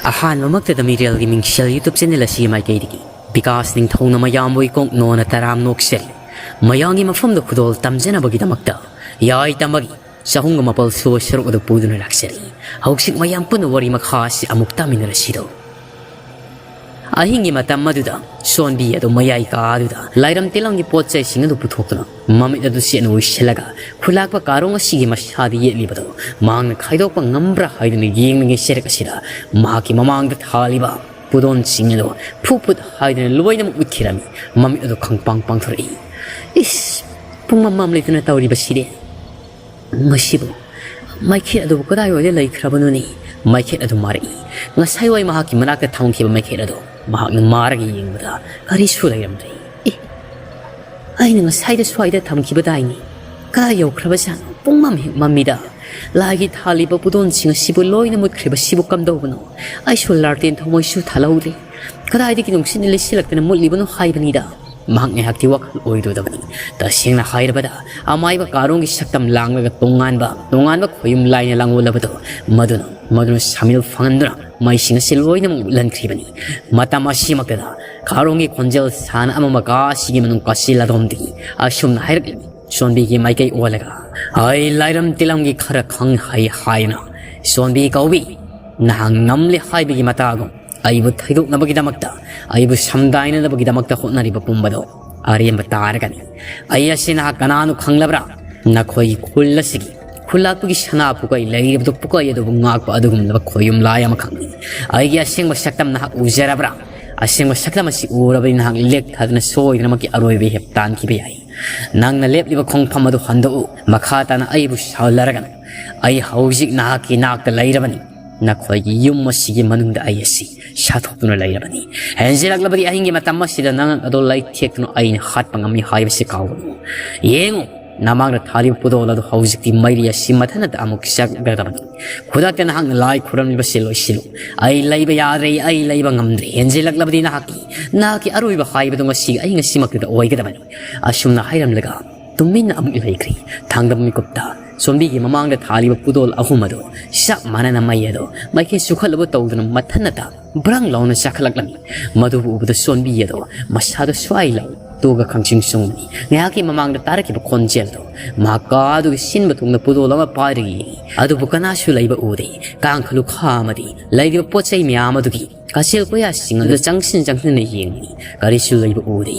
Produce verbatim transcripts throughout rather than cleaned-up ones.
ꯑꯍꯥꯟꯕꯃꯛꯇꯗ ꯃꯤꯔꯦꯜꯒꯤ ꯃꯤꯡꯁꯦꯜ YouTube channel ꯑꯁꯤꯒꯤ ꯃꯥꯏꯀꯩꯗꯒꯤ ꯕꯤꯀꯥꯁ ꯅꯤꯡꯊꯧꯅ ꯃꯌꯥꯝꯕꯨ ꯏꯀꯣꯛ ꯅꯣꯟꯅ ꯇꯔꯥꯝ ꯅꯣꯛꯆꯔꯤ꯫ ꯃꯌꯥꯝꯒꯤ ꯃꯐꯝꯗ ꯈꯨꯗꯣꯜ ꯇꯝꯖꯅꯕꯒꯤꯗꯃꯛꯇ ꯌꯥꯏ ꯇꯝꯕꯒꯤ ꯆꯍꯨꯝꯒ ꯃꯥꯄꯜ ꯁꯨꯕ ꯁꯔꯨꯛ ꯑꯗꯨ ꯄꯨꯗꯨꯅ ꯂꯥꯛꯆꯔꯤ꯫ ꯍꯧꯖꯤꯛ ꯃꯌꯥꯝ ꯄꯨꯟꯅ ꯋꯥꯔꯤ ꯃꯈꯥ ꯑꯁꯤ ꯑꯃꯨꯛ ꯇꯥꯃꯤꯟꯅꯔꯁꯤꯗꯣ꯫ ꯑꯍꯤꯡꯒꯤ ꯃꯇꯝ ꯑꯗꯨꯗ ꯁꯣꯟꯕꯤ ꯑꯗꯨ ꯃꯌꯥꯏ ꯀꯥ ꯑꯗꯨꯗ ꯂꯥꯏꯔꯝ ꯇꯤꯂꯝꯒꯤ ꯄꯣꯠ ꯆꯩꯁꯤꯡ ꯑꯗꯨ ꯄꯨꯊꯣꯛꯇꯨꯅ ꯃꯃꯤꯠ ꯑꯗꯨ ꯆꯦꯠꯅ ꯎꯏꯁꯤꯜꯂꯒ ꯈꯨꯂꯥꯛꯄ ꯀꯥꯔꯣꯡ ꯑꯁꯤꯒꯤ ꯃꯁꯥꯗ ꯌꯦꯠꯂꯤꯕꯗꯨ ꯃꯍꯥꯛꯅ ꯈꯥꯏꯗꯣꯛꯄ ꯉꯝꯕ꯭ꯔꯥ ꯍꯥꯏꯗꯨꯅ ꯌꯦꯡꯂꯤꯉꯩ ꯆꯦꯔꯛ ꯑꯁꯤꯗ ꯃꯍꯥꯛꯀꯤ ꯃꯃꯥꯡꯗ ꯊꯥꯜꯂꯤꯕ ꯄꯨꯗꯣꯟꯁꯤꯡ ꯑꯗꯨ ꯐꯨꯠ ꯐꯨꯠ ꯍꯥꯏꯗꯨꯅ ꯂꯣꯏꯅꯃꯛ ꯃꯨꯠꯈꯤꯔꯝꯃꯤ꯫ ꯃꯃꯤꯠ ꯑꯗꯨ ꯈꯪꯄꯥꯡ ꯄꯥꯡꯊꯣꯔꯛꯏ꯫ ꯏꯁ! ꯄꯨꯡꯃꯝ ꯃꯝꯂꯤꯗꯨꯅ ꯇꯧꯔꯤꯕꯁꯤꯗꯤ꯫ ꯃꯁꯤꯕꯨ ꯃꯩꯈꯦꯠ ꯑꯗꯨꯕꯨ ꯀꯗꯥꯏꯋꯥꯏꯗ ꯂꯩꯈ꯭ꯔꯕꯅꯣꯅꯦ? ꯃꯩꯈꯦꯠ ꯑꯗꯨ ꯃꯥꯔꯛꯏ꯫ ꯉꯁꯥꯏꯋꯥꯏ ꯃꯍꯥꯛꯀꯤ ꯃꯅꯥꯛꯇ ꯊꯝꯈꯤꯕ ꯃꯩꯈꯦꯠ ꯑꯗꯨ ꯃꯍꯥꯛꯅ ꯃꯥꯔꯒ ꯌꯦꯡꯕꯗ ꯀꯔꯤꯁꯨ ꯂꯩꯔꯝꯗ꯭ꯔꯦ꯫ ꯑꯦ, ꯑꯩꯅ ꯉꯁꯥꯏꯗ ꯁ꯭ꯋꯥꯏꯗ ꯊꯝꯈꯤꯕꯗꯥꯏꯅꯦ꯫ ꯀꯗꯥꯏ ꯌꯧꯈ꯭ꯔꯕꯖꯥꯠꯅꯣ? ꯄꯨꯡꯃꯝ ꯍꯦꯛ ꯃꯝꯃꯤꯗ꯫ ꯂꯥꯏꯒꯤ ꯊꯥꯜꯂꯤꯕ ꯄꯨꯗꯣꯟꯁꯤꯡ ꯑꯁꯤꯕꯨ ꯂꯣꯏꯅ ꯃꯨꯠꯈ꯭ꯔꯤꯕꯁꯤꯕꯨ ꯀꯝꯗꯧꯕꯅꯣ? ꯑꯩꯁꯨ ꯂꯥꯔꯇꯦꯟ ꯊꯥꯎꯃꯩꯁꯨ ꯊꯥꯜꯍꯧꯗ꯭ꯔꯦ꯫ ꯀꯗꯥꯏꯗꯒꯤ ꯅꯨꯡꯁꯤꯠꯅ ꯂꯩꯁꯤꯜꯂꯛꯇꯅ ꯃꯨꯠꯂꯤꯕꯅꯣ ꯍꯥꯏꯕꯅꯤꯗ꯫ ꯃꯍꯥꯛ ꯉꯥꯏꯍꯥꯛꯇꯤ ꯋꯥꯈꯜ ꯑꯣꯏꯔꯨꯗꯕꯅꯤ꯫ ꯇꯁꯦꯡꯅ ꯍꯥꯏꯔꯕꯗ, ꯑꯃꯥꯏꯕ ꯀꯥꯔꯣꯡꯒꯤ ꯁꯛꯇꯝ ꯂꯥꯡꯂꯒ ꯇꯣꯉꯥꯟꯕ, ꯇꯣꯉꯥꯟꯕ ꯈꯣꯌꯨꯝ ꯂꯥꯏꯅ ꯂꯥꯡꯂꯣꯜꯂꯕꯗꯣ, ꯃꯗꯨꯅ, ꯃꯗꯨꯅ ꯁꯥꯃꯤꯜ ꯐꯪꯍꯟꯗꯨꯅ ꯃꯩꯁꯤꯡ ꯑꯁꯤ ꯂꯣꯏꯅꯃꯛ ꯃꯨꯠꯍꯟꯈ꯭ꯔꯤꯕꯅꯤ꯫ ꯃꯇꯝ ꯑꯁꯤꯃꯛꯇꯗ ꯀꯥꯔꯣꯡꯒꯤ ꯈꯣꯟꯖꯦꯜ ꯁꯥꯅ ꯑꯃꯃ ꯀꯥ ꯑꯁꯤꯒꯤ ꯃꯅꯨꯡ ꯀꯥꯁꯤꯜꯂꯗꯣꯝꯗꯒꯤ ꯑꯁꯨꯝꯅ ꯍꯥꯏꯔꯛꯂꯤꯕꯅꯤ꯫ ꯁꯣꯟꯕꯤꯒꯤ ꯃꯥꯏꯀꯩ ꯑꯣꯜꯂꯒ, "ꯑꯩ ꯂꯥꯏꯔꯝ ꯇꯤꯂꯝꯒꯤ ꯈꯔ ꯈꯪ ꯍꯩ ꯍꯥꯏꯅ ꯁꯣꯟꯕꯤ ꯀꯧꯏ꯫ ꯅꯍꯥꯛ ꯉꯝꯂꯦ ꯍꯥꯏꯕꯒꯤ ꯃꯇꯥꯒꯨꯝ ꯑꯩꯕꯨ ꯊꯩꯗꯣꯛꯅꯕꯒꯤꯗꯃꯛꯇ, ꯑꯩꯕꯨ ꯁꯝꯗꯥꯏꯅꯅꯕꯒꯤꯗꯃꯛꯇ ꯍꯣꯠꯅꯔꯤꯕ ꯄꯨꯝꯕꯗꯣ ꯑꯔꯦꯝꯕ ꯇꯥꯔꯒꯅꯤ꯫ ꯑꯩ ꯑꯁꯤ ꯅꯍꯥꯛ ꯀꯅꯥꯅꯣ ꯈꯪꯂꯕ꯭ꯔꯥ? ꯅꯈꯣꯏꯒꯤ ꯈꯨꯜ ꯑꯁꯤꯒꯤ ꯈꯨꯜꯂꯥꯛꯄꯒꯤ ꯁꯅꯥ ꯄꯨꯀꯩ ꯂꯩꯔꯤꯕꯗꯨ, ꯄꯨꯀꯩ ꯑꯗꯨꯕꯨ ꯉꯥꯛꯄ ꯑꯗꯨꯒꯨꯝꯂꯕ ꯈꯣꯌꯨꯝ ꯂꯥꯏ ꯑꯃꯈꯛꯅꯤ꯫ ꯑꯩꯒꯤ ꯑꯁꯦꯡꯕ ꯁꯛꯇꯝ ꯅꯍꯥꯛ ꯎꯖꯔꯕ꯭ꯔꯥ? ꯑꯁꯦꯡꯕ ꯁꯛꯇꯝ ꯑꯁꯤ ꯎꯔꯕꯗꯤ ꯅꯍꯥꯛ ꯂꯦꯛꯊꯗꯨꯅ ꯁꯣꯏꯗꯅꯃꯛꯀꯤ ꯑꯔꯣꯏꯕ ꯏꯍꯦꯞ ꯇꯥꯟꯈꯤꯕ ꯌꯥꯏ꯫ ꯅꯪꯅ ꯂꯦꯞꯂꯤꯕ ꯈꯣꯡꯐꯝ ꯑꯗꯨ ꯍꯟꯗꯣꯛꯎ꯫ ꯃꯈꯥ ꯇꯥꯅ ꯑꯩꯕꯨ ꯁꯥꯎꯂꯔꯒꯅꯨ꯫ ꯑꯩ ꯍꯧꯖꯤꯛ ꯅꯍꯥꯛꯀꯤ ꯅꯥꯛꯇ ꯂꯩꯔꯕꯅꯤ꯫ ꯅꯈꯣꯏꯒꯤ ꯌꯨꯝ ꯑꯁꯤꯒꯤ ꯃꯅꯨꯡꯗ ꯑꯩ ꯑꯁꯤ ꯁꯥꯊꯣꯛꯇꯨꯅ ꯂꯩꯔꯕꯅꯤ꯫ ꯍꯦꯟꯖꯤꯜꯂꯛꯂꯕꯗꯤ ꯑꯍꯤꯡꯒꯤ ꯃꯇꯝ ꯑꯁꯤꯗ ꯅꯉꯛ ꯑꯗꯨ ꯂꯩꯊꯦꯛꯇꯨꯅ ꯑꯩꯅ ꯍꯥꯠꯄ ꯉꯝꯃꯤ ꯍꯥꯏꯕꯁꯤ ꯀꯥꯎꯒꯅꯨ꯫ ꯌꯦꯡꯉꯨ, ꯅꯃꯥꯡꯗ ꯊꯥꯜꯂꯤꯕ ꯄꯨꯗꯣꯜ ꯑꯗꯨ ꯍꯧꯖꯤꯛꯇꯤ ꯃꯩꯔꯤ ꯑꯁꯤ ꯃꯊꯟꯇ ꯑꯃꯨꯛ ꯆꯥꯛꯒꯗꯕꯅꯤ꯫ ꯈꯨꯗꯛꯇ ꯅꯍꯥꯛꯅ ꯂꯥꯏ ꯈꯨꯔꯝꯂꯤꯕꯁꯤ ꯂꯣꯏꯁꯤꯜꯂꯨ꯫ ꯑꯩ ꯂꯩꯕ ꯌꯥꯗ꯭ꯔꯦ, ꯑꯩ ꯂꯩꯕ ꯉꯝꯗ꯭ꯔꯦ꯫ ꯍꯦꯟꯖꯤꯜꯂꯛꯂꯕꯗꯤ ꯅꯍꯥꯛꯀꯤ, ꯅꯍꯥꯛꯀꯤ ꯑꯔꯣꯏꯕ ꯍꯥꯏꯕꯗꯨ ꯉꯁꯤ ꯑꯩ ꯉꯁꯤꯃꯛꯇꯗ ꯑꯣꯏꯒꯗꯕꯅꯤ꯫ ꯑꯁꯨꯝꯅ ꯍꯥꯏꯔꯝꯂꯒ ꯇꯨꯃꯤꯟꯅ ꯑꯃꯨꯛ ꯂꯩꯈ꯭ꯔꯦ꯫ ꯊꯥꯡꯗꯕ ꯃꯤꯀꯨꯞꯇ ꯁꯣꯝꯕꯤꯒꯤ ꯃꯃꯥꯡꯗ ꯊꯥꯜꯂꯤꯕ ꯄꯨꯗꯣꯜ ꯑꯍꯨꯝ ꯑꯗꯣ ꯆꯞ ꯃꯥꯟꯅꯅ ꯃꯩ ꯑꯗꯣ ꯃꯥꯏꯀꯩ ꯆꯨꯈꯠꯂꯨꯕ ꯇꯧꯗꯨꯅ ꯃꯊꯟꯇ ꯕ꯭ꯔꯪ ꯂꯥꯎꯅ ꯆꯥꯈꯠꯂꯛꯂꯝꯃꯤ꯫ ꯃꯗꯨꯕꯨ ꯎꯕꯗ ꯁꯣꯟꯕꯤ ꯑꯗꯣ ꯃꯁꯥꯗ ꯁ꯭ꯋꯥꯏ ꯂꯥꯎ ꯇꯣꯛꯑꯒ ꯈꯪꯆꯤꯡ ꯆꯤꯡꯕꯅꯤ꯫ ꯉꯥꯏꯍꯥꯛꯀꯤ ꯃꯃꯥꯡꯗ ꯇꯥꯔꯛꯈꯤꯕ ꯈꯣꯟꯖꯦꯜꯗꯣ ꯃꯍꯥꯛ ꯀꯥꯗꯨꯒꯤ ꯁꯤꯟꯕ ꯊꯨꯡꯅ ꯄꯨꯗꯣꯜ ꯑꯃ ꯄꯥꯏꯔꯒ ꯌꯦꯡꯉꯤ꯫ ꯑꯗꯨꯕꯨ ꯀꯅꯥꯁꯨ ꯂꯩꯕ ꯎꯗꯦ꯫ ꯀꯥꯡꯈꯂꯨ ꯈꯥ ꯑꯃꯗꯤ ꯂꯩꯔꯤꯕ ꯄꯣꯠ ꯆꯩ ꯃꯌꯥꯝ ꯑꯗꯨꯒꯤ ꯀꯥꯆꯤꯜ ꯀꯣꯌꯥꯁꯤꯡ ꯑꯗꯨꯗ ꯆꯪꯁꯤꯟ ꯆꯪꯁꯤꯟꯅ ꯌꯦꯡꯂꯤ꯫ ꯀꯔꯤꯁꯨ ꯂꯩꯕ ꯎꯗꯦ꯫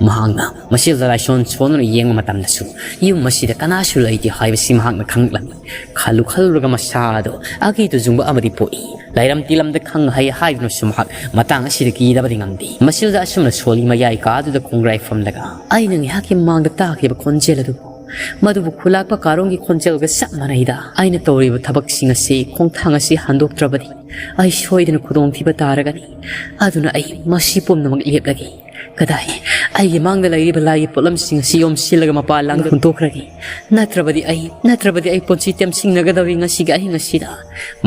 ꯃꯍꯥꯛꯅ ꯃꯁꯤꯗ ꯂꯥꯏꯁꯣꯟ ꯁꯣꯟꯗꯨꯅ ꯌꯦꯡꯕ ꯃꯇꯝꯗꯁꯨ ꯌꯨꯝ ꯑꯁꯤꯗ ꯀꯅꯥꯁꯨ ꯂꯩꯇꯦ ꯍꯥꯏꯕꯁꯤ ꯃꯍꯥꯛꯅ ꯈꯪꯂꯝꯃꯤ꯫ ꯈꯜꯂꯨ ꯈꯜꯂꯨꯔꯒ ꯃꯁꯥꯗꯣ ꯑꯀꯤꯕ ꯇꯨꯖꯨꯡꯕ ꯑꯃꯗꯤ ꯄꯣꯛꯏ꯫ ꯂꯩꯔꯝ ꯇꯤꯂꯝꯗ ꯈꯪ ꯍꯩ ꯍꯥꯏꯗꯨꯅꯁꯨ ꯃꯍꯥꯛ ꯃꯇꯥꯡ ꯑꯁꯤꯗ ꯀꯤꯗꯕꯗꯤ ꯉꯝꯗꯦ꯫ ꯃꯁꯤꯗ ꯑꯁꯨꯝꯅ ꯁꯣꯜꯂꯤ ꯃꯌꯥꯏ ꯀꯥꯗꯨꯗ ꯈꯣꯡꯒ꯭ꯔꯥꯏ ꯐꯝꯂꯒ ꯑꯩꯅ ꯉꯥꯏꯍꯥꯛꯀꯤ ꯃꯃꯥꯡꯗ ꯇꯥꯈꯤꯕ ꯈꯣꯟꯖꯦꯜ ꯑꯗꯨ ꯃꯗꯨꯕꯨ ꯈꯨꯂꯥꯛꯄ ꯀꯥꯔꯣꯡꯒꯤ ꯈꯣꯟꯖꯦꯜꯒ ꯆꯞ ꯃꯥꯟꯅꯩꯗ꯫ ꯑꯩꯅ ꯇꯧꯔꯤꯕ ꯊꯕꯛꯁꯤꯡ ꯑꯁꯤ ꯈꯣꯡꯊꯥꯡ ꯑꯁꯤ ꯍꯟꯗꯣꯛꯇ꯭ꯔꯕꯗꯤ ꯑꯩ ꯁꯣꯏꯗꯅ ꯈꯨꯗꯣꯡꯊꯤꯕ ꯇꯥꯔꯒꯅꯤ꯫ ꯑꯗꯨꯅ ꯑꯩ ꯃꯁꯤ ꯄꯨꯝꯅꯃꯛ ꯂꯦꯞꯂꯒꯦ꯫ ꯀꯗꯥꯏ ꯑꯩꯒꯤ ꯃꯥꯡꯗ ꯂꯩꯔꯤꯕ ꯂꯥꯏꯒꯤ ꯄꯣꯠꯂꯝꯁꯤꯡ ꯑꯁꯤ ꯌꯣꯝꯁꯤꯜꯂꯒ ꯃꯄꯥꯟ ꯂꯥꯡꯗ ꯍꯨꯟꯗꯣꯛꯈ꯭ꯔꯒꯦ꯫ ꯅꯠꯇ꯭ꯔꯕꯗꯤ ꯑꯩ, ꯅꯠꯇ꯭ꯔꯕꯗꯤ ꯑꯩ ꯄꯨꯟꯁꯤ ꯇꯦꯝꯁꯤꯡꯅꯒꯗꯧꯔꯤ ꯉꯁꯤꯒꯤ ꯑꯍꯤꯡ ꯑꯁꯤꯗ꯫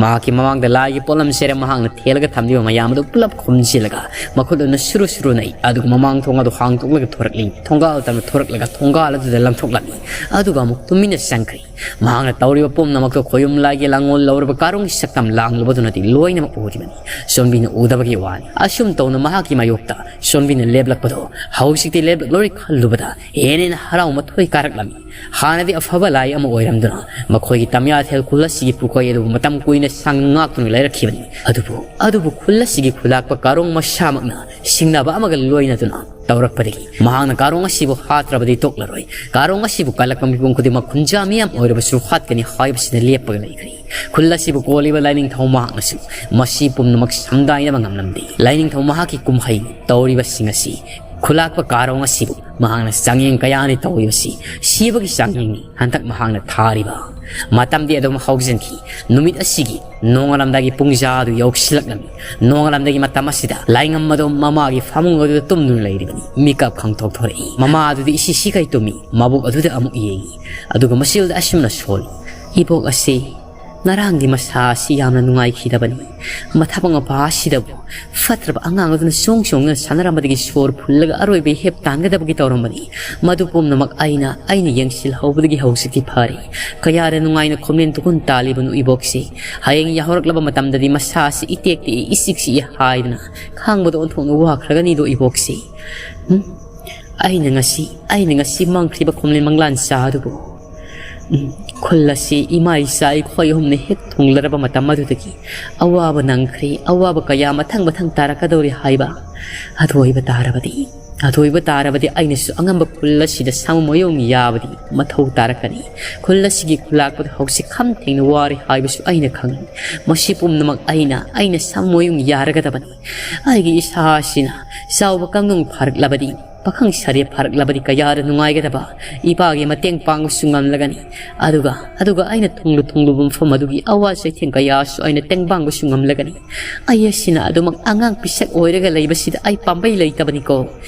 ꯃꯍꯥꯛꯀꯤ ꯃꯃꯥꯡꯗ ꯂꯥꯏꯒꯤ ꯄꯣꯠꯂꯝꯁꯤꯡ ꯃꯍꯥꯛꯅ ꯊꯦꯜꯂꯒ ꯊꯝꯂꯤꯕ ꯃꯌꯥꯝ ꯑꯗꯨ ꯄꯨꯂꯞ ꯈꯣꯝꯖꯤꯜꯂꯒ ꯃꯈꯨꯠ ꯑꯗꯨꯅ ꯁꯨꯔꯨ ꯁꯨꯔꯨ ꯅꯩ꯫ ꯑꯗꯨꯒ ꯃꯃꯥꯡ ꯊꯣꯡ ꯑꯗꯨ ꯍꯥꯡꯗꯣꯛꯂꯒ ꯊꯣꯔꯛꯂꯤ꯫ ꯊꯣꯡꯒꯥꯜ ꯇꯝꯅ ꯊꯣꯔꯛꯂꯒ ꯊꯣꯡꯒꯥꯜ ꯑꯗꯨꯗ ꯂꯪꯊꯣꯛꯂꯝꯃꯤ꯫ ꯑꯗꯨꯒ ꯑꯃꯨꯛ ꯇꯨꯃꯤꯟꯅ ꯆꯪꯈ꯭ꯔꯦ꯫ ꯃꯍꯥꯛꯅ ꯇꯧꯔꯤꯕ ꯄꯨꯝꯅꯃꯛꯇꯨ ꯈꯣꯌꯨꯝ ꯂꯥꯏꯒꯤ ꯂꯥꯡꯑꯣꯜ ꯂꯧꯔꯕ ꯀꯥꯔꯣꯡꯒꯤ ꯁꯛꯇꯝ ꯂꯥꯡꯂꯨꯕꯗꯨꯅꯗꯤ ꯂꯣꯏꯅꯃꯛ ꯎꯔꯤꯕꯅꯤ꯫ ꯁꯣꯝꯕꯤꯅ ꯎꯗꯕꯒꯤ ꯋꯥꯅꯤ꯫ ꯑꯁꯨꯝ ꯇꯧꯅ ꯃꯍꯥꯛꯀꯤ ꯃꯥꯌꯣꯛꯇ ꯁꯣꯝꯕꯤꯅ ꯂꯦꯞꯂꯛꯄꯗꯣ ꯍꯧꯖꯤꯛꯇꯤ ꯂꯦꯞꯂꯛꯂꯣꯏ ꯈꯜꯂꯨꯕꯗ ꯍꯦꯟꯅ ꯍꯦꯟꯅ ꯍꯔꯥꯎ ꯃꯊꯣꯏ ꯀꯥꯔꯛꯂꯝꯃꯤ꯫ ꯍꯥꯟꯅꯗꯤ ꯑꯐꯕ ꯂꯥꯏ ꯑꯃ ꯑꯣꯏꯔꯝꯗꯨꯅ ꯃꯈꯣꯏꯒꯤ ꯇꯝꯌꯥꯊꯦꯜ ꯈꯨꯜ ꯑꯁꯤꯒꯤ ꯄꯨꯀꯣꯏ ꯑꯗꯨꯕꯨ ꯃꯇꯝ ꯀꯨꯏꯅ ꯁꯥꯡꯅ ꯉꯥꯛꯇꯨꯅ ꯂꯩꯔꯛꯈꯤꯕꯅꯤ꯫ ꯑꯗꯨꯕꯨ, ꯑꯗꯨꯕꯨ ꯈꯨꯜ ꯑꯁꯤꯒꯤ ꯈꯨꯂꯥꯛꯄ ꯀꯥꯔꯣꯡ ꯃꯁꯥꯃꯛꯅ ꯁꯤꯡꯅꯕ ꯑꯃꯒ ꯂꯣꯏꯅꯗꯨꯅ ꯇꯧꯔꯛꯄꯗꯒꯤ ꯃꯍꯥꯛꯅ ꯀꯥꯔꯣꯡ ꯑꯁꯤꯕꯨ ꯍꯥꯠꯇ꯭ꯔꯕꯗꯤ ꯇꯣꯛꯂꯔꯣꯏ꯫ ꯀꯥꯔꯣꯡ ꯑꯁꯤꯕꯨ ꯀꯜꯂꯛꯄ ꯃꯤꯄꯨꯝ ꯈꯨꯗꯤꯡꯃꯛ ꯈꯨꯟꯖꯥ ꯃꯤꯌꯥꯝ ꯑꯣꯏꯔꯕꯁꯨ ꯍꯥꯠꯀꯅꯤ ꯍꯥꯏꯕꯁꯤꯗ ꯂꯦꯞꯄꯒ ꯂꯩꯈ꯭ꯔꯦ꯫ ꯈꯨꯜ ꯑꯁꯤꯕꯨ ꯀꯣꯜꯂꯤꯕ ꯂꯥꯏꯅꯤꯡꯊꯧ ꯃꯍꯥꯛꯅꯁꯨ ꯃꯁꯤ ꯄꯨꯝꯅꯃꯛ ꯁꯝꯗꯥꯏꯅꯕ ꯉꯝꯂꯝꯗꯦ꯫ ꯂꯥꯏꯅꯤꯡꯊꯧ ꯃꯍꯥꯛꯀꯤ ꯀꯨꯝꯍꯩ ꯇꯧꯔꯤꯕꯁꯤꯡ ꯑꯁꯤ ꯈꯨꯂꯥꯛꯄ ꯀꯥꯔꯣꯡ ꯑꯁꯤꯕꯨ ꯃꯍꯥꯛꯅ ꯆꯥꯡꯌꯦꯡ ꯀꯌꯥꯅꯤ ꯇꯧꯔꯤꯕꯁꯤ꯫ ꯁꯤꯕꯒꯤ ꯆꯥꯡꯌꯦꯡꯅꯤ ꯍꯟꯗꯛ ꯃꯍꯥꯛꯅ ꯊꯥꯔꯤꯕ꯫ ꯃꯇꯝꯗꯤ ꯑꯗꯨꯝ ꯍꯧꯖꯤꯟꯈꯤ꯫ ꯅꯨꯃꯤꯠ ꯑꯁꯤꯒꯤ ꯅꯣꯡꯉꯥꯜꯂꯝꯗꯥꯏꯒꯤ ꯄꯨꯡꯖꯥ ꯑꯗꯨ ꯌꯧꯁꯤꯜꯂꯛꯂꯝꯃꯤ꯫ ꯅꯣꯡꯉꯥꯜꯂꯝꯗꯥꯏꯒꯤ ꯃꯇꯝ ꯑꯁꯤꯗ ꯂꯥꯏꯉꯝ ꯑꯗꯨ ꯃꯃꯥꯒꯤ ꯐꯃꯨꯡ ꯑꯗꯨꯗ ꯇꯨꯝꯗꯨꯅ ꯂꯩꯔꯤꯕꯅꯤ꯫ ꯃꯤꯀꯞ ꯈꯪꯊꯣꯛ ꯊꯣꯔꯛꯏ꯫ ꯃꯃꯥ ꯑꯗꯨꯗꯤ ꯏꯁꯤ ꯁꯤꯈꯩ ꯇꯨꯝꯃꯤ꯫ ꯃꯕꯨꯛ ꯑꯗꯨꯗ ꯑꯃꯨꯛ ꯌꯦꯡꯉꯤ꯫ ꯑꯗꯨꯒ ꯃꯁꯤꯗ ꯑꯁꯨꯝꯅ ꯁꯣꯜꯂꯤ, "ꯏꯕꯣꯛ ꯑꯁꯤ ꯉꯔꯥꯡꯗꯤ ꯃꯁꯥ ꯑꯁꯤ ꯌꯥꯝꯅ ꯅꯨꯡꯉꯥꯏꯈꯤꯗꯕꯅꯤ꯫ ꯃꯊꯕꯛ ꯃꯄꯥ ꯑꯁꯤꯗꯕꯨ ꯐꯠꯇ꯭ꯔꯕ ꯑꯉꯥꯡ ꯑꯗꯨꯅ ꯆꯣꯡ ꯆꯣꯡꯗꯨꯅ ꯁꯥꯟꯅꯔꯝꯕꯗꯒꯤ ꯁꯣꯔ ꯐꯨꯜꯂꯒ ꯑꯔꯣꯏꯕ ꯏꯍꯦꯞ ꯇꯥꯟꯒꯗꯕꯒꯤ ꯇꯧꯔꯝꯕꯅꯤ꯫ ꯃꯗꯨ ꯄꯨꯝꯅꯃꯛ ꯑꯩꯅ, ꯑꯩꯅ ꯌꯦꯡꯁꯤꯜꯍꯧꯕꯗꯒꯤ ꯍꯧꯖꯤꯛꯇꯤ ꯐꯔꯦ꯫ ꯀꯌꯥꯗ ꯅꯨꯡꯉꯥꯏꯅ ꯈꯣꯝꯂꯦꯟ ꯇꯨꯈꯨꯟ ꯇꯥꯜꯂꯤꯕꯅꯣ ꯏꯕꯣꯛꯁꯤ꯫ ꯍꯌꯦꯡ ꯌꯥꯍꯧꯔꯛꯂꯕ ꯃꯇꯝꯗꯗꯤ ꯃꯁꯥ ꯑꯁꯤ ꯏꯇꯦꯛ ꯇꯦꯛꯏ, ꯏꯆꯤꯛ ꯆꯤꯛꯏ ꯍꯥꯏꯗꯨꯅ ꯈꯥꯡꯕꯗ ꯑꯣꯟꯊꯣꯛꯅ ꯋꯥꯈ꯭ꯔꯒꯅꯤꯗꯣ ꯏꯕꯣꯛꯁꯤ꯫ ꯎꯝ? ꯑꯩꯅ ꯉꯁꯤ, ꯑꯩꯅ ꯉꯁꯤ ꯃꯪꯈ꯭ꯔꯤꯕ ꯈꯣꯝꯂꯦꯟ ꯃꯪꯂꯥꯟ ꯆꯥ ꯑꯗꯨꯕꯨ, ꯎꯝ, ꯈꯨꯜ ꯑꯁꯤ ꯏꯃꯥ ꯏꯆꯥ ꯑꯩꯈꯣꯏ ꯑꯍꯨꯝꯅ ꯍꯦꯛ ꯊꯨꯡꯂꯔꯕ ꯃꯇꯝ ꯑꯗꯨꯗꯒꯤ ꯑꯋꯥꯕ ꯅꯪꯈ꯭ꯔꯦ, ꯑꯋꯥꯕ ꯀꯌꯥ ꯃꯊꯪ ꯃꯊꯪ ꯇꯥꯔꯛꯀꯗꯧꯔꯤ ꯍꯥꯏꯕ꯫ ꯑꯗꯨ ꯑꯣꯏꯕ ꯇꯥꯔꯕꯗꯤ, ꯑꯗꯨ ꯑꯣꯏꯕ ꯇꯥꯔꯕꯗꯤ ꯑꯩꯅꯁꯨ ꯑꯉꯝꯕ ꯈꯨꯜ ꯑꯁꯤꯗ ꯁꯥꯃꯨ ꯃꯌꯣꯡ ꯌꯥꯕꯗꯤ ꯃꯊꯧ ꯇꯥꯔꯛꯀꯅꯤ꯫ ꯈꯨꯜ ꯑꯁꯤꯒꯤ ꯈꯨꯂꯥꯛꯄꯗ ꯍꯧꯖꯤꯛ ꯈꯝ ꯊꯦꯡꯅ ꯋꯥꯔꯤ ꯍꯥꯏꯕꯁꯨ ꯑꯩꯅ ꯈꯪꯏ꯫ ꯃꯁꯤ ꯄꯨꯝꯅꯃꯛ ꯑꯩꯅ, ꯑꯩꯅ ꯁꯥꯃꯨ ꯃꯌꯣꯡ ꯌꯥꯔꯒꯗꯕꯅꯤ꯫ ꯑꯩꯒꯤ ꯏꯁꯥ ꯑꯁꯤꯅ ꯆꯥꯎꯕ ꯀꯥꯡꯅꯨꯡ ꯐꯥꯔꯛꯂꯕꯗꯤ, ꯄꯥꯈꯪ ꯁꯥꯔꯦ ꯐꯥꯔꯛꯂꯕꯗꯤ ꯀꯌꯥꯗ ꯅꯨꯡꯉꯥꯏꯒꯗꯕ꯫ ꯏꯄꯥꯒꯤ ꯃꯇꯦꯡ ꯄꯥꯡꯕꯁꯨ ꯉꯝꯂꯒꯅꯤ꯫ ꯑꯗꯨꯒ, ꯑꯗꯨꯒ ꯑꯩꯅ ꯊꯨꯡꯂꯨ ꯊꯨꯡꯂꯨꯕ ꯃꯐꯝ ꯑꯗꯨꯒꯤ ꯑꯋꯥ ꯆꯩꯊꯦꯡ ꯀꯌꯥꯁꯨ ꯑꯩꯅ ꯇꯦꯡꯕꯥꯡꯕꯁꯨ ꯉꯝꯂꯒꯅꯤ꯫ ꯑꯩ ꯑꯁꯤꯅ ꯑꯗꯨꯃꯛ ꯑꯉꯥꯡ ꯄꯤꯁꯛ ꯑꯣꯏꯔꯒ ꯂꯩꯕꯁꯤꯗ ꯑꯩ ꯄꯥꯝꯕꯩ ꯂꯩꯇꯕꯅꯤꯀꯣ꯫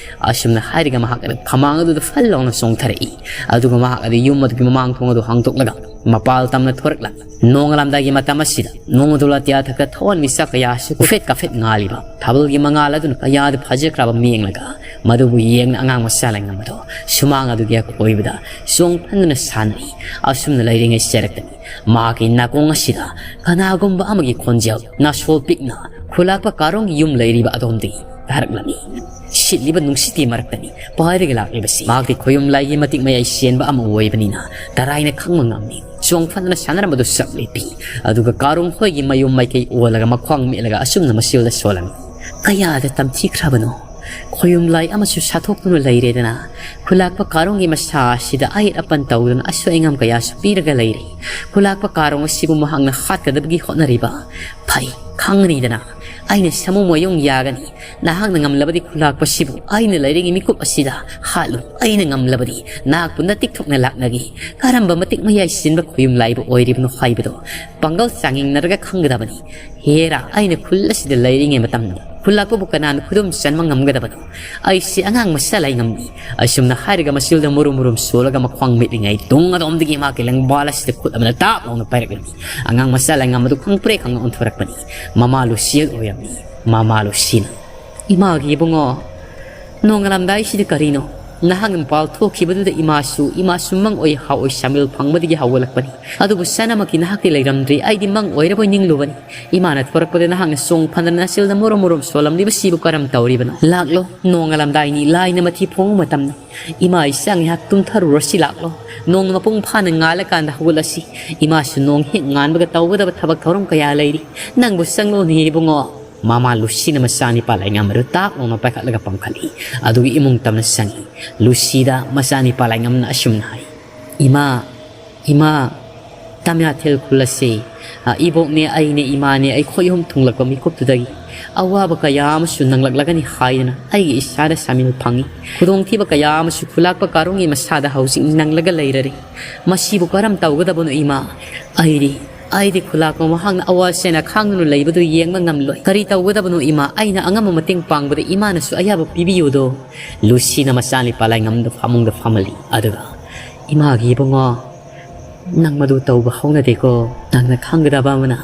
ꯑꯁꯨꯝꯅ ꯍꯥꯏꯔꯒ ꯃꯍꯥꯛ ꯑꯗꯨ ꯐꯃꯥꯡ ꯑꯗꯨꯗ ꯐꯜ ꯂꯥꯎꯅ ꯆꯣꯡꯊꯔꯛꯏ꯫ ꯑꯗꯨꯒ ꯃꯍꯥꯛ ꯑꯗꯨ ꯌꯨꯝ ꯑꯗꯨꯒꯤ ꯃꯃꯥꯡ ꯊꯣꯡ ꯑꯗꯨ ꯍꯥꯡꯗꯣꯛꯂꯒ ꯃꯄꯥꯜ ꯇꯝꯅ ꯊꯣꯔꯛꯂꯝꯃꯤ꯫ ꯅꯣꯡꯉꯥꯂꯝꯗꯥꯏꯒꯤ ꯃꯇꯝ ꯑꯁꯤꯗ ꯅꯣꯡꯃꯗꯣꯜ ꯑꯇꯤꯌꯥ ꯊꯛꯇ ꯊꯋꯥꯟꯃꯤꯆꯥꯛ ꯀꯌꯥ ꯑꯁꯤ ꯀꯨꯐꯦꯠ ꯀꯥꯐꯦꯠ ꯉꯥꯜꯂꯤꯕ ꯊꯥꯕꯜꯒꯤ ꯃꯉꯥꯜ ꯑꯗꯨꯅ ꯀꯌꯥꯗ ꯐꯖꯈ꯭ꯔꯕ ꯃꯤꯠꯌꯦꯡꯂꯒ ꯃꯗꯨꯕꯨ ꯌꯦꯡꯅ ꯑꯉꯥꯡ ꯃꯆꯥ ꯂꯩꯉꯝꯕꯗꯣ ꯁꯨꯃꯥꯡ ꯑꯗꯨꯒꯤ ꯑꯀꯣꯏꯕꯗ ꯆꯣꯡ ꯐꯟꯗꯨꯅ ꯁꯥꯟꯅꯔꯤ꯫ ꯑꯁꯨꯝꯅ ꯂꯩꯔꯤꯉꯩ ꯆꯦꯔꯛꯇꯅꯤ ꯃꯍꯥꯛꯀꯤ ꯅꯥꯀꯣꯡ ꯑꯁꯤꯗ ꯀꯅꯥꯒꯨꯝꯕ ꯑꯃꯒꯤ ꯈꯣꯟꯖꯦꯜ ꯅꯥꯁꯣꯜ ꯄꯤꯛꯅ ꯈꯨꯂꯥꯛꯄ ꯀꯥꯔꯣꯡꯒꯤ ꯌꯨꯝ ꯂꯩꯔꯤꯕ ꯑꯗꯣꯝꯗꯒꯤ ꯇꯥꯔꯛꯂꯝꯃꯤ꯫ ꯁꯤꯠꯂꯤꯕ ꯅꯨꯡꯁꯤꯠꯀꯤ ꯃꯔꯛꯇꯅꯤ ꯄꯥꯏꯔꯒ ꯂꯥꯛꯂꯤꯕꯁꯤ꯫ ꯃꯍꯥꯛꯇꯤ ꯈꯣꯌꯨꯝ ꯂꯥꯏꯒꯤ ꯃꯇꯤꯛ ꯃꯌꯥꯏ ꯆꯦꯟꯕ ꯑꯃ ꯑꯣꯏꯕꯅꯤꯅ ꯇꯔꯥꯏꯅ ꯈꯪꯕ ꯉꯝꯃꯤ꯫ ꯆꯣꯡ ꯐꯟꯗꯨꯅ ꯁꯥꯟꯅꯔꯝꯕꯗꯨ ꯆꯞ ꯂꯦꯞꯄꯤ꯫ ꯑꯗꯨꯒ ꯀꯥꯔꯣꯡ ꯍꯣꯏꯒꯤ ꯃꯌꯨꯝ ꯃꯥꯏꯀꯩ ꯑꯣꯜꯂꯒ ꯃꯈ꯭ꯋꯥꯡ ꯃꯦꯠꯂꯒ ꯑꯁꯨꯝꯅ ꯃꯁꯤꯜꯗ ꯁꯣꯜꯂꯝꯃꯤ꯫ ꯀꯌꯥꯗ ꯇꯝꯊꯤꯈ꯭ꯔꯕꯅꯣ? ꯈꯣꯌꯨꯝ ꯂꯥꯏ ꯑꯃꯁꯨ ꯁꯥꯊꯣꯛꯇꯨꯅ ꯂꯩꯔꯦꯗꯅ, ꯈꯨꯂꯥꯛꯄ ꯀꯥꯔꯣꯡꯒꯤ ꯃꯁꯥ ꯑꯁꯤꯗ ꯑꯌꯦꯠ ꯑꯄꯟ ꯇꯧꯗꯨꯅ ꯑꯁꯣꯏ ꯑꯉꯥꯝ ꯀꯌꯥꯁꯨ ꯄꯤꯔꯒ ꯂꯩꯔꯤ꯫ ꯈꯨꯂꯥꯛꯄ ꯀꯥꯔꯣꯡ ꯑꯁꯤꯕꯨ ꯃꯍꯥꯛꯅ ꯍꯥꯠꯀꯗꯕꯒꯤ ꯍꯣꯠꯅꯔꯤꯕ꯫ ꯐꯩ, ꯈꯪꯒꯅꯤꯗꯅ꯫ ꯑꯩꯅ ꯁꯥꯃꯨ ꯃꯌꯣꯡ ꯌꯥꯒꯅꯤ꯫ ꯅꯍꯥꯛꯅ ꯉꯝꯂꯕꯗꯤ ꯈꯨꯂꯥꯛꯄꯁꯤꯕꯨ ꯑꯩꯅ ꯂꯩꯔꯤꯉꯩ ꯃꯤꯀꯨꯞ ꯑꯁꯤꯗ ꯍꯥꯠꯂꯨ꯫ ꯑꯩꯅ ꯉꯝꯂꯕꯗꯤ ꯅꯍꯥꯛꯄꯨ ꯅꯇꯤꯛ ꯊꯣꯛꯅ ꯂꯥꯛꯅꯒꯦ꯫ ꯀꯔꯝꯕ ꯃꯇꯤꯛ ꯃꯌꯥꯏ ꯆꯦꯟꯕ ꯈꯣꯌꯨꯝ ꯂꯥꯏꯕ ꯑꯣꯏꯔꯤꯕꯅꯣ ꯍꯥꯏꯕꯗꯣ ꯄꯥꯡꯒꯜ ꯆꯥꯡꯌꯦꯡꯅꯔꯒ ꯈꯪꯒꯗꯕꯅꯤ꯫ ꯍꯦꯔꯥ, ꯑꯩꯅ ꯈꯨꯜ ꯑꯁꯤꯗ ꯂꯩꯔꯤꯉꯩ ꯃꯇꯝꯗ ꯈꯨꯜꯂꯥꯛꯄꯕꯨ ꯀꯅꯥꯅ ꯈꯨꯗꯨꯝ ꯆꯟꯕ ꯉꯝꯒꯗꯕꯅꯣ? ꯑꯩꯁꯦ ꯑꯉꯥꯡ ꯃꯆꯥ ꯂꯥꯏꯉꯝꯅꯤ꯫ ꯑꯁꯨꯝꯅ ꯍꯥꯏꯔꯒ ꯃꯆꯤꯜꯗ ꯃꯨꯔꯨꯝ ꯃꯨꯔꯨꯝ ꯁꯣꯜꯂꯒ ꯃꯈ꯭ꯋꯥꯡ ꯃꯤꯠꯂꯤꯉꯩ ꯇꯨꯡ ꯑꯗꯣꯝꯗꯒꯤ ꯃꯍꯥꯛꯀꯤ ꯂꯦꯡꯕꯥꯜ ꯑꯁꯤꯗ ꯈꯨꯠ ꯑꯃꯅ ꯇꯥꯞ ꯂꯥꯎꯅ ꯄꯥꯏꯔꯛꯂꯝꯃꯤ꯫ ꯑꯉꯥꯡ ꯃꯆꯥ ꯂꯥꯏꯉꯝ ꯑꯗꯨ ꯈꯪꯄ꯭ꯔꯦꯛ ꯈꯪꯅ ꯑꯣꯟꯊꯣꯔꯛꯄꯅꯤ꯫ ꯃꯃꯥ ꯂꯨꯁꯤꯌꯟ ꯑꯣꯏꯔꯝꯃꯤ꯫ ꯃꯃꯥ ꯂꯨꯁꯤꯅ, "ꯏꯃꯥꯒꯤ ꯏꯕꯨꯡꯉꯣ, ꯅꯣꯡꯉꯥꯜꯂꯝꯗꯥꯏꯁꯤꯗꯤ ꯀꯔꯤꯅꯣ? ꯅꯍꯥꯛ ꯃꯄꯥꯜ ꯊꯣꯛꯈꯤꯕꯗꯨꯗ ꯏꯃꯥꯁꯨ, ꯏꯃꯥꯁꯨ ꯃꯪ ꯑꯣꯏ ꯍꯥ ꯑꯣꯏ ꯆꯥꯃꯤꯜ ꯐꯪꯕꯗꯒꯤ ꯍꯧꯒꯠꯂꯛꯄꯅꯤ꯫ ꯑꯗꯨꯕꯨ ꯁꯅꯥꯃꯛꯀꯤ ꯅꯍꯥꯛꯇꯤ ꯂꯩꯔꯝꯗ꯭ꯔꯤ꯫ ꯑꯩꯗꯤ ꯃꯪ ꯑꯣꯏꯔꯕꯣꯏ ꯅꯤꯡꯂꯨꯕꯅꯤ꯫ ꯏꯃꯥꯅ ꯊꯣꯔꯛꯄꯗ ꯅꯍꯥꯛꯅ ꯆꯣꯡ ꯐꯟꯗꯅ ꯅꯆꯤꯜꯗ ꯃꯨꯔꯨꯝ ꯃꯨꯔꯨꯝ ꯁꯣꯜꯂꯝꯂꯤꯕꯁꯤꯕꯨ ꯀꯔꯝ ꯇꯧꯔꯤꯕꯅꯣ? ꯂꯥꯛꯂꯣ, ꯅꯣꯡꯉꯥꯜꯂꯝꯗꯥꯏꯅꯤ, ꯂꯥꯏꯅ ꯃꯊꯤ ꯐꯣꯡꯕ ꯃꯇꯝꯅꯤ꯫ ꯏꯃꯥ ꯏꯆꯥ ꯉꯥꯏꯍꯥꯛ ꯇꯨꯝꯊꯔꯨꯔꯁꯤ ꯂꯥꯛꯂꯣ꯫ ꯅꯣꯡ ꯃꯄꯨꯡ ꯐꯥꯅ ꯉꯥꯜꯂꯀꯥꯟꯗ ꯍꯧꯒꯠꯂꯁꯤ꯫ ꯏꯃꯥꯁꯨ ꯅꯣꯡ ꯍꯦꯛ ꯉꯥꯟꯕꯒ ꯇꯧꯒꯗꯕ ꯊꯕꯛ ꯊꯧꯔꯝ ꯀꯌꯥ ꯂꯩꯔꯤ꯫ ꯅꯪꯕꯨ ꯆꯪꯂꯣꯅꯦ ꯏꯕꯨꯡꯉꯣ꯫" ꯃꯃꯥ ꯂꯨꯁꯤꯅ ꯃꯆꯥꯅꯤꯄꯥ ꯂꯥꯏꯉꯝ ꯑꯗꯨ ꯇꯥꯛ ꯂꯥꯎꯅ ꯄꯥꯏꯈꯠꯂꯒ ꯄꯝꯈꯠꯂꯤ꯫ ꯑꯗꯨꯒ ꯏꯃꯨꯡ ꯇꯝꯅ ꯆꯪꯉꯤ꯫ ꯂꯨꯁꯤꯗ ꯃꯆꯥꯅꯤꯄꯥ ꯂꯥꯏꯉꯝꯅ ꯑꯁꯨꯝꯅ ꯍꯥꯏ, "ꯏꯃꯥ, ꯏꯃꯥ, ꯇꯝꯌꯥꯊꯦꯜ ꯈꯨꯜ ꯑꯁꯤ, ꯑ, ꯏꯕꯣꯛꯅꯦ, ꯑꯩꯅꯦ, ꯏꯃꯥꯅꯦ, ꯑꯩꯈꯣꯏ ꯑꯍꯨꯝ ꯊꯨꯡꯂꯛꯄ ꯃꯤꯀꯨꯞꯇꯨꯗꯒꯤ ꯑꯋꯥꯕ ꯀꯌꯥ ꯑꯃꯁꯨ ꯅꯪꯂꯛꯂꯒꯅꯤ ꯍꯥꯏꯗꯨꯅ ꯑꯩꯒꯤ ꯏꯁꯥꯗ ꯁꯥꯃꯤꯜ ꯐꯪꯉꯤ꯫ ꯈꯨꯗꯣꯡꯊꯤꯕ ꯀꯌꯥ ꯑꯃꯁꯨ ꯈꯨꯂꯥꯛꯄ ꯀꯥꯔꯣꯡꯒꯤ ꯃꯁꯥꯗ ꯍꯧꯖꯤꯛ ꯅꯪꯂꯒ ꯂꯩꯔꯔꯦ꯫ ꯃꯁꯤꯕꯨ ꯀꯔꯝ ꯇꯧꯒꯗꯕꯅꯣ ꯏꯃꯥ? ꯑꯩꯗꯤ, ꯑꯩꯗꯤ ꯈꯨꯂꯥꯛꯄ ꯃꯍꯥꯛꯅ ꯑꯋꯥ ꯆꯩꯅ ꯈꯥꯡꯗꯨꯅ ꯂꯩꯕꯗꯨ ꯌꯦꯡꯕ ꯉꯝꯂꯣꯏ꯫ ꯀꯔꯤ ꯇꯧꯒꯗꯕꯅꯣ ꯏꯃꯥ? ꯑꯩꯅ ꯑꯉꯝꯕ ꯃꯇꯦꯡ ꯄꯥꯡꯕꯗ ꯏꯃꯥꯅꯁꯨ ꯑꯌꯥꯕ ꯄꯤꯕꯤꯌꯨꯗꯣ꯫" ꯂꯨꯁꯤꯅ ꯃꯆꯥꯅꯤꯄꯥ ꯂꯥꯏꯉꯝꯗ ꯐꯃꯨꯡꯗ ꯐꯝꯍꯜꯂꯤ꯫ ꯑꯗꯨꯒ, "ꯏꯃꯥꯒꯤ ꯏꯕꯨꯡꯉꯣ, ꯅꯪ ꯃꯗꯨ ꯇꯧꯕ ꯍꯧꯅꯗꯦꯀꯣ꯫ ꯅꯪꯅ ꯈꯪꯒꯗꯕ ꯑꯃꯅ,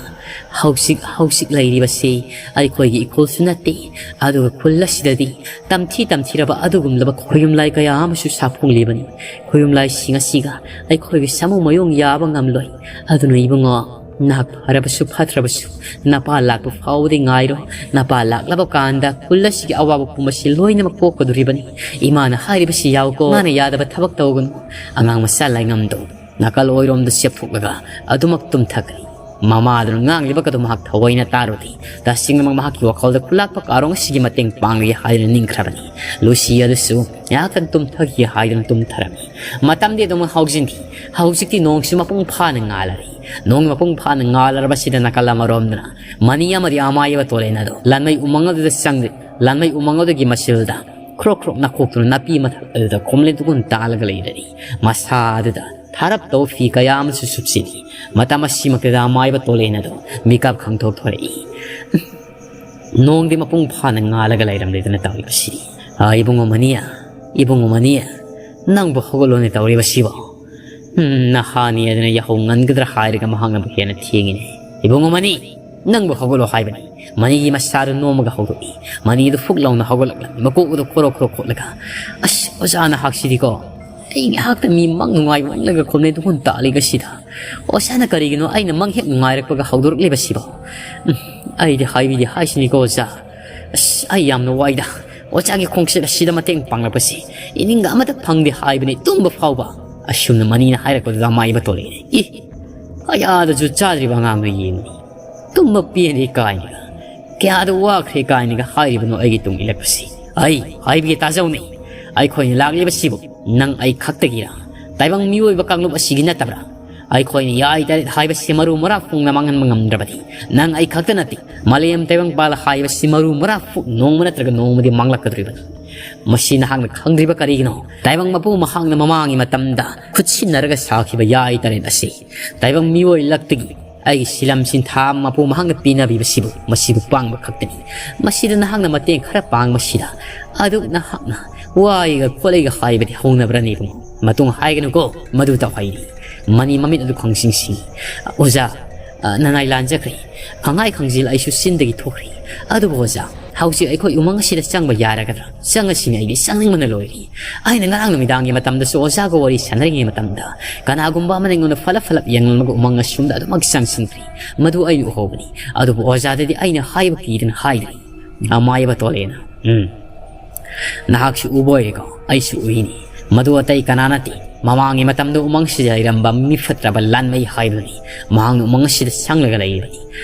ꯍꯧꯖꯤꯛ, ꯍꯧꯖꯤꯛ ꯂꯩꯔꯤꯕꯁꯤ ꯑꯩꯈꯣꯏꯒꯤ ꯏꯈꯨꯜꯁꯨ ꯅꯠꯇꯦ꯫ ꯑꯗꯨꯒ ꯈꯨꯜ ꯑꯁꯤꯗꯗꯤ ꯇꯝꯊꯤ ꯇꯝꯊꯤꯔꯕ ꯑꯗꯨꯒꯨꯝꯂꯕ ꯈꯣꯌꯨꯝꯂꯥꯏ ꯀꯌꯥ ꯑꯃꯁꯨ ꯁꯥꯐꯣꯡꯂꯤꯕꯅꯤ꯫ ꯈꯣꯌꯨꯝꯂꯥꯏꯁꯤꯡ ꯑꯁꯤꯒ ꯑꯩꯈꯣꯏꯒꯤ ꯁꯥꯃꯨ ꯃꯌꯣꯡ ꯌꯥꯕ ꯉꯝꯂꯣꯏ꯫ ꯑꯗꯨꯅ ꯏꯕꯨꯡꯉꯣ, ꯅꯍꯥꯛ ꯐꯔꯕꯁꯨ ꯐꯠꯇ꯭ꯔꯕꯁꯨ ꯅꯄꯥ ꯂꯥꯛꯄ ꯐꯥꯎꯕꯗꯤ ꯉꯥꯏꯔꯣ꯫ ꯅꯄꯥ ꯂꯥꯛꯂꯕ ꯀꯥꯟꯗ ꯈꯨꯜ ꯑꯁꯤꯒꯤ ꯑꯋꯥꯕ ꯄꯨꯝꯕꯁꯤ ꯂꯣꯏꯅꯃꯛ ꯀꯣꯛꯀꯗꯣꯔꯤꯕꯅꯤ꯫ ꯏꯃꯥꯅ ꯍꯥꯏꯔꯤꯕꯁꯤ ꯌꯥꯎꯀꯣ꯫ ꯃꯥꯅ ꯌꯥꯗꯕ ꯊꯕꯛ ꯇꯧꯒꯅꯨ꯫" ꯑꯉꯥꯡ ꯃꯆꯥ ꯂꯥꯏꯉꯝꯗꯣ ꯅꯥꯀꯜ ꯑꯣꯏꯔꯣꯝꯗ ꯆꯦꯞꯊꯣꯛꯂꯒ ꯑꯗꯨꯃꯛ ꯇꯨꯝꯊꯈ꯭ꯔꯦ꯫ ꯃꯃꯥꯗꯨꯅ ꯉꯥꯡꯂꯤꯕ ꯑꯗꯨ ꯃꯍꯥꯛ ꯊꯑꯣꯏꯅ ꯇꯥꯔꯨꯗꯦ꯫ ꯇꯁꯦꯡꯅꯃꯛ ꯃꯍꯥꯛꯀꯤ ꯋꯥꯈꯜꯗ ꯈꯨꯂꯥꯛꯄ ꯀꯥꯔꯣꯡ ꯑꯁꯤꯒꯤ ꯃꯇꯦꯡ ꯄꯥꯡꯂꯒꯦ ꯍꯥꯏꯗꯨꯅ ꯅꯤꯡꯈ꯭ꯔꯕꯅꯤ꯫ ꯂꯨꯁꯤ ꯑꯗꯨꯁꯨ ꯉꯥꯏꯍꯥꯛꯇꯪ ꯇꯨꯝꯊꯈꯤ ꯍꯥꯏꯗꯨꯅ ꯇꯨꯝꯊꯔꯝꯃꯤ꯫ ꯃꯇꯝꯗꯤ ꯑꯗꯨꯃꯛ ꯍꯧꯖꯤꯟꯈꯤ꯫ ꯍꯧꯖꯤꯛꯇꯤ ꯅꯣꯡꯁꯨ ꯃꯄꯨꯡ ꯐꯥꯅ ꯉꯥꯜꯂꯔꯦ꯫ ꯅꯣꯡ ꯃꯄꯨꯡ ꯐꯥꯅ ꯉꯥꯜꯂꯔꯕꯁꯤꯗ ꯅꯥꯀꯜ ꯑꯃꯔꯣꯝꯗꯅ ꯃꯅꯤ ꯑꯃꯗꯤ ꯑꯃꯥꯏꯕ ꯇꯣꯂꯦꯟ ꯑꯗꯨ ꯂꯥꯟꯃꯩ ꯎꯃꯪ ꯑꯗꯨꯗ ꯆꯪꯗꯦ꯫ ꯂꯥꯟꯃꯩ ꯎꯃꯪ ꯑꯗꯨꯒꯤ ꯃꯆꯤꯜꯗ ꯈ꯭ꯔꯣꯛ ꯈ꯭ꯔꯣꯛ ꯅꯥꯈꯣꯛꯇꯨꯅ ꯅꯥꯄꯤ ꯃꯊꯛ ꯑꯗꯨꯗ ꯈꯣꯝꯂꯦꯟ ꯇꯨꯒꯨꯟ ꯇꯥꯜꯂꯒ ꯂꯩꯔꯔꯤ꯫ ꯃꯁꯥ ꯑꯗꯨꯗ ꯊꯥꯔꯞ ꯇꯧꯕ ꯐꯤ ꯀꯌꯥ ꯑꯃꯁꯨ ꯁꯨꯞꯆꯤꯜꯂꯤ꯫ ꯃꯇꯝ ꯑꯁꯤꯃꯛꯇꯗ ꯑꯃꯥꯏꯕ ꯇꯣꯂꯦꯟ ꯑꯗꯨ ꯃꯤꯀꯞ ꯈꯪꯊꯣꯛꯊꯣꯔꯛꯏ꯫ ꯅꯣꯡꯗꯤ ꯃꯄꯨꯡ ꯐꯥꯅ ꯉꯥꯜꯂꯒ ꯂꯩꯔꯝꯂꯦꯗꯅ ꯇꯧꯔꯤꯕꯁꯤꯗꯤ꯫ "ꯑ, ꯏꯕꯨꯡꯉꯣ ꯃꯅꯤ, ꯏꯕꯨꯡꯉꯣ ꯃꯅꯤ, ꯅꯪꯕꯨ ꯍꯧꯒꯠꯂꯣꯅꯦ ꯇꯧꯔꯤꯕꯁꯤꯕꯣ꯫ ꯎꯝ, ꯅꯍꯥꯅꯤ ꯑꯗꯨꯅ ꯌꯥꯍꯧ ꯉꯟꯒꯗ꯭ꯔꯥ ꯍꯥꯏꯔꯒ ꯃꯍꯥꯛꯅꯕꯨ ꯍꯦꯟꯅ ꯊꯦꯡꯉꯤꯅꯦ꯫ ꯏꯕꯨꯡꯉꯣ ꯃꯅꯤ, ꯅꯪꯕꯨ ꯍꯧꯒꯠꯂꯣ ꯍꯥꯏꯕꯅꯤ꯫" ꯃꯅꯤꯒꯤ ꯃꯁꯥꯗꯨ ꯅꯣꯝꯃꯒ ꯍꯧꯗꯣꯛꯏ꯫ ꯃꯅꯤꯗꯨ ꯐꯨꯛ ꯂꯥꯎꯅ ꯍꯧꯒꯠꯂꯛꯂꯝꯃꯤ, ꯃꯀꯣꯛ ꯑꯗꯨ ꯈꯣꯔꯣ ꯈꯣꯔꯣ ꯈꯣꯠꯂꯒ꯫ "ꯑꯁ, ꯑꯣꯖꯥ, ꯅꯍꯥꯛꯁꯤꯗꯤꯀꯣ, ꯑꯩ ꯉꯥꯏꯍꯥꯛꯇ ꯃꯤ ꯃꯪ ꯅꯨꯡꯉꯥꯏꯃꯟꯂꯒ ꯈꯣꯝꯅꯩ ꯑꯗꯨꯒꯨꯝ ꯇꯥꯜꯂꯤꯒ ꯁꯤꯗ꯫ ꯑꯣꯖꯥꯅ ꯀꯔꯤꯒꯤꯅꯣ ꯑꯩꯅ ꯃꯪ ꯍꯦꯛ ꯅꯨꯡꯉꯥꯏꯔꯛꯄꯒ ꯍꯧꯗꯣꯔꯛꯂꯤꯕꯁꯤꯕꯣ? ꯎꯝ, ꯑꯩꯗꯤ ꯍꯥꯏꯕꯤꯗꯤ ꯍꯥꯏꯁꯤꯅꯤꯀꯣ ꯑꯣꯖꯥ꯫ ꯑꯁ, ꯑꯩ ꯌꯥꯝꯅ ꯋꯥꯏꯗ꯫ ꯑꯣꯖꯥꯒꯤ ꯈꯣꯡꯆꯠ ꯑꯁꯤꯗ ꯃꯇꯦꯡ ꯄꯥꯡꯂꯛꯄꯁꯤ ꯏꯅꯤꯡꯒ ꯑꯃꯠꯇ ꯐꯪꯗꯦ ꯍꯥꯏꯕꯅꯤ ꯇꯨꯝꯕ ꯐꯥꯎꯕ꯫" ꯑꯁꯨꯝꯅ ꯃꯅꯤꯅ ꯍꯥꯏꯔꯛꯄꯗꯨꯗ ꯃꯥꯏꯕ ꯇꯣꯂꯛꯏ꯫ "ꯏ, ꯀꯌꯥꯗꯁꯨ ꯆꯥꯗ꯭ꯔꯤꯕ ꯑꯉꯥꯡꯗꯨ ꯌꯦꯡꯉꯨꯅꯤ꯫ ꯇꯨꯝꯕ ꯄꯦꯟꯗꯦ ꯀꯥꯏꯅꯒ, ꯀꯌꯥꯗ ꯋꯥꯈ꯭ꯔꯦ ꯀꯥꯏꯅꯒ ꯍꯥꯏꯔꯤꯕꯅꯣ ꯑꯩꯒꯤ ꯇꯨꯡ ꯏꯜꯂꯛꯄꯁꯤ꯫ ꯑꯩ ꯍꯥꯏꯕꯤꯒꯦ ꯇꯥꯖꯧꯅꯦ, ꯑꯩꯈꯣꯏꯅ ꯂꯥꯛꯂꯤꯕꯁꯤꯕꯨ ꯅꯪ ꯑꯩ ꯈꯛꯇꯒꯤꯔ? ꯇꯥꯏꯕꯪ ꯃꯤꯑꯣꯏꯕ ꯀꯥꯡꯂꯨꯞ ꯑꯁꯤꯒꯤ ꯅꯠꯇꯕ꯭ꯔꯥ? ꯑꯩꯈꯣꯏꯅ ꯌꯥꯏ ꯇꯔꯦꯠ ꯍꯥꯏꯕꯁꯤ ꯃꯔꯨ ꯃꯔꯥꯡ ꯐꯪꯅ ꯃꯥꯡꯍꯟꯕ ꯉꯝꯗ꯭ꯔꯕꯗꯤ ꯅꯪ ꯑꯩ ꯈꯛꯇ ꯅꯠꯇꯦ, ꯃꯥꯂꯦꯝ ꯇꯥꯏꯕꯪꯄꯥꯜ ꯍꯥꯏꯕꯁꯤ ꯃꯔꯨ ꯃꯔꯥꯡ ꯐꯨꯛ ꯅꯣꯡꯃ ꯅꯠꯇ꯭ꯔꯒ ꯅꯣꯡꯃꯗꯤ ꯃꯥꯡꯂꯛꯀꯗꯧꯔꯤꯕꯅꯤ꯫ ꯃꯁꯤ ꯅꯍꯥꯛꯅ ꯈꯪꯗ꯭ꯔꯤꯕ ꯀꯔꯤꯒꯤꯅꯣ? ꯇꯥꯏꯕꯪ ꯃꯄꯨ ꯃꯍꯥꯛꯅ ꯃꯃꯥꯡꯒꯤ ꯃꯇꯝꯗ ꯈꯨꯠꯁꯤꯟꯅꯔꯒ ꯁꯥꯈꯤꯕ ꯌꯥꯏ ꯇꯔꯦꯠ ꯑꯁꯤ ꯇꯥꯏꯕꯪ ꯃꯤꯑꯣꯏ ꯂꯛꯇꯒꯤ ꯑꯩꯒꯤ ꯁꯤꯂꯝ ꯁꯤꯟꯊꯥ ꯃꯄꯨ ꯃꯍꯥꯛꯅ ꯄꯤꯅꯕꯤꯕꯁꯤꯕꯨ ꯃꯁꯤꯕꯨ ꯄꯥꯡꯕ ꯈꯛꯇꯅꯤ꯫ ꯃꯁꯤꯗ ꯅꯍꯥꯛꯅ ꯃꯇꯦꯡ ꯈꯔ ꯄꯥꯡꯕꯁꯤꯗ ꯑꯗꯨꯛ ꯅꯍꯥꯛꯅ ꯋꯥꯏꯒ ꯈꯣꯠꯂꯩꯒ ꯍꯥꯏꯕꯗꯤ ꯍꯧꯅꯕ꯭ꯔꯅꯦ ꯏꯕꯨꯡꯉꯣ? ꯃꯇꯨꯡ ꯍꯥꯏꯒꯅꯨꯀꯣ, ꯃꯗꯨ ꯇꯧꯍꯩꯔꯤ꯫" ꯃꯅꯤ ꯃꯃꯤꯠ ꯑꯗꯨ ꯈꯪꯁꯤꯡ ꯁꯤꯡꯏ꯫ "ꯑꯣꯖꯥ, ꯑ, ꯅꯅꯥꯏ ꯂꯥꯟꯖꯈ꯭ꯔꯦ꯫ ꯈꯪꯍꯥꯏ ꯈꯪꯖꯤꯜ ꯑꯩꯁꯨ ꯆꯤꯟꯗꯒꯤ ꯊꯣꯛꯈ꯭ꯔꯦ꯫ ꯑꯗꯨꯕꯨ ꯑꯣꯖꯥ, ꯍꯧꯖꯤꯛ ꯑꯩꯈꯣꯏ ꯎꯃꯪ ꯑꯁꯤꯗ ꯆꯪꯕ ꯌꯥꯔꯒꯗ꯭ꯔꯥ? ꯆꯪꯉꯁꯤꯅꯦ, ꯑꯩꯗꯤ ꯆꯪꯅꯤꯡꯕꯅ ꯂꯣꯏꯔꯦ꯫ ꯑꯩꯅ ꯉꯔꯥꯡ ꯅꯨꯃꯤꯗꯥꯡꯒꯤ ꯃꯇꯝꯗꯁꯨ ꯑꯣꯖꯥꯒ ꯋꯥꯔꯤ ꯁꯥꯟꯅꯔꯤꯉꯩ ꯃꯇꯝꯗ ꯀꯅꯥꯒꯨꯝꯕ ꯑꯃꯅ ꯑꯩꯉꯣꯟꯗ ꯐꯠꯂꯞ ꯐꯠꯂꯞ ꯌꯦꯡꯂꯝꯃꯒ ꯎꯃꯪ ꯑꯁꯨꯝꯗ ꯑꯗꯨꯃꯛ ꯆꯪꯁꯤꯟꯈ꯭ꯔꯦ꯫ ꯃꯗꯨ ꯑꯩꯅ ꯎꯍꯧꯕꯅꯤ꯫ ꯑꯗꯨꯕꯨ ꯑꯣꯖꯥꯗꯗꯤ ꯑꯩꯅ ꯍꯥꯏꯕ ꯀꯤꯗꯅ ꯍꯥꯏꯗ꯭ꯔꯤ꯫" ꯑꯃꯥꯏꯕ ꯇꯣꯂꯦꯅ, "ꯎꯝ, ꯅꯍꯥꯛꯁꯨ ꯎꯕ ꯑꯣꯏꯔꯦꯀꯣ? ꯑꯩꯁꯨ ꯎꯏꯅꯤ꯫ ꯃꯗꯨ ꯑꯇꯩ ꯀꯅꯥ ꯅꯠꯇꯦ, ꯃꯃꯥꯡꯒꯤ ꯃꯇꯝꯗ ꯎꯃꯪꯁꯤꯗ ꯂꯩꯔꯝꯕ ꯃꯤ ꯐꯠꯇ꯭ꯔꯕ ꯂꯥꯟꯃꯩ ꯍꯥꯏꯕꯗꯨꯅꯤ꯫ ꯃꯍꯥꯛꯅ ꯎꯃꯪ ꯑꯁꯤꯗ ꯆꯪꯂꯒ ꯂꯩꯔꯤꯕꯅꯤ꯫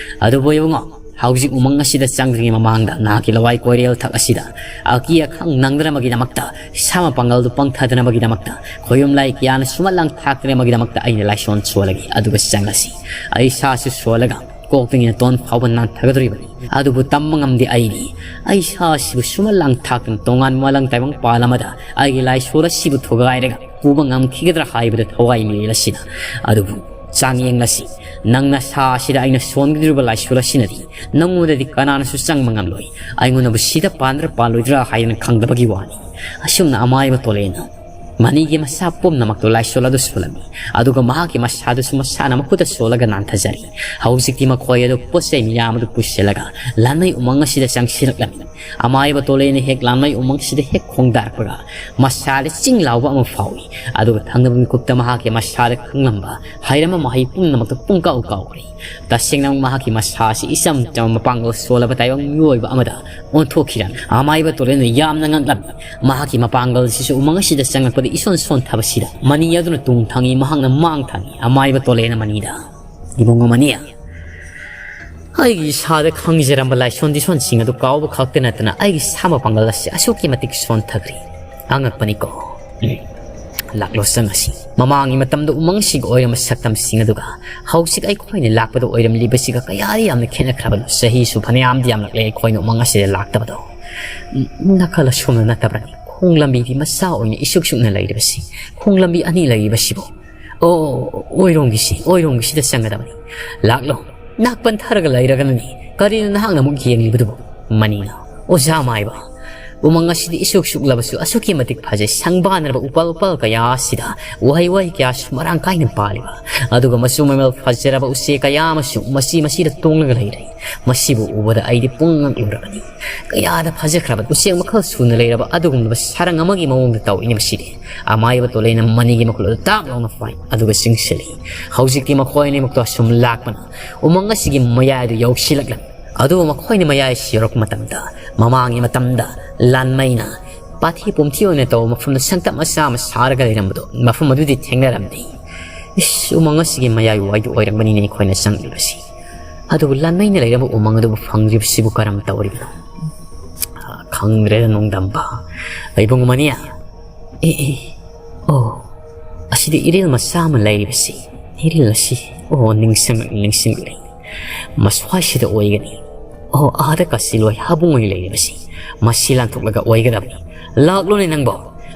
ꯑꯗꯨꯕꯨ ꯏꯕꯨꯡꯉꯣ, ꯍꯧꯖꯤꯛ ꯎꯃꯪ ꯑꯁꯤꯗ ꯆꯪꯗ꯭ꯔꯤꯉꯩ ꯃꯃꯥꯡꯗ ꯅꯍꯥꯛꯀꯤ ꯂꯋꯥꯏ ꯀꯣꯏꯔꯦꯜ ꯊꯛ ꯑꯁꯤꯗ ꯑꯀꯤ ꯑꯈꯪ ꯅꯪꯗꯅꯕꯒꯤꯗꯃꯛꯇ, ꯁꯥꯃ ꯄꯥꯡꯒꯜꯗꯨ ꯄꯪꯊꯗꯅꯕꯒꯤꯗꯃꯛꯇ, ꯈꯣꯌꯨꯝ ꯂꯥꯏ ꯀꯌꯥꯅ ꯁꯨꯃꯠ ꯂꯥꯡ ꯊꯥꯛꯇꯅꯕꯒꯤꯗꯃꯛꯇ ꯑꯩꯅ ꯂꯥꯏꯁꯣꯟ ꯁꯣꯜꯂꯒꯦ, ꯑꯗꯨꯒ ꯆꯪꯂꯁꯤ꯫" ꯑꯩ ꯁꯥꯁꯨ ꯁꯣꯜꯂꯒ ꯀꯣꯛꯇꯒꯤ ꯅꯥꯇꯣꯟ ꯐꯥꯎꯕ ꯅꯥꯟꯊꯒꯗꯧꯔꯤꯕꯅꯤ꯫ ꯑꯗꯨꯕꯨ ꯇꯝꯕ ꯉꯝꯗꯦ ꯑꯩꯗꯤ꯫ ꯑꯩ ꯁꯥꯁꯤꯕꯨ ꯁꯨꯃꯠ ꯂꯥꯡ ꯊꯥꯛꯇꯨꯅ ꯇꯣꯉꯥꯟꯕ ꯃꯥꯂꯪ ꯇꯥꯏꯕꯪ ꯄꯥꯜ ꯑꯃꯗ ꯑꯩꯒꯤ ꯂꯥꯏꯁꯣꯜ ꯑꯁꯤꯕꯨ ꯊꯨꯒꯥꯏꯔꯒ ꯄꯨꯕ ꯉꯝꯈꯤꯒꯗ꯭ꯔꯥ ꯍꯥꯏꯕꯗ ꯊꯋꯥꯏ ꯃꯤꯔꯦꯜ ꯑꯁꯤꯗ꯫ ꯑꯗꯨꯕꯨ ꯆꯥꯡꯌꯦꯡꯂꯁꯤ꯫ ꯅꯪ ꯅꯁꯥ ꯑꯁꯤꯗ ꯑꯩꯅ ꯁꯣꯟꯒꯗꯧꯔꯤꯕ ꯂꯥꯏꯁꯣꯜ ꯑꯁꯤꯅꯗꯤ ꯅꯪꯉꯣꯟꯗꯗꯤ ꯀꯅꯥꯅꯁꯨ ꯆꯪꯕ ꯉꯝꯂꯣꯏ꯫ ꯑꯩꯉꯣꯟꯗꯕꯨ ꯁꯤꯗ ꯄꯥꯟꯗ꯭ꯔꯥ ꯄꯥꯜꯂꯣꯏꯗ꯭ꯔꯥ ꯍꯥꯏꯗꯅ ꯈꯪꯗꯕꯒꯤ ꯋꯥꯅꯤ꯫ ꯑꯁꯨꯝꯅ ꯑꯃꯥꯏꯕ ꯇꯣꯂꯦꯅ ꯃꯅꯤꯒꯤ ꯃꯁꯥ ꯄꯨꯝꯅꯃꯛꯇꯨ ꯂꯥꯏꯁꯣꯜ ꯑꯗꯨ ꯁꯣꯜꯂꯝꯃꯤ꯫ ꯑꯗꯨꯒ ꯃꯍꯥꯛꯀꯤ ꯃꯁꯥꯗꯨꯁꯨ ꯃꯁꯥꯅ ꯃꯈꯨꯠꯇ ꯁꯣꯜꯂꯒ ꯅꯥꯟꯊꯖꯔꯤ꯫ ꯍꯧꯖꯤꯛꯇꯤ ꯃꯈꯣꯏ ꯑꯗꯨ ꯄꯣꯠ ꯆꯩ ꯃꯌꯥꯝ ꯑꯗꯨ ꯄꯨꯁꯤꯜꯂꯒ ꯂꯥꯟꯃꯩ ꯎꯃꯪ ꯑꯁꯤꯗ ꯆꯪꯁꯤꯜꯂꯛꯂꯝꯃꯤ꯫ ꯑꯃꯥꯏꯕ ꯇꯣꯂꯦꯅ ꯍꯦꯛ ꯂꯥꯟꯃꯩ ꯎꯃꯪ ꯑꯁꯤꯗ ꯍꯦꯛ ꯈꯣꯡꯗꯥꯔꯛꯄꯒ ꯃꯁꯥꯗ ꯆꯤꯡ ꯂꯥꯎꯕ ꯑꯃ ꯐꯥꯎꯏ꯫ ꯑꯗꯨꯒ ꯊꯪꯅꯕ ꯃꯤꯀꯨꯞꯇ ꯃꯍꯥꯛꯀꯤ ꯃꯁꯥꯗ ꯈꯪꯂꯝꯕ ꯍꯩꯔꯝꯕ ꯃꯍꯩ ꯄꯨꯝꯅꯃꯛꯇ ꯄꯨꯡꯀꯥꯎ ꯀꯥꯎꯈ꯭ꯔꯦ꯫ ꯇꯁꯦꯡꯅ ꯃꯍꯥꯛꯀꯤ ꯃꯁꯥ ꯑꯁꯤ ꯏꯆꯝ ꯆꯝꯕ ꯃꯄꯥꯡꯒꯜ ꯁꯣꯜꯂꯕ ꯇꯥꯏꯕꯪ ꯃꯤꯑꯣꯏꯕ ꯑꯃꯗ ꯑꯣꯟꯊꯣꯛꯈꯤꯔꯝꯃꯤ꯫ ꯑꯃꯥꯏꯕ ꯇꯣꯂꯦꯟꯅ ꯌꯥꯝꯅ ꯉꯛꯂꯝꯃꯤ꯫ ꯃꯍꯥꯛꯀꯤ ꯃꯄꯥꯡꯒꯜ ꯑꯁꯤꯁꯨ ꯎꯃꯪ ꯑꯁꯤꯗ ꯆꯪꯂꯛꯄꯗ ꯏꯁꯣꯟ ꯁꯣꯟꯊꯕꯁꯤꯗ ꯃꯅꯤ ꯑꯗꯨꯅ ꯇꯨꯡ ꯊꯪꯉꯤ, ꯃꯍꯥꯛꯅ ꯃꯥꯡ ꯊꯪꯉꯤ꯫ ꯑꯃꯥꯏꯕ ꯇꯣꯂꯦꯟꯅ ꯃꯅꯤꯗ, "ꯏꯕꯨꯡꯉꯣ ꯃꯅꯤ, ꯑꯩꯒꯤ ꯏꯁꯥꯗ ꯈꯪꯖꯔꯝꯕ ꯂꯥꯏꯁꯣꯟ ꯗꯤꯁꯣꯟꯁꯤꯡ ꯑꯗꯨ ꯀꯥꯎꯕ ꯈꯛꯇ ꯅꯠꯇꯅ ꯑꯩꯒꯤ ꯁꯥ ꯃꯄꯥꯡꯒꯜ ꯑꯁꯤ ꯑꯁꯨꯛꯀꯤ ꯃꯇꯤꯛ ꯁꯣꯟꯊꯈ꯭ꯔꯦ꯫ ꯑꯉꯛꯄꯅꯤꯀꯣ꯫ ꯎꯝ꯫ ꯂꯥꯛꯂꯣ ꯆꯪꯉꯁꯤ꯫ ꯃꯃꯥꯡꯒꯤ ꯃꯇꯝꯗ ꯎꯃꯪꯁꯤꯒ ꯑꯣꯏꯔꯝꯕ ꯁꯛꯇꯝꯁꯤꯡ ꯑꯗꯨꯒ ꯍꯧꯖꯤꯛ ꯑꯩꯈꯣꯏꯅ ꯂꯥꯛꯄꯗ ꯑꯣꯏꯔꯝꯂꯤꯕꯁꯤꯒ ꯀꯌꯥꯗꯤ ꯌꯥꯝꯅ ꯈꯦꯠꯅꯈ꯭ꯔꯕꯅꯣ꯫ ꯆꯍꯤꯁꯨ ꯐꯅꯌꯥꯝꯗꯤ ꯌꯥꯝꯂꯛꯂꯦ ꯑꯩꯈꯣꯏꯅ ꯎꯃꯪ ꯑꯁꯤꯗ ꯂꯥꯛꯇꯕꯗꯣ꯫ ꯎꯝ, ꯅꯥꯀꯜ ꯑꯁꯣꯝꯗ ꯅꯠꯇꯕ꯭ꯔꯅꯤ? ꯈꯣꯡ ꯂꯝꯕꯤꯗꯤ ꯃꯆꯥ ꯑꯣꯏꯅ ꯏꯁꯨꯛ ꯁꯨꯛꯅ ꯂꯩꯔꯤꯕꯁꯤ꯫ ꯈꯣꯡ ꯂꯝꯕꯤ ꯑꯅꯤ ꯂꯩꯔꯤꯕꯁꯤꯕꯨ꯫ ꯑꯣ, ꯑꯣꯏꯔꯣꯝꯒꯤꯁꯤ, ꯑꯣꯏꯔꯣꯝꯒꯤꯁꯤꯗ ꯆꯪꯒꯗꯕꯅꯤ꯫ ꯂꯥꯛꯂꯣ꯫ ꯅꯥꯛ ꯄꯟꯊꯔꯒ ꯂꯩꯔꯒꯅꯅꯤ꯫ ꯀꯔꯤꯅꯣ ꯅꯍꯥꯛꯅ ꯑꯃꯨꯛ ꯌꯦꯡꯂꯤꯕꯗꯨꯕꯨ?" ꯃꯅꯤꯅ, "ꯑꯣꯖꯥ ꯃꯥꯏꯕ, ꯎꯃꯪ ꯑꯁꯤꯗꯤ ꯏꯁꯨꯛ ꯁꯨꯛꯂꯕꯁꯨ ꯑꯁꯨꯛꯀꯤ ꯃꯇꯤꯛ ꯐꯖꯩ꯫ ꯁꯪꯕꯥꯟꯅꯔꯕ ꯎꯄꯥꯜ ꯎꯄꯥꯜ ꯀꯌꯥ ꯑꯁꯤꯗ ꯎꯍꯩ ꯋꯥꯍꯩ ꯀꯌꯥꯁꯨ ꯃꯔꯥꯡ ꯀꯥꯏꯅ ꯄꯥꯜꯂꯤꯕ, ꯑꯗꯨꯒ ꯃꯆꯨ ꯃꯃꯦꯜ ꯐꯖꯔꯕ ꯎꯆꯦꯛ ꯀꯌꯥ ꯑꯃꯁꯨ ꯃꯁꯤ ꯃꯁꯤꯗ ꯇꯣꯡꯂꯒ ꯂꯩꯔꯦ꯫ ꯃꯁꯤꯕꯨ ꯎꯕꯗ ꯑꯩꯗꯤ ꯄꯨꯡꯉꯛ ꯉꯛꯂꯨꯔꯕꯅꯤ꯫ ꯀꯌꯥꯗ ꯐꯖꯈ꯭ꯔꯕ ꯎꯆꯦꯛ ꯃꯈꯜ ꯁꯨꯅ ꯂꯩꯔꯕ ꯑꯗꯨꯒꯨꯝꯂꯕ ꯁꯥꯔꯪ ꯑꯃꯒꯤ ꯃꯑꯣꯡꯗ ꯇꯧꯏꯅꯦ ꯃꯁꯤꯗꯤ꯫" ꯑꯃꯥꯏꯕ ꯇꯣꯂꯩꯅ ꯃꯅꯤꯒꯤ ꯃꯈꯨꯠ ꯑꯗꯨ ꯇꯥꯞ ꯂꯥꯎꯅ ꯐꯥꯏ, ꯑꯗꯨꯒ ꯆꯤꯡꯁꯤꯜꯂꯤ꯫ ꯍꯧꯖꯤꯛꯇꯤ ꯃꯈꯣꯏ ꯑꯅꯤꯃꯛꯇꯣ ꯑꯁꯨꯝ ꯂꯥꯛꯄꯅ ꯎꯃꯪ ꯑꯁꯤꯒꯤ ꯃꯌꯥꯏ ꯑꯗꯨ ꯌꯧꯁꯤꯜꯂꯛꯂꯝꯃꯤ꯫ ꯑꯗꯨꯕꯨ ꯃꯈꯣꯏꯅ ꯃꯌꯥꯏ ꯑꯁꯤ ꯌꯧꯔꯛꯄ ꯃꯇꯝꯗ, ꯃꯃꯥꯡꯒꯤ ꯃꯇꯝꯗ ꯂꯥꯟꯃꯩꯅ ꯄꯥꯊꯤ ꯄꯨꯝꯊꯤ ꯑꯣꯏꯅ ꯇꯧꯕ ꯃꯐꯝꯗ ꯁꯪꯇꯞ ꯃꯆꯥ ꯑꯃ ꯁꯥꯔꯒ ꯂꯩꯔꯝꯕꯗꯣ, ꯃꯐꯝ ꯑꯗꯨꯗꯤ ꯊꯦꯡꯅꯔꯝꯗꯦ꯫ "ꯏꯁ, ꯎꯃꯪ ꯑꯁꯤꯒꯤ ꯃꯌꯥꯏ ꯋꯥꯏꯗꯨ ꯑꯣꯏꯔꯝꯒꯅꯤꯅꯦ ꯑꯩꯈꯣꯏꯅ ꯆꯪꯂꯤꯕꯁꯤ꯫ ꯑꯗꯨꯕꯨ ꯂꯥꯟꯃꯩꯅ ꯂꯩꯔꯝꯕ ꯎꯃꯪ ꯑꯗꯨꯕꯨ ꯐꯪꯗ꯭ꯔꯤꯕꯁꯤꯕꯨ ꯀꯔꯝ ꯇꯧꯔꯤꯕꯅꯣ?" "ꯈꯪꯗ꯭ꯔꯦꯗ, ꯅꯣꯡꯗꯝꯕ꯫ ꯏꯕꯨꯡ ꯃꯅꯤ, ꯑꯦ, ꯑꯦ, ꯑꯣ, ꯑꯁꯤꯗ ꯏꯔꯤꯜ ꯃꯆꯥ ꯑꯃ ꯂꯩꯔꯤꯕꯁꯤ, ꯏꯔꯤꯜ ꯑꯁꯤ, ꯑꯣ, ꯅꯤꯡꯁꯤꯡ-, ꯅꯤꯡꯁꯤꯡꯂꯦ꯫ ꯃꯁ꯭ꯋꯥꯏꯁꯤꯗ ꯑꯣꯏꯒꯅꯤ꯫ ꯑꯣ, ꯑꯥꯗ ꯀꯥꯆꯤꯜꯂꯣꯏ ꯍꯥꯕꯨꯡ ꯑꯣꯏꯅ ꯂꯩꯔꯤꯕꯁꯤ, ꯃꯁꯤ ꯂꯥꯟꯊꯣꯛꯂꯒ ꯑꯣꯏꯒꯗꯕꯅꯤ꯫ ꯂꯥꯛꯂꯣꯅꯦ ꯅꯪꯕꯣ,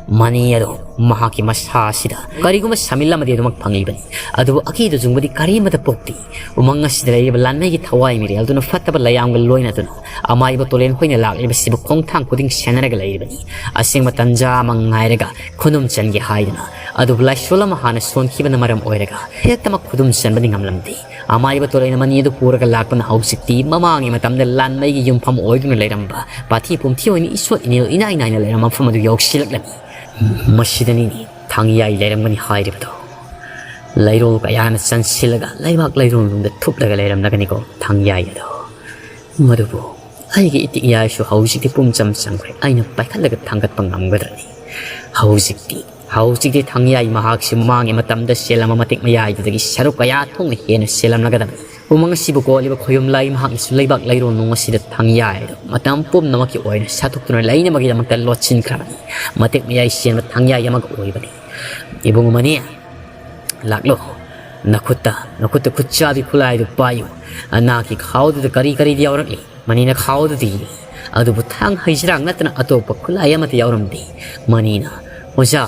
ꯃꯅꯤ ꯑꯗꯣ꯫ ꯃꯍꯥꯛꯀꯤ ꯃꯁꯥ ꯑꯁꯤꯗ ꯀꯔꯤꯒꯨꯝꯕ ꯁꯥꯃꯤꯜ ꯑꯃꯗꯤ ꯑꯗꯨꯃꯛ ꯐꯪꯂꯤꯕꯅꯤ꯫ ꯑꯗꯨꯕꯨ ꯑꯀꯤꯗ ꯆꯨꯡꯕꯗꯤ ꯀꯔꯤꯃꯠꯇ ꯄꯣꯛꯇꯦ꯫ ꯎꯃꯪ ꯑꯁꯤꯗ ꯂꯩꯔꯤꯕ ꯂꯥꯟꯃꯩꯒꯤ ꯊꯋꯥꯏ ꯃꯤꯔꯦꯜꯗꯨꯅ ꯐꯠꯇꯕ ꯂꯩꯌꯥꯝꯒ ꯂꯣꯏꯅꯗꯨꯅ ꯑꯃꯥꯏꯕ ꯇꯣꯂꯦꯟ ꯍꯣꯏꯅ ꯂꯥꯛꯂꯤꯕꯁꯤꯕꯨ ꯈꯣꯡꯊꯥꯡ ꯈꯨꯗꯤꯡ ꯁꯦꯟꯅꯔꯒ ꯂꯩꯔꯤꯕꯅꯤ꯫ ꯑꯁꯦꯡꯕ ꯇꯟꯖꯥ ꯑꯃ ꯉꯥꯏꯔꯒ ꯈꯨꯗꯨꯝ ꯆꯟꯒꯦ ꯍꯥꯏꯗꯨꯅ, ꯑꯗꯨꯕꯨ ꯂꯥꯏꯁꯣꯜ ꯑꯃ ꯍꯥꯟꯅ ꯁꯣꯟꯈꯤꯕꯅ ꯃꯔꯝ ꯑꯣꯏꯔꯒ ꯍꯦꯛꯇꯃꯛ ꯈꯨꯗꯨꯝ ꯆꯟꯕꯗꯤ ꯉꯝꯂꯝꯗꯦ꯫ ꯑꯃꯥꯏꯕ ꯇꯣꯂꯦꯟ ꯑꯃꯅꯤ ꯑꯗꯨ ꯄꯨꯔꯒ ꯂꯥꯛꯄꯅ ꯍꯧꯖꯤꯛꯇꯤ ꯃꯃꯥꯡꯒꯤ ꯃꯇꯝꯗ ꯂꯥꯟꯃꯩꯒꯤ ꯌꯨꯝꯐꯝ ꯑꯣꯏꯗꯨꯅ ꯂꯩꯔꯝꯕ ꯄꯥꯊꯤ ꯄꯨꯝꯊꯤ ꯑꯣꯏꯅ ꯏꯁꯣꯠ ꯏꯅꯤꯜ ꯏꯅꯥꯏ ꯅꯥꯏꯅ ꯂꯩꯔꯝꯕ ꯃꯐꯝ ꯑꯗꯨ ꯌꯧꯁꯤꯜꯂꯛꯂꯝꯃꯤ꯫ ꯃꯁꯤꯗꯅꯤꯅꯦ ꯊꯥꯡꯌꯥꯏ ꯂꯩꯔꯝꯒꯅꯤ ꯍꯥꯏꯔꯤꯕꯗꯣ꯫ ꯂꯩꯔꯣꯜ ꯀꯌꯥꯅ ꯆꯟꯁꯤꯜꯂꯒ ꯂꯩꯕꯥꯛ ꯂꯩꯔꯣꯜ ꯅꯨꯡꯗ ꯊꯨꯞꯂꯒ ꯂꯩꯔꯝꯂꯒꯅꯤꯀꯣ ꯊꯥꯡꯌꯥꯏ ꯑꯗꯣ꯫ ꯃꯗꯨꯕꯨ ꯑꯩꯒꯤ ꯏꯇꯤꯛ ꯌꯥꯏꯁꯨ ꯍꯧꯖꯤꯛꯇꯤ ꯄꯨꯝꯆꯝ ꯆꯝꯈ꯭ꯔꯦ꯫ ꯑꯩꯅ ꯄꯥꯏꯈꯠꯂꯒ ꯊꯥꯡꯒꯠꯄ ꯉꯝꯒꯗ꯭ꯔꯅꯤ? ꯍꯧꯖꯤꯛꯇꯤ, ꯍꯧꯖꯤꯛꯇꯤ ꯊꯥꯡꯌꯥꯏ ꯃꯍꯥꯛꯁꯤ ꯃꯃꯥꯡꯒꯤ ꯃꯇꯝꯗ ꯆꯦꯜꯂꯝꯕ ꯃꯇꯤꯛ ꯃꯌꯥꯏꯗꯨꯗꯒꯤ ꯁꯔꯨꯛ ꯀꯌꯥ ꯊꯣꯛꯅ ꯍꯦꯟꯅ ꯆꯦꯜꯂꯝꯂꯒꯗꯕꯅꯤ꯫ ꯎꯃꯪ ꯑꯁꯤꯕꯨ ꯀꯣꯜꯂꯤꯕ ꯈꯣꯌꯨꯝ ꯂꯥꯏ ꯃꯍꯥꯛꯅꯁꯨ ꯂꯩꯕꯥꯛ ꯂꯩꯔꯣꯜ ꯅꯨꯡ ꯑꯁꯤꯗ ꯊꯥꯡꯌꯥꯏ ꯑꯗꯨ ꯃꯇꯝ ꯄꯨꯝꯅꯃꯛꯀꯤ ꯑꯣꯏꯅ ꯁꯥꯊꯣꯛꯇꯨꯅ ꯂꯩꯅꯕꯒꯤꯗꯃꯛꯇ ꯂꯣꯠꯁꯤꯟꯈ꯭ꯔꯕꯅꯤ꯫ ꯃꯇꯤꯛ ꯃꯌꯥꯏ ꯆꯦꯟꯕ ꯊꯥꯡꯌꯥꯏ ꯑꯃꯒ ꯑꯣꯏꯕꯅꯤ꯫ ꯏꯕꯨꯡ ꯃꯅꯤ, ꯂꯥꯛꯂꯣ꯫ ꯅꯈꯨꯠꯇ, ꯅꯈꯨꯠꯇ ꯈꯨꯠꯆꯥꯕꯤ ꯈꯨꯠꯂꯥꯏꯗꯨ ꯄꯥꯏꯌꯨ꯫ ꯅꯍꯥꯛꯀꯤ ꯈꯥꯎꯗꯨꯗ ꯀꯔꯤ ꯀꯔꯤꯗꯤ ꯌꯥꯎꯔꯛꯂꯤ? ꯃꯅꯤꯅ ꯈꯥꯎꯗꯨꯗꯤ, ꯑꯗꯨꯕꯨ ꯊꯥꯡ ꯍꯩꯖ꯭ꯔꯥꯡ ꯅꯠꯇꯅ ꯑꯇꯣꯞꯄ ꯈꯨꯠꯂꯥꯏ ꯑꯃꯠꯇ ꯌꯥꯎꯔꯝꯗꯦ꯫ ꯃꯅꯤꯅ, ꯑꯣꯖꯥ,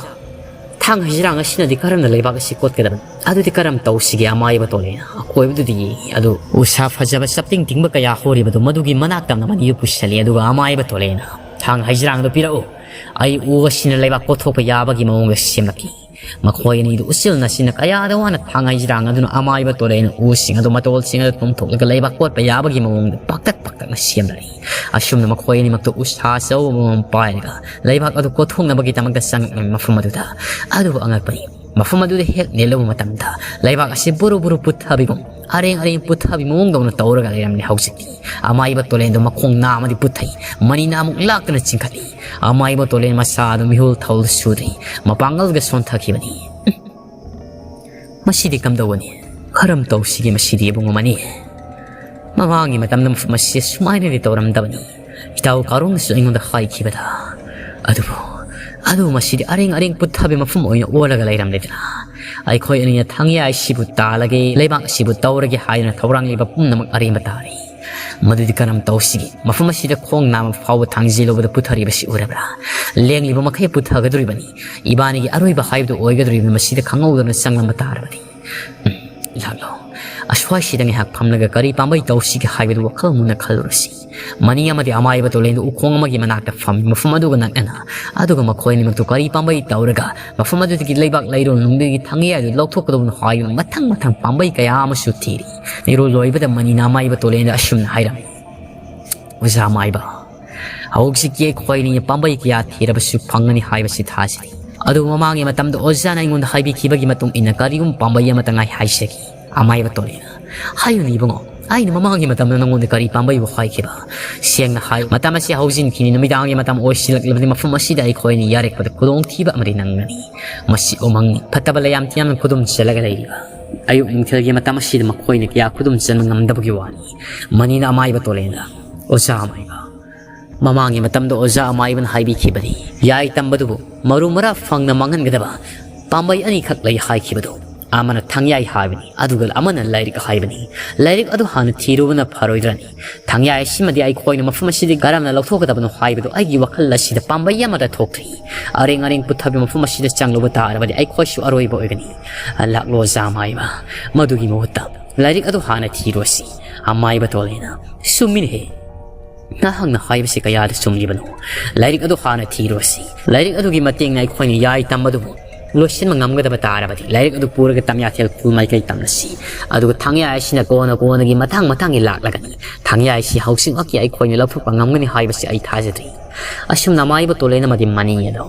ꯊꯥꯡ ꯍꯩꯖ꯭ꯔꯥꯡ ꯑꯁꯤꯅꯗꯤ ꯀꯔꯝꯅ ꯂꯩꯕꯥꯛ ꯑꯁꯤ ꯀꯣꯠꯀꯗꯕꯅꯣ? ꯑꯗꯨꯗꯤ ꯀꯔꯝ ꯇꯧꯁꯤꯒꯦ? ꯑꯃꯥꯏꯕ ꯇꯣꯂꯦꯅ ꯑꯀꯣꯏꯕꯗꯨꯗ ꯌꯦꯡꯉꯤ꯫ ꯑꯗꯨ ꯎꯁꯥ ꯐꯖꯕ ꯆꯞꯇꯤꯡ ꯇꯤꯡꯕ ꯀꯌꯥ ꯍꯧꯔꯤꯕꯗꯨ ꯃꯗꯨꯒꯤ ꯃꯅꯥꯛ ꯇꯝꯅ ꯃꯅꯤꯗꯨ ꯄꯨꯁꯤꯜꯂꯤ꯫ ꯑꯗꯨꯒ ꯑꯃꯥꯏꯕ ꯇꯣꯂꯦꯅ, ꯊꯥꯡ ꯍꯩꯖ꯭ꯔꯥꯡꯗꯨ ꯄꯤꯔꯛꯎ꯫ ꯑꯩ ꯎ ꯑꯁꯤꯅ ꯂꯩꯕꯥꯛ ꯀꯣꯠꯊꯣꯛꯄ ꯌꯥꯕꯒꯤ ꯃꯑꯣꯡꯗ ꯁꯦꯝꯂꯛꯈꯤ꯫ ꯃꯈꯣꯏ ꯑꯅꯤꯗꯨ ꯎꯆꯤꯜ ꯅꯥꯆꯤꯟꯅ ꯀꯌꯥꯗ ꯋꯥꯅ ꯊꯥꯡ ꯍꯩꯖ꯭ꯔꯥꯡ ꯑꯗꯨꯅ ꯑꯃꯥꯏꯕ ꯇꯣꯂꯦꯅ ꯎꯁꯤꯡ ꯑꯗꯨ ꯃꯇꯣꯜꯁꯤꯡ ꯑꯗꯨ ꯇꯨꯝꯊꯣꯛꯂꯒ ꯂꯩꯕꯥꯛ ꯀꯣꯠꯄ ꯌꯥꯕꯒꯤ ꯃꯑꯣꯡꯗ ꯄꯥꯛꯇꯛ ꯄꯥꯛꯇꯛꯅ ꯁꯦꯝꯂꯛꯏ꯫ ꯑꯁꯨꯝꯅ ꯃꯈꯣꯏ ꯑꯅꯤꯃꯛꯇ ꯎꯁꯥ ꯑꯆꯧꯕ ꯑꯃꯃꯝ ꯄꯥꯏꯔꯒ ꯂꯩꯕꯥꯛ ꯑꯗꯨ ꯀꯣꯠꯊꯣꯛꯅꯕꯒꯤꯗꯃꯛꯇ ꯆꯪꯂꯛꯂꯝꯃꯤ ꯃꯐꯝ ꯑꯗꯨꯗ꯫ ꯑꯗꯨꯕꯨ ꯑꯉꯛꯄꯅꯤ, ꯃꯐꯝ ꯑꯗꯨꯗ ꯍꯦꯛ ꯅꯦꯠꯂꯨꯕ ꯃꯇꯝꯗ ꯂꯩꯕꯥꯛ ꯑꯁꯤ ꯕꯨꯔꯨ ꯕꯨꯔꯨ ꯄꯨꯠꯊꯕꯤꯒꯨꯝ, ꯑꯔꯦꯡ ꯑꯔꯦꯡ ꯄꯨꯠꯊꯕꯤ ꯃꯑꯣꯡꯗꯧꯅ ꯇꯧꯔꯒ ꯂꯩꯔꯝꯂꯦ꯫ ꯍꯧꯖꯤꯛꯇꯤ ꯑꯃꯥꯏꯕ ꯇꯣꯂꯦꯟꯗꯨ ꯃꯈꯣꯡ ꯅꯥꯝꯃꯗꯤ ꯄꯨꯠꯊꯩ, ꯃꯅꯤꯅ ꯑꯃꯨꯛ ꯂꯥꯛꯇꯨꯅ ꯆꯤꯡꯈꯠꯂꯤ꯫ ꯑꯃꯥꯏꯕ ꯇꯣꯂꯦꯟ ꯃꯁꯥ ꯑꯗꯨ ꯃꯤꯍꯨꯜ ꯊꯧꯗꯨ ꯁꯨꯗ꯭ꯔꯤ, ꯃꯄꯥꯡꯒꯜꯒ ꯁꯣꯟꯊꯈꯤꯕꯅꯤ꯫ ꯃꯁꯤꯗꯤ ꯀꯝꯗꯧꯕꯅꯤ? ꯀꯔꯝ ꯇꯧꯁꯤꯒꯦ ꯃꯁꯤꯗꯤ, ꯏꯕꯨꯡ ꯑꯃꯅꯤ? ꯃꯃꯥꯡꯒꯤ ꯃꯇꯝꯗ ꯃꯐꯝ ꯑꯁꯤ ꯁꯨꯃꯥꯏꯅꯗꯤ ꯇꯧꯔꯝꯗꯕꯅꯤ꯫ ꯏꯇꯥꯎ ꯀꯥꯔꯣꯡꯅꯁꯨ ꯑꯩꯉꯣꯟꯗ ꯍꯥꯏꯈꯤꯕꯗ꯫ ꯑꯗꯨꯕꯨ, ꯑꯗꯨꯕꯨ ꯃꯁꯤꯗꯤ ꯑꯔꯦꯡ ꯑꯔꯦꯡ ꯄꯨꯠꯊꯕꯤ ꯃꯐꯝ ꯑꯣꯏꯅ ꯑꯣꯜꯂꯒ ꯂꯩꯔꯝꯂꯦꯗꯅ꯫ ꯑꯩꯈꯣꯏ ꯑꯅꯤꯅ ꯊꯥꯡꯌꯥꯏ ꯑꯁꯤꯕꯨ ꯇꯥꯜꯂꯒꯦ, ꯂꯩꯕꯥꯛ ꯑꯁꯤꯕꯨ ꯇꯧꯔꯒꯦ ꯍꯥꯏꯗꯨꯅ ꯊꯧꯔꯥꯡꯂꯤꯕ ꯄꯨꯝꯅꯃꯛ ꯑꯔꯦꯝꯕ ꯇꯥꯔꯦ꯫ "ꯃꯗꯨꯗꯤ ꯀꯔꯝ ꯇꯧꯁꯤꯒꯦ? ꯃꯐꯝ ꯑꯁꯤꯗ ꯈꯣꯡ ꯅꯥꯝꯃ ꯐꯥꯎꯕ ꯊꯥꯡꯖꯤꯜꯂꯨꯕꯗ ꯄꯨꯊꯔꯤꯕꯁꯤ ꯎꯔꯕ꯭ꯔꯥ? ꯂꯦꯡꯂꯤꯕ ꯃꯈꯩ ꯄꯨꯊꯒꯗꯧꯔꯤꯕꯅꯤ꯫ ꯏꯕꯥꯅꯤꯒꯤ ꯑꯔꯣꯏꯕ ꯍꯥꯏꯕꯗꯨ ꯑꯣꯏꯒꯗꯧꯔꯤꯕꯅꯤ꯫ ꯃꯁꯤꯗ ꯈꯪꯍꯧꯗꯅ ꯆꯪꯂꯝꯕ ꯇꯥꯔꯕꯗꯤ꯫ ꯎꯝ, ꯂꯥꯛꯂꯣ꯫ ꯑꯁ꯭ꯋꯥꯏꯁꯤꯗ ꯉꯥꯏꯍꯥꯛ ꯐꯝꯂꯒ ꯀꯔꯤ ꯄꯥꯝꯕꯩ ꯇꯧꯁꯤꯒꯦ ꯍꯥꯏꯕꯗꯨ ꯋꯥꯈꯜ ꯃꯨꯟꯅ ꯈꯜꯂꯨꯔꯁꯤ꯫" ꯃꯅꯤ ꯑꯃꯗꯤ ꯑꯃꯥꯏꯕ ꯇꯣꯂꯦꯟꯗꯨ ꯎꯈꯣꯡ ꯑꯃꯒꯤ ꯃꯅꯥꯛꯇ ꯐꯝꯃꯤ꯫ ꯃꯐꯝ ꯑꯗꯨꯒ ꯅꯛꯅꯅ꯫ ꯑꯗꯨꯒ ꯃꯈꯣꯏ ꯑꯅꯤꯃꯛꯇꯨ ꯀꯔꯤ ꯄꯥꯝꯕꯩ ꯇꯧꯔꯒ ꯃꯐꯝ ꯑꯗꯨꯗꯒꯤ ꯂꯩꯕꯥꯛ ꯂꯩꯔꯣꯜ ꯅꯨꯡꯗꯒꯤ ꯊꯥꯡꯌꯥꯏ ꯑꯗꯨ ꯂꯧꯊꯣꯛꯀꯗꯧꯕꯅꯣ ꯍꯥꯏꯗꯨꯅ ꯃꯊꯪ ꯃꯊꯪ ꯄꯥꯝꯕꯩ ꯀꯌꯥ ꯑꯃꯁꯨ ꯊꯤꯔꯤ꯫ ꯏꯔꯣꯜ ꯂꯣꯏꯕꯗ ꯃꯅꯤꯅ ꯑꯃꯥꯏꯕ ꯇꯣꯂꯦꯟꯗ ꯑꯁꯨꯝꯅ ꯍꯥꯏꯔꯝꯃꯤ: "ꯑꯣꯖꯥ ꯑꯃꯥꯏꯕ, ꯍꯧꯖꯤꯛꯇꯤ ꯑꯩꯈꯣꯏꯅ ꯄꯥꯝꯕꯩ ꯀꯌꯥ ꯊꯤꯔꯕꯁꯨ ꯐꯪꯒꯅꯤ ꯍꯥꯏꯕꯁꯤ ꯊꯥꯖꯗꯦ꯫ ꯑꯗꯨꯕꯨ ꯃꯃꯥꯡꯒꯤ ꯃꯇꯝꯗ ꯑꯣꯖꯥꯅ ꯑꯩꯉꯣꯟꯗ ꯍꯥꯏꯕꯤꯈꯤꯕꯒꯤ ꯃꯇꯨꯡ ꯏꯟꯅ ꯀꯔꯤꯒꯨꯝꯕ ꯄꯥꯝꯕꯩ ꯑꯃꯇ ꯉꯥꯏ ꯍꯥꯏꯖꯒꯦ꯫" ꯑꯃꯥꯏꯕ ꯇꯣꯂꯦꯟꯅ: "ꯍꯥꯏꯌꯨꯅꯦ ꯏꯕꯨꯡꯉꯣ, ꯑꯩꯅ ꯃꯃꯥꯡꯒꯤ ꯃꯇꯝꯗ ꯅꯉꯣꯟꯗ ꯀꯔꯤ ꯄꯥꯝꯕꯩꯕꯨ ꯍꯥꯏꯈꯤꯕ? ꯁꯦꯡꯅ ꯍꯥꯏ, ꯃꯇꯝ ꯑꯁꯤ ꯍꯧꯖꯤꯟꯈꯤꯅꯤ꯫ ꯅꯨꯃꯤꯗꯥꯡꯒꯤ ꯃꯇꯝ ꯑꯣꯏꯁꯤꯜꯂꯛꯂꯕꯗꯤ ꯃꯐꯝ ꯑꯁꯤꯗ ꯑꯩꯈꯣꯏꯅ ꯌꯥꯔꯛꯄꯗ ꯈꯨꯗꯣꯡꯊꯤꯕ ꯑꯃꯗꯤ ꯅꯪꯒꯅꯤ꯫ ꯃꯁꯤ ꯎꯃꯪꯅꯤ꯫ ꯐꯠꯇꯕ ꯂꯩꯌꯥꯝ ꯊꯤꯌꯥꯝꯅ ꯈꯨꯗꯨꯝ ꯆꯜꯂꯒ ꯂꯩꯔꯤꯕ꯫ ꯑꯌꯨꯛ ꯅꯨꯡꯊꯤꯜꯒꯤ ꯃꯇꯝ ꯑꯁꯤꯗ ꯃꯈꯣꯏꯅ ꯀꯌꯥ ꯈꯨꯗꯨꯝ ꯆꯟꯕ ꯉꯝꯗꯕꯒꯤ ꯋꯥꯅꯤ꯫" ꯃꯅꯤꯅ ꯑꯃꯥꯏꯕ ꯇꯣꯂꯦꯟꯗ: "ꯑꯣꯖꯥ ꯑꯃꯥꯏꯕ, ꯃꯃꯥꯡꯒꯤ ꯃꯇꯝꯗ ꯑꯣꯖꯥ ꯑꯃꯥꯏꯕꯅ ꯍꯥꯏꯕꯤꯈꯤꯕꯅꯤ, ꯌꯥꯏ ꯇꯝꯕꯗꯨꯕꯨ ꯃꯔꯨ ꯃꯔꯥ ꯐꯪꯅ ꯃꯥꯡꯍꯟꯒꯗꯕ ꯄꯥꯝꯕꯩ ꯑꯅꯤꯈꯛ ꯂꯩ ꯍꯥꯏꯈꯤꯕꯗꯨ꯫ ꯑꯃꯅ ꯊꯥꯡꯌꯥꯏ ꯍꯥꯏꯕꯅꯤ, ꯑꯗꯨꯒ ꯑꯃꯅ ꯂꯥꯏꯔꯤꯛ ꯍꯥꯏꯕꯅꯤ꯫ ꯂꯥꯏꯔꯤꯛ ꯑꯗꯨ ꯍꯥꯟꯅ ꯊꯤꯔꯨꯕꯅ ꯐꯔꯣꯏꯗ꯭ꯔꯅꯤ? ꯊꯥꯡꯌꯥꯏ ꯑꯁꯤꯃꯗꯤ ꯑꯩꯈꯣꯏꯅ ꯃꯐꯝ ꯑꯁꯤꯗꯒꯤ ꯀꯔꯝꯅ ꯂꯧꯊꯣꯛꯀꯗꯕꯅꯣ ꯍꯥꯏꯕꯗꯨ ꯑꯩꯒꯤ ꯋꯥꯈꯜ ꯑꯁꯤꯗ ꯄꯥꯝꯕꯩ ꯑꯃꯠꯇ ꯊꯣꯛꯇ꯭ꯔꯤ꯫ ꯑꯔꯦꯡ ꯑꯔꯦꯡ ꯄꯨꯊꯕ ꯃꯐꯝ ꯑꯁꯤꯗ ꯆꯪꯂꯨꯕ ꯇꯥꯔꯕꯗꯤ ꯑꯩꯈꯣꯏꯁꯨ ꯑꯔꯣꯏꯕ ꯑꯣꯏꯒꯅꯤ꯫ ꯂꯥꯛꯂꯣ ꯑꯣꯖꯥ ꯑꯃꯥꯏꯕ, ꯃꯗꯨꯒꯤ ꯃꯍꯨꯠꯇ ꯂꯥꯏꯔꯤꯛ ꯑꯗꯨ ꯍꯥꯟꯅ ꯊꯤꯔꯨꯁꯤ꯫" ꯑꯃꯥꯏꯕ ꯇꯣꯂꯦꯟꯅ: "ꯆꯨꯝꯃꯤꯅꯦꯍꯦ, ꯅꯍꯥꯛꯅ ꯍꯥꯏꯕꯁꯤ ꯀꯌꯥꯗ ꯆꯨꯝꯂꯤꯕꯅꯣ꯫ ꯂꯥꯏꯔꯤꯛ ꯑꯗꯨ ꯍꯥꯟꯅ ꯊꯤꯔꯨꯁꯤ꯫ ꯂꯥꯏꯔꯤꯛ ꯑꯗꯨꯒꯤ ꯃꯇꯦꯡꯅ ꯑꯩꯈꯣꯏꯅ ꯌꯥꯏ ꯇꯝꯕꯗꯨꯕꯨ ꯂꯣꯏꯁꯤꯟꯕ ꯉꯝꯒꯗꯕ ꯇꯥꯔꯕꯗꯤ ꯂꯥꯏꯔꯤꯛ ꯑꯗꯨ ꯄꯨꯔꯒ ꯇꯝꯌꯥꯊꯦꯜ ꯈꯨꯜ ꯃꯥꯏꯀꯩ ꯇꯝꯂꯁꯤ꯫ ꯑꯗꯨꯒ ꯊꯥꯡꯌꯥꯏ ꯑꯁꯤꯅ ꯀꯣꯟꯅ ꯀꯣꯟꯅꯒꯤ ꯃꯊꯪ ꯃꯊꯪꯒꯤ ꯂꯥꯛꯂꯒꯅꯤ꯫ ꯊꯥꯡꯌꯥꯏ ꯑꯁꯤ ꯍꯧꯖꯤꯛꯃꯛꯀꯤ ꯑꯩꯈꯣꯏꯅ ꯂꯧꯊꯣꯛꯄ ꯉꯝꯒꯅꯤ ꯍꯥꯏꯕꯁꯤ ꯑꯩ ꯊꯥꯖꯗ꯭ꯔꯤ꯫" ꯑꯁꯨꯝꯅ ꯑꯃꯥꯏꯕ ꯇꯣꯂꯦꯟ ꯑꯃꯗꯤ ꯃꯅꯤ ꯑꯗꯣ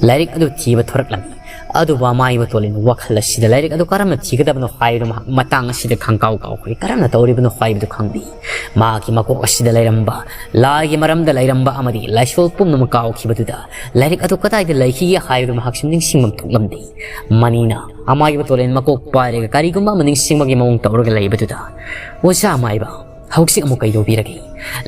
ꯂꯥꯏꯔꯤꯛ ꯑꯗꯨ ꯊꯤꯕ ꯊꯣꯔꯛꯂꯝꯃꯤ꯫ ꯑꯗꯨꯕꯨ ꯑꯃꯥꯏꯕ ꯇꯣꯂꯦꯟ ꯋꯥꯈꯜ ꯑꯁꯤꯗ ꯂꯥꯏꯔꯤꯛ ꯑꯗꯨ ꯀꯔꯝꯅ ꯊꯤꯒꯗꯕꯅꯣ ꯍꯥꯏꯕꯗꯨ ꯃꯍꯥꯛ ꯃꯇꯥꯡ ꯑꯁꯤꯗ ꯈꯪꯀꯥꯎ ꯀꯥꯎꯈ꯭ꯔꯦ꯫ ꯀꯔꯝꯅ ꯇꯧꯔꯤꯕꯅꯣ ꯍꯥꯏꯕꯗꯨ ꯈꯪꯗꯦ꯫ ꯃꯍꯥꯛꯀꯤ ꯃꯀꯣꯛ ꯑꯁꯤꯗ ꯂꯩꯔꯝꯕ ꯂꯥꯏꯒꯤ ꯃꯔꯝꯗ ꯂꯩꯔꯝꯕ ꯑꯃꯗꯤ ꯂꯥꯏꯁꯣꯜ ꯄꯨꯝꯅꯃꯛ ꯀꯥꯎꯈꯤꯕꯗꯨꯗ ꯂꯥꯏꯔꯤꯛ ꯑꯗꯨ ꯀꯗꯥꯏꯗ ꯂꯩꯈꯤꯒꯦ ꯍꯥꯏꯕꯗꯨ ꯃꯍꯥꯛꯁꯨ ꯅꯤꯡꯁꯤꯡꯐꯝ ꯊꯣꯛꯂꯝꯗꯦ꯫ ꯃꯅꯤꯅ ꯑꯃꯥꯏꯕ ꯇꯣꯂꯦꯟ ꯃꯀꯣꯛ ꯄꯥꯏꯔꯒ ꯀꯔꯤꯒꯨꯝꯕ ꯑꯃ ꯅꯤꯡꯁꯤꯡꯕꯒꯤ ꯃꯑꯣꯡ ꯇꯧꯔꯒ ꯂꯩꯕꯗꯨꯗ, "ꯑꯣꯖꯥ ꯑꯃꯥꯏꯕ, ꯍꯧꯖꯤꯛ ꯑꯃꯨꯛ ꯀꯩꯗꯧꯕꯤꯔꯒꯦ?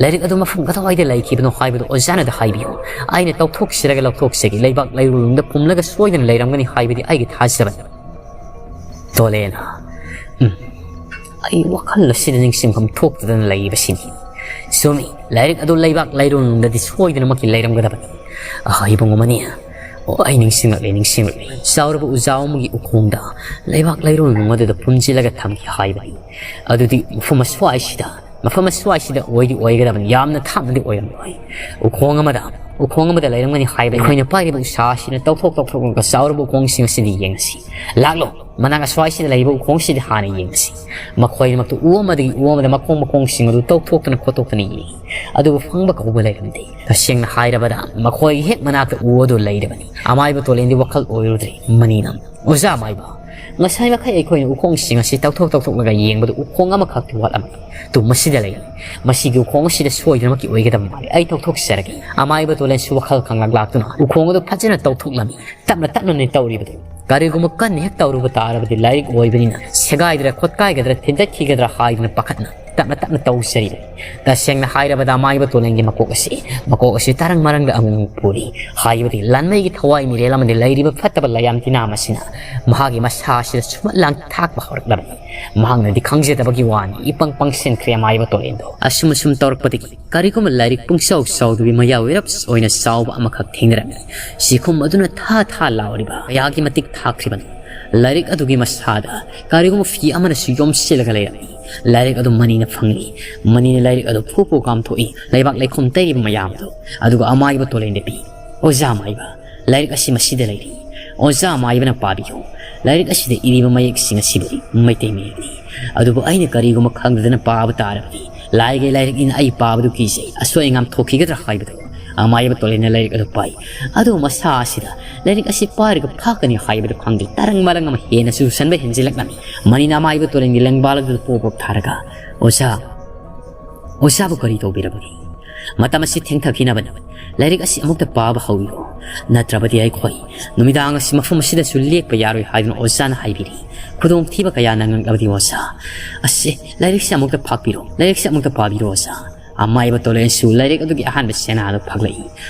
ꯂꯥꯏꯔꯤꯛ ꯑꯗꯨ ꯃꯐꯝ ꯀꯗꯥꯏꯗ ꯂꯩꯈꯤꯕꯅꯣ ꯍꯥꯏꯕꯗꯨ ꯑꯣꯖꯥꯅꯗ ꯍꯥꯏꯕꯤꯌꯨ꯫ ꯑꯩꯅ ꯇꯧꯊꯣꯛꯆꯔꯒ ꯂꯧꯊꯣꯛꯆꯒꯦ꯫ ꯂꯩꯕꯥꯛ ꯂꯩꯔꯨꯂꯨꯝꯗ ꯄꯨꯝꯂꯒ ꯁꯣꯏꯗꯅ ꯂꯩꯔꯝꯒꯅꯤ ꯍꯥꯏꯕꯗꯤ ꯑꯩꯒꯤ ꯊꯥꯖꯕꯅꯤ꯫" ꯇꯣꯂꯦꯟꯅ: "ꯎꯝ, ꯑꯩ ꯋꯥꯈꯜ ꯑꯁꯤꯗ ꯅꯤꯡꯁꯤꯡꯐꯝ ꯊꯣꯛꯇꯗꯅ ꯂꯩꯕꯁꯤꯅꯤ꯫ ꯆꯨꯝꯃꯤ, ꯂꯥꯏꯔꯤꯛ ꯑꯗꯨ ꯂꯩꯕꯥꯛ ꯂꯩꯔꯣꯜ ꯅꯨꯡꯗꯗꯤ ꯁꯣꯏꯗꯅꯃꯛꯀꯤ ꯂꯩꯔꯝꯒꯗꯕꯅꯤ꯫ ꯑꯍ, ꯏꯕꯨꯡꯉꯣ ꯃꯅꯤ꯫ ꯑꯣ, ꯑꯩ ꯅꯤꯡꯁꯤꯡꯂꯛꯂꯦ, ꯅꯤꯡꯁꯤꯡꯂꯛꯂꯦ꯫ ꯆꯥꯎꯔꯕ ꯎꯖꯥ ꯑꯃꯒꯤ ꯎꯈꯣꯡꯗ ꯂꯩꯕꯥꯛ ꯂꯩꯔꯣꯜ ꯅꯨꯡ ꯑꯗꯨꯗ ꯄꯨꯟꯁꯤꯜꯂꯒ ꯊꯝꯈꯤ ꯍꯥꯏꯕꯅꯤ꯫ ꯑꯗꯨꯗꯤ ꯃꯐꯝ ꯑꯁ꯭ꯋꯥꯏꯁꯤꯗ, ꯃꯐꯝ ꯑꯁ꯭ꯋꯥꯏꯁꯤꯗ ꯑꯣꯏꯗꯤ ꯑꯣꯏꯒꯗꯕꯅꯤ, ꯌꯥꯝꯅ ꯊꯥꯞꯅꯗꯤ ꯑꯣꯏꯔꯝꯂꯣꯏ꯫ ꯎꯈꯣꯡ ꯑꯃꯗ, ꯎꯈꯣꯡ ꯑꯃꯗ ꯂꯩꯔꯝꯒꯅꯤ ꯍꯥꯏꯕꯅꯤ꯫ ꯑꯩꯈꯣꯏꯅ ꯄꯥꯏꯔꯤꯕ ꯎꯁꯥ ꯑꯁꯤꯅ ꯇꯧꯊꯣꯛ ꯇꯧꯊꯣꯛꯂꯒ ꯆꯥꯎꯔꯕ ꯎꯈꯣꯡꯁꯤꯡ ꯑꯁꯤꯗ ꯌꯦꯡꯉꯁꯤ꯫ ꯂꯥꯛꯂꯣ, ꯃꯅꯥꯛ ꯑꯁ꯭ꯋꯥꯏꯁꯤꯗ ꯂꯩꯕ ꯎꯈꯣꯡꯁꯤꯗꯤ ꯍꯥꯟꯅ ꯌꯦꯡꯉꯁꯤ꯫ ꯃꯈꯣꯏꯅꯃꯛꯇ ꯎ ꯑꯃꯗꯒꯤ ꯎ ꯑꯃꯗ ꯃꯈꯣꯡ ꯃꯈꯣꯡꯁꯤꯡ ꯑꯗꯨ ꯇꯧꯊꯣꯛꯇꯅ ꯈꯣꯠꯇꯣꯛꯇꯅ ꯌꯦꯡꯉꯤ, ꯑꯗꯨꯕꯨ ꯐꯪꯕ ꯀꯧꯕ ꯂꯩꯔꯝꯗꯦ꯫ ꯇꯁꯦꯡꯅ ꯍꯥꯏꯔꯕꯗ ꯃꯈꯣꯏꯒꯤ ꯍꯦꯛ ꯃꯅꯥꯛꯇ ꯎ ꯑꯗꯨ ꯂꯩꯔꯕꯅꯤ꯫ ꯑꯃꯥꯏꯕ ꯇꯣꯂꯦꯟꯗꯤ ꯋꯥꯈꯜ ꯑꯣꯏꯔꯨꯗ꯭ꯔꯦ꯫ ꯃꯅꯤꯅ, "ꯑꯣꯖꯥ ꯑꯃꯥꯏꯕ, ꯉꯁꯥꯏ ꯃꯈꯩ ꯑꯩꯈꯣꯏꯅ ꯎꯈꯣꯡꯁꯤꯡ ꯑꯁꯤ ꯇꯧꯊꯣꯛ ꯇꯧꯊꯣꯛꯂꯒ ꯌꯦꯡꯕꯗ ꯎꯈꯣꯡ ꯑꯃꯈꯛꯇꯤ ꯋꯥꯠꯂꯝꯃꯤ꯫ ꯇꯨ, ꯃꯁꯤꯗ ꯂꯩ꯫ ꯃꯁꯤꯒꯤ ꯎꯈꯣꯡ ꯑꯁꯤꯗ ꯁꯣꯏꯗꯅꯃꯛꯀꯤ ꯑꯣꯏꯒꯗꯕ ꯃꯥꯜꯂꯤ꯫ ꯑꯩ ꯇꯧꯊꯣꯛꯆꯔꯒꯦ꯫" ꯑꯃꯥꯏꯕ ꯇꯣꯂꯦꯟꯁꯨ ꯋꯥꯈꯜ ꯈꯪꯂꯥꯛ ꯂꯥꯛꯇꯨꯅ ꯎꯈꯣꯡ ꯑꯗꯨ ꯐꯖꯅ ꯇꯧꯊꯣꯛꯂꯝꯃꯤ꯫ ꯇꯞꯅ ꯇꯞꯅꯅꯦ ꯇꯧꯔꯤꯕꯗꯨ꯫ ꯀꯔꯤꯒꯨꯝꯕ ꯀꯟꯅ ꯍꯦꯛ ꯇꯧꯔꯨꯕ ꯇꯥꯔꯕꯗꯤ ꯂꯥꯏꯔꯤꯛ ꯑꯣꯏꯕꯅꯤꯅ ꯁꯦꯒꯥꯏꯗ꯭ꯔꯥ ꯈꯣꯠꯀꯥꯏꯒꯗ꯭ꯔꯥ ꯊꯤꯟꯗꯠꯈꯤꯒꯗ꯭ꯔꯥ ꯍꯥꯏꯗꯨꯅ ꯄꯥꯈꯠꯅ ꯇꯞꯅ ꯇꯞꯅ ꯇꯧꯖꯔꯤꯕꯅꯤ꯫ ꯇꯁꯦꯡꯅ ꯍꯥꯏꯔꯕꯗ ꯑꯃꯥꯏꯕ ꯇꯣꯂꯦꯟꯒꯤ ꯃꯀꯣꯛ ꯑꯁꯤ, ꯃꯀꯣꯛ ꯑꯁꯤ ꯇꯔꯪ ꯃꯔꯪꯗ ꯑꯃꯨꯛ ꯑꯃꯨꯛ ꯄꯨꯔꯤ꯫ ꯍꯥꯏꯕꯗꯤ ꯂꯟꯃꯩꯒꯤ ꯊꯋꯥꯏ ꯃꯤꯔꯦꯜ ꯑꯃꯗꯤ ꯂꯩꯔꯤꯕ ꯐꯠꯇꯕ ꯂꯥꯏꯌꯥꯝ ꯇꯤꯟꯅꯥ ꯑꯁꯤꯅ ꯃꯍꯥꯛꯀꯤ ꯃꯁꯥ ꯑꯁꯤꯗ ꯁꯨꯝꯍꯠ ꯂꯥꯡ ꯊꯥꯛꯄ ꯍꯧꯔꯛꯂꯕꯅꯤ꯫ ꯃꯍꯥꯛꯅꯗꯤ ꯈꯪꯖꯗꯕꯒꯤ ꯋꯥꯅꯤ, ꯏꯄꯪ ꯄꯪꯁꯤꯟꯈ꯭ꯔꯦ ꯑꯃꯥꯏꯕ ꯇꯣꯂꯦꯟꯗꯣ꯫ ꯑꯁꯨꯝ ꯑꯁꯨꯝ ꯇꯧꯔꯛꯄꯗꯒꯤ ꯀꯔꯤꯒꯨꯝꯕ ꯂꯥꯏꯔꯤꯛ ꯄꯨꯡꯆꯥꯎ ꯆꯥꯎꯗꯕꯤ ꯃꯌꯥꯏ ꯑꯣꯏꯔꯞ ꯑꯣꯏꯅ ꯆꯥꯎꯕ ꯑꯃꯈꯛ ꯊꯦꯡꯅꯔꯝꯃꯤ꯫ ꯁꯤꯈꯨꯝ ꯑꯗꯨꯅ ꯊꯥ ꯊꯥ ꯂꯥꯎꯔꯤꯕ ꯀꯌꯥꯒꯤ ꯃꯇꯤꯛ ꯊꯥꯛꯈ꯭ꯔꯤꯕꯅꯤ꯫ ꯂꯥꯏꯔꯤꯛ ꯑꯗꯨꯒꯤ ꯃꯁꯥꯗ ꯀꯔꯤꯒꯨꯝꯕ ꯐꯤ ꯑꯃꯅꯁꯨ ꯌꯣꯝꯁꯤꯜꯂꯒ ꯂꯩꯔꯝꯃꯤ꯫ ꯂꯥꯏꯔꯤꯛ ꯑꯗꯨ ꯃꯅꯤꯅ ꯐꯪꯂꯤ꯫ ꯃꯅꯤꯅ ꯂꯥꯏꯔꯤꯛ ꯑꯗꯨ ꯐꯨ ꯐꯨ ꯀꯥꯝꯊꯣꯛꯏ꯫ ꯂꯩꯕꯥꯛ ꯂꯩꯈꯣꯝ ꯇꯩꯔꯤꯕ ꯃꯌꯥꯝ ꯑꯗꯨ꯫ ꯑꯗꯨꯒ ꯑꯃꯥꯏꯕ ꯇꯣꯂꯦꯟꯗ ꯄꯤ꯫ "ꯑꯣꯖꯥ ꯑꯃꯥꯏꯕ, ꯂꯥꯏꯔꯤꯛ ꯑꯁꯤ ꯃꯁꯤꯗ ꯂꯩꯔꯤ꯫ ꯑꯣꯖꯥ ꯑꯃꯥꯏꯕꯅ ꯄꯥꯕꯤꯌꯨ꯫ ꯂꯥꯏꯔꯤꯛ ꯑꯁꯤꯗ ꯏꯔꯤꯕ ꯃꯌꯦꯛꯁꯤꯡ ꯑꯁꯤꯕꯨꯗꯤ ꯃꯩꯇꯩ ꯃꯌꯦꯛꯅꯤ꯫ ꯑꯗꯨꯕꯨ ꯑꯩꯅ ꯀꯔꯤꯒꯨꯝꯕ ꯈꯪꯗꯗꯅ ꯄꯥꯕ ꯇꯥꯔꯕꯗꯤ ꯂꯥꯏꯒꯤ ꯂꯥꯏꯔꯤꯛꯅꯤꯅ ꯑꯩ ꯄꯥꯕꯗꯨ ꯀꯤꯖꯩ꯫ ꯑꯁꯣꯏ ꯑꯉꯥꯝ ꯊꯣꯛꯈꯤꯒꯗ꯭ꯔꯥ ꯍꯥꯏꯕꯗꯨ꯫" ꯑꯃꯥꯏꯕ ꯇꯣꯂꯦꯟꯅ ꯂꯥꯏꯔꯤꯛ ꯑꯗꯨ ꯄꯥꯏ꯫ ꯑꯗꯨꯕꯨ ꯃꯁꯥ ꯑꯁꯤꯗ ꯂꯥꯏꯔꯤꯛ ꯑꯁꯤ ꯄꯥꯔꯒ ꯐꯥꯛꯀꯅꯤ ꯍꯥꯏꯕꯗꯨ ꯈꯪꯗꯦ꯫ ꯇꯔꯪ ꯃꯔꯪ ꯑꯃ ꯍꯦꯟꯅ ꯆꯨꯁꯟꯕ ꯍꯦꯟꯖꯤꯜꯂꯛꯂꯝꯃꯤ꯫ ꯃꯅꯤꯅ ꯑꯃꯥꯏꯕ ꯇꯣꯂꯦꯟꯒꯤ ꯂꯦꯡꯕꯥꯜ ꯑꯗꯨꯗ ꯄꯣꯞ ꯄꯣꯞ ꯊꯥꯔꯒ, "ꯑꯣꯖꯥ, ꯑꯣꯖꯥꯕꯨ ꯀꯔꯤ ꯇꯧꯕꯤꯔꯕꯒꯦ? ꯃꯇꯝ ꯑꯁꯤ ꯊꯦꯡꯊꯈꯤꯅꯕꯅꯤ꯫ ꯂꯥꯏꯔꯤꯛ ꯑꯁꯤ ꯑꯃꯨꯛꯇ ꯄꯥꯕ ꯍꯧꯕꯤꯔꯣ꯫ ꯅꯠꯇ꯭ꯔꯕꯗꯤ ꯑꯩꯈꯣꯏ ꯅꯨꯃꯤꯗꯥꯡ ꯑꯁꯤ ꯃꯐꯝ ꯑꯁꯤꯗꯁꯨ ꯂꯦꯛꯄ ꯌꯥꯔꯣꯏ ꯍꯥꯏꯗꯨꯅ ꯑꯣꯖꯥꯅ ꯍꯥꯏꯕꯤꯔꯤ꯫ ꯈꯨꯗꯣꯡꯊꯤꯕ ꯀꯌꯥ ꯅꯪꯂꯛꯂꯕꯗꯤ ꯑꯣꯖꯥ꯫ ꯑꯁꯦ, ꯂꯥꯏꯔꯤꯛꯁꯤ ꯑꯃꯨꯛꯇ ꯐꯥꯛꯄꯤꯔꯣ꯫ ꯂꯥꯏꯔꯤꯛꯁꯤ ꯑꯃꯨꯛꯇ ꯄꯥꯕꯤꯔꯣ ꯑꯣꯖꯥ꯫" ꯑꯃꯥꯏꯕ ꯇꯣꯂꯦꯟꯁꯨ ꯂꯥꯏꯔꯤꯛ ꯑꯗꯨꯒꯤ ꯑꯍꯥꯟꯕ ꯆꯦꯅꯥꯗꯨ ꯐꯥꯛꯂꯛꯏ꯫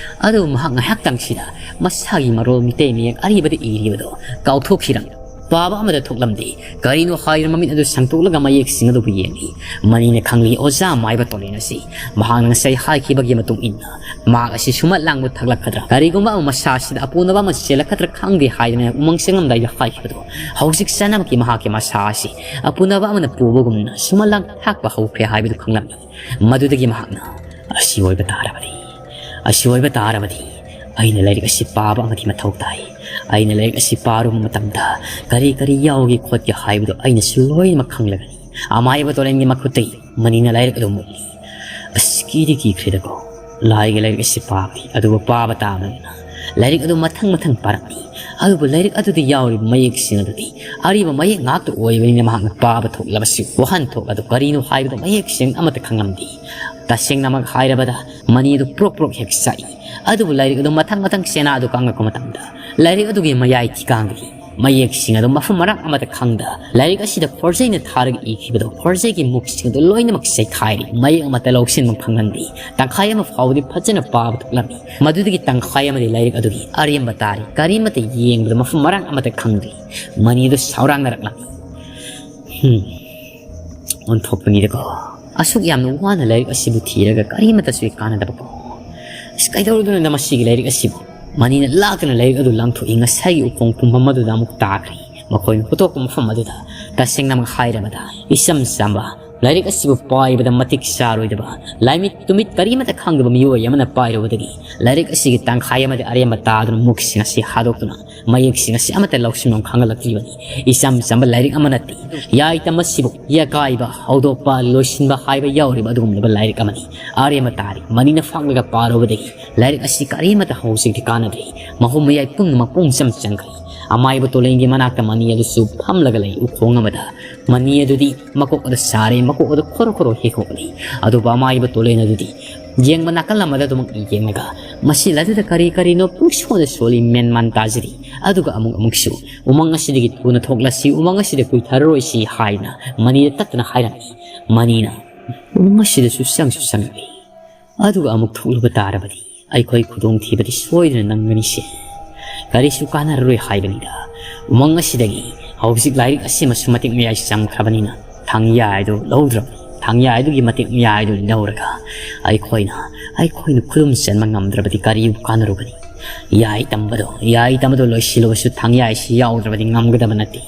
ꯑꯗꯨꯕꯨ ꯃꯍꯥꯛ ꯉꯥꯏꯍꯥꯛꯇꯪꯁꯤꯗ ꯃꯁꯥꯒꯤ ꯃꯔꯣꯜ ꯃꯤꯇꯩ ꯃꯌꯦꯛ ꯑꯔꯤꯕꯗ ꯏꯔꯤꯕꯗꯨ ꯀꯥꯎꯊꯣꯛꯈꯤꯔꯝꯃꯤ꯫ ꯄꯥꯕ ꯑꯃꯗ ꯊꯣꯛꯂꯝꯗꯦ꯫ ꯀꯔꯤꯅꯣ ꯍꯥꯏꯗꯨꯅ ꯃꯃꯤꯠ ꯑꯗꯨ ꯁꯪꯇꯣꯛꯂꯒ ꯃꯌꯦꯛꯁꯤꯡ ꯑꯗꯨꯕꯨ ꯌꯦꯡꯂꯤ꯫ ꯃꯅꯤꯅ ꯈꯪꯂꯤ, ꯑꯣꯖꯥ ꯃꯥꯏꯕ ꯇꯣꯂꯦꯟ ꯑꯁꯤ ꯃꯍꯥꯛꯅ ꯉꯁꯥꯏ ꯍꯥꯏꯈꯤꯕꯒꯤ ꯃꯇꯨꯡ ꯏꯟꯅ ꯃꯍꯥꯛ ꯑꯁꯤ ꯁꯨꯃꯠ ꯂꯥꯡꯕ ꯊꯛꯂꯛꯀꯗ꯭ꯔꯥ, ꯀꯔꯤꯒꯨꯝꯕ ꯑꯃ ꯃꯁꯥ ꯑꯁꯤꯗ ꯑꯄꯨꯅꯕ ꯑꯃ ꯆꯦꯜꯂꯛꯀꯗ꯭ꯔꯥ ꯈꯪꯗꯦ ꯍꯥꯏꯗꯨꯅ ꯎꯃꯪ ꯆꯪꯂꯝꯗꯥꯏꯗ ꯍꯥꯏꯈꯤꯕꯗꯣ, ꯍꯧꯖꯤꯛ ꯆꯅꯃꯛꯀꯤ ꯃꯍꯥꯛꯀꯤ ꯃꯁꯥ ꯑꯁꯤ ꯑꯄꯨꯅꯕ ꯑꯃꯅ ꯄꯨꯕꯒꯨꯝꯅ ꯁꯨꯃꯠ ꯂꯥꯡ ꯊꯥꯛꯄ ꯍꯧꯈ꯭ꯔꯦ ꯍꯥꯏꯕꯗꯨ ꯈꯪꯂꯝꯃꯤ꯫ ꯃꯗꯨꯗꯒꯤ ꯃꯍꯥꯛꯅ, "ꯑꯁꯤ ꯑꯣꯏꯕ ꯇꯥꯔꯕꯗꯤ, ꯑꯁꯤ ꯑꯣꯏꯕ ꯇꯥꯔꯕꯗꯤ ꯑꯩꯅ ꯂꯥꯏꯔꯤꯛ ꯑꯁꯤ ꯄꯥꯕ ꯑꯃꯗꯤ ꯃꯊꯧ ꯇꯥꯏ꯫ ꯑꯩꯅ ꯂꯥꯏꯔꯤꯛ ꯑꯁꯤ ꯄꯥꯔꯨꯕ ꯃꯇꯝꯗ ꯀꯔꯤ ꯀꯔꯤ ꯌꯥꯎꯒꯦ ꯈꯣꯠꯀꯦ ꯍꯥꯏꯕꯗꯨ ꯑꯩꯅꯁꯨ ꯂꯣꯏꯅꯃꯛ ꯈꯪꯂꯒꯅꯤ꯫" ꯑꯃꯥꯏꯕ ꯇꯣꯂꯦꯟꯒꯤ ꯃꯈꯨꯠꯇꯒꯤ ꯃꯅꯤꯅ ꯂꯥꯏꯔꯤꯛ ꯑꯗꯨ ꯃꯨꯠꯂꯤ꯫ "ꯑꯁ, ꯀꯤꯗꯤ ꯀꯤꯈ꯭ꯔꯦꯗꯀꯣ꯫ ꯂꯥꯏꯒꯤ ꯂꯥꯏꯔꯤꯛ ꯑꯁꯤ ꯄꯥꯕꯗꯤ, ꯑꯗꯨꯕꯨ ꯄꯥꯕ ꯇꯥꯕꯅꯤꯅ ꯂꯥꯏꯔꯤꯛ ꯑꯗꯨ ꯃꯊꯪ ꯃꯊꯪ ꯄꯥꯔꯛꯂꯤ꯫ ꯑꯗꯨꯕꯨ ꯂꯥꯏꯔꯤꯛ ꯑꯗꯨꯗ ꯌꯥꯎꯔꯤꯕ ꯃꯌꯦꯛꯁꯤꯡ ꯑꯗꯨꯗꯤ ꯑꯔꯤꯕ ꯃꯌꯦꯛ ꯉꯥꯛꯇ ꯑꯣꯏꯕꯅꯤꯅ ꯃꯍꯥꯛꯅ ꯄꯥꯕ ꯊꯣꯛꯂꯕꯁꯨ ꯋꯥꯍꯟꯊꯣꯛ ꯑꯗꯨ ꯀꯔꯤꯅꯣ ꯍꯥꯏꯕꯗꯨ ꯃꯌꯦꯛ ꯁꯦꯡꯅ ꯑꯃꯠꯇ ꯈꯪꯂꯝꯗꯦ꯫ ꯇꯁꯦꯡꯅꯃꯛ ꯍꯥꯏꯔꯕꯗ ꯃꯅꯤ ꯑꯗꯨ ꯄ꯭ꯔꯣꯛ ꯄ꯭ꯔꯣꯛ ꯍꯦꯛ ꯆꯥꯛꯏ꯫ ꯑꯗꯨꯕꯨ ꯂꯥꯏꯔꯤꯛ ꯑꯗꯨ ꯃꯊꯪ ꯃꯊꯪ ꯆꯦꯅꯥ ꯑꯗꯨ ꯀꯥꯡꯂꯛꯄ ꯃꯇꯝꯗ ꯂꯥꯏꯔꯤꯛ ꯑꯗꯨꯒꯤ ꯃꯌꯥꯏ ꯊꯤꯀꯥꯡꯗꯒꯤ ꯃꯌꯦꯛꯁꯤꯡ ꯑꯗꯨ ꯃꯐꯝ ꯃꯔꯥꯡ ꯑꯃꯗ ꯈꯪꯗ ꯂꯥꯏꯔꯤꯛ ꯑꯁꯤꯗ ꯐꯣꯔꯖꯩꯅ ꯊꯥꯔꯒ ꯏꯈꯤꯕꯗꯣ ꯐꯣꯔꯖꯩꯒꯤ ꯃꯨꯛꯁꯤꯡ ꯑꯗꯨ ꯂꯣꯏꯅꯃꯛ ꯆꯩꯈꯥꯏꯔꯤ꯫ ꯃꯌꯦꯛ ꯑꯃꯠꯇ ꯂꯧꯁꯤꯟꯕ ꯐꯪꯍꯟꯗꯦ꯫ ꯇꯪꯈꯥꯏ ꯑꯃ ꯐꯥꯎꯕꯗꯤ ꯐꯖꯅ ꯄꯥꯕ ꯊꯣꯛꯂꯝꯃꯤ꯫ ꯃꯗꯨꯗꯒꯤ ꯇꯪꯈꯥꯏ ꯑꯃꯗꯤ ꯂꯥꯏꯔꯤꯛ ꯑꯗꯨꯒꯤ ꯑꯔꯦꯝꯕ ꯇꯥꯔꯤ꯫ ꯀꯔꯤꯃꯠꯇ ꯌꯦꯡꯕꯗ ꯃꯐꯝ ꯃꯔꯥꯡ ꯑꯃꯠꯇ ꯈꯪꯗ꯭ꯔꯤ꯫ ꯃꯅꯤ ꯑꯗꯨ ꯁꯥꯎꯔꯥꯡꯅꯔꯛꯂꯝꯃꯤ꯫ "ꯍꯨꯝ, ꯑꯣꯟꯊꯣꯛꯄꯅꯤꯗꯀꯣ꯫ ꯑꯁꯨꯛ ꯌꯥꯝꯅ ꯋꯥꯅ ꯂꯥꯏꯔꯤꯛ ꯑꯁꯤꯕꯨ ꯊꯤꯔꯒ ꯀꯔꯤꯃꯠꯇꯁꯨ ꯍꯦꯛ ꯀꯥꯟꯅꯗꯕꯀꯣ꯫ ꯑꯁ, ꯀꯩꯗꯧꯔꯨꯗꯣꯏꯅꯣꯗ ꯃꯁꯤꯒꯤ ꯂꯥꯏꯔꯤꯛ ꯑꯁꯤꯕꯨ?" ꯃꯅꯤꯅ ꯂꯥꯛꯇꯨꯅ ꯂꯥꯏꯔꯤꯛ ꯑꯗꯨ ꯂꯥꯡꯊꯣꯛꯏ꯫ ꯉꯁꯥꯏꯒꯤ ꯎꯈꯣꯡ ꯄꯨꯝꯐꯝ ꯑꯗꯨꯗ ꯑꯃꯨꯛ ꯇꯥꯈ꯭ꯔꯦ꯫ ꯃꯈꯣꯏꯅ ꯍꯨꯠꯇꯣꯛꯄ ꯃꯐꯝ ꯑꯗꯨꯗ ꯇꯁꯦꯡꯅꯃꯛ ꯍꯥꯏꯔꯕꯗ ꯏꯆꯝ ꯆꯝꯕ ꯂꯥꯏꯔꯤꯛ ꯑꯁꯤꯕꯨ ꯄꯥꯏꯕꯗ ꯃꯇꯤꯛ ꯆꯥꯔꯣꯏꯗꯕ, ꯂꯥꯏꯃꯤꯠ ꯇꯨꯃꯤꯠ ꯀꯔꯤꯃꯠꯇ ꯈꯪꯗꯕ ꯃꯤꯑꯣꯏ ꯑꯃꯅ ꯄꯥꯏꯔꯨꯕꯗꯒꯤ ꯂꯥꯏꯔꯤꯛ ꯑꯁꯤꯒꯤ ꯇꯪꯈꯥꯏ ꯑꯃꯗꯤ ꯑꯔꯦꯝꯕ ꯇꯥꯗꯨꯅ ꯃꯨꯛꯁꯤꯡ ꯑꯁꯤ ꯍꯥꯗꯣꯛꯇꯨꯅ ꯃꯌꯦꯛꯁꯤꯡ ꯑꯁꯤ ꯑꯃꯠꯇ ꯂꯧꯁꯤꯟꯐꯝ ꯈꯪꯍꯜꯂꯛꯇ꯭ꯔꯤꯕꯅꯤ꯫ ꯏꯆꯝ ꯆꯝꯕ ꯂꯥꯏꯔꯤꯛ ꯑꯃ ꯅꯠꯇꯦ꯫ ꯌꯥꯏꯇꯝ ꯑꯁꯤꯕꯨ ꯌꯥꯀꯥꯏꯕ, ꯍꯧꯗꯣꯛꯄ, ꯂꯣꯏꯁꯤꯟꯕ ꯍꯥꯏꯕ ꯌꯥꯎꯔꯤꯕ ꯑꯗꯨꯒꯨꯝꯂꯕ ꯂꯥꯏꯔꯤꯛ ꯑꯃꯅꯤ꯫ ꯑꯔꯦꯝꯕ ꯇꯥꯔꯤ꯫ ꯃꯅꯤꯅ ꯐꯥꯛꯂꯒ ꯄꯥꯔꯨꯕꯗꯒꯤ ꯂꯥꯏꯔꯤꯛ ꯑꯁꯤ ꯀꯔꯤꯃꯠꯇ ꯍꯧꯖꯤꯛꯇꯤ ꯀꯥꯟꯅꯗ꯭ꯔꯦ꯫ ꯃꯍꯨꯝ ꯃꯌꯥꯏ ꯄꯨꯝꯅꯃꯛ ꯄꯨꯡ ꯆꯝ ꯆꯪꯈ꯭ꯔꯦ꯫ ꯑꯃꯥꯏꯕ ꯇꯣꯂꯦꯟꯒꯤ ꯃꯅꯥꯛꯇ ꯃꯅꯤ ꯑꯗꯨꯁꯨ ꯐꯝꯂꯒ ꯂꯩ꯫ ꯎꯈꯣꯡ ꯑꯃꯗ ꯃꯅꯤ ꯑꯗꯨꯗꯤ ꯃꯀꯣꯛ ꯑꯗꯨ ꯁꯥꯔꯦ, ꯃꯀꯣꯛ ꯑꯗꯨ ꯈꯣꯔꯣ ꯈꯣꯔꯣ ꯍꯦꯛ ꯍꯣꯛꯂꯤ꯫ ꯑꯗꯨꯕꯨ ꯑꯃꯥꯏꯕ ꯇꯣꯂꯦꯟ ꯑꯗꯨꯗꯤ ꯌꯦꯡꯕ ꯅꯥꯀꯜ ꯑꯃꯗ ꯑꯗꯨꯃꯛ ꯌꯦꯡꯂꯒ, "ꯃꯁꯤ ꯂꯥꯏꯔꯤꯛꯇ ꯀꯔꯤ ꯀꯔꯤꯅꯣ ꯄꯨꯡꯁꯣꯟꯗ ꯁꯣꯜꯂꯤ, ꯃꯦꯟ ꯃꯥꯟ ꯇꯥꯖꯔꯤ꯫" ꯑꯗꯨꯒ ꯑꯃꯨꯛ ꯑꯃꯨꯛꯁꯨ, "ꯎꯃꯪ ꯑꯁꯤꯗꯒꯤ ꯊꯨꯅ ꯊꯣꯛꯂꯁꯤ, ꯎꯃꯪ ꯑꯁꯤꯗ ꯀꯨꯏꯊꯔꯔꯣꯏꯁꯤ" ꯍꯥꯏꯅ ꯃꯅꯤꯗ ꯇꯠꯇꯅ ꯍꯥꯏꯔꯝꯃꯤ꯫ ꯃꯅꯤꯅ ꯎꯃꯪ ꯑꯁꯤꯗꯁꯨ ꯆꯪꯁꯨ ꯆꯪꯂꯛꯏ꯫ ꯑꯗꯨꯒ ꯑꯃꯨꯛ ꯊꯣꯛꯂꯨꯕ ꯇꯥꯔꯕꯗꯤ ꯑꯩꯈꯣꯏ ꯈꯨꯗꯣꯡꯊꯤꯕꯗꯤ ꯁꯣꯏꯗꯅ ꯅꯪꯒꯅꯤꯁꯦ꯫ ꯀꯔꯤꯁꯨ ꯀꯥꯟꯅꯔꯔꯣꯏ ꯍꯥꯏꯕꯅꯤꯗ꯫ ꯎꯃꯪ ꯑꯁꯤꯗꯒꯤ ꯍꯧꯖꯤꯛ ꯂꯥꯏꯔꯤꯛ ꯑꯁꯤꯃꯁꯨ ꯃꯇꯤꯛ ꯃꯌꯥꯏ ꯆꯪꯈ꯭ꯔꯕꯅꯤꯅ ꯊꯥꯡꯌꯥꯏꯗꯨ ꯂꯧꯗ꯭ꯔꯕꯅꯤ꯫ ꯊꯥꯡꯌꯥꯏꯗꯨꯒꯤ ꯃꯇꯤꯛ ꯃꯌꯥꯏꯗꯨ ꯂꯧꯔꯒ ꯑꯩꯈꯣꯏꯅ, ꯑꯩꯈꯣꯏꯅ ꯈꯨꯗꯨꯝ ꯆꯟꯕ ꯉꯝꯗ꯭ꯔꯕꯗꯤ ꯀꯔꯤꯕꯨ ꯀꯥꯟꯅꯔꯨꯒꯅꯤ? ꯌꯥꯏ ꯇꯝꯕꯗꯣ, ꯌꯥꯏ ꯇꯝꯕꯗꯣ ꯂꯣꯏꯁꯤꯜꯂꯕꯁꯨ ꯊꯥꯡꯌꯥꯏꯁꯤ ꯌꯥꯎꯗ꯭ꯔꯕꯗꯤ ꯉꯝꯒꯗꯕ ꯅꯠꯇꯦ꯫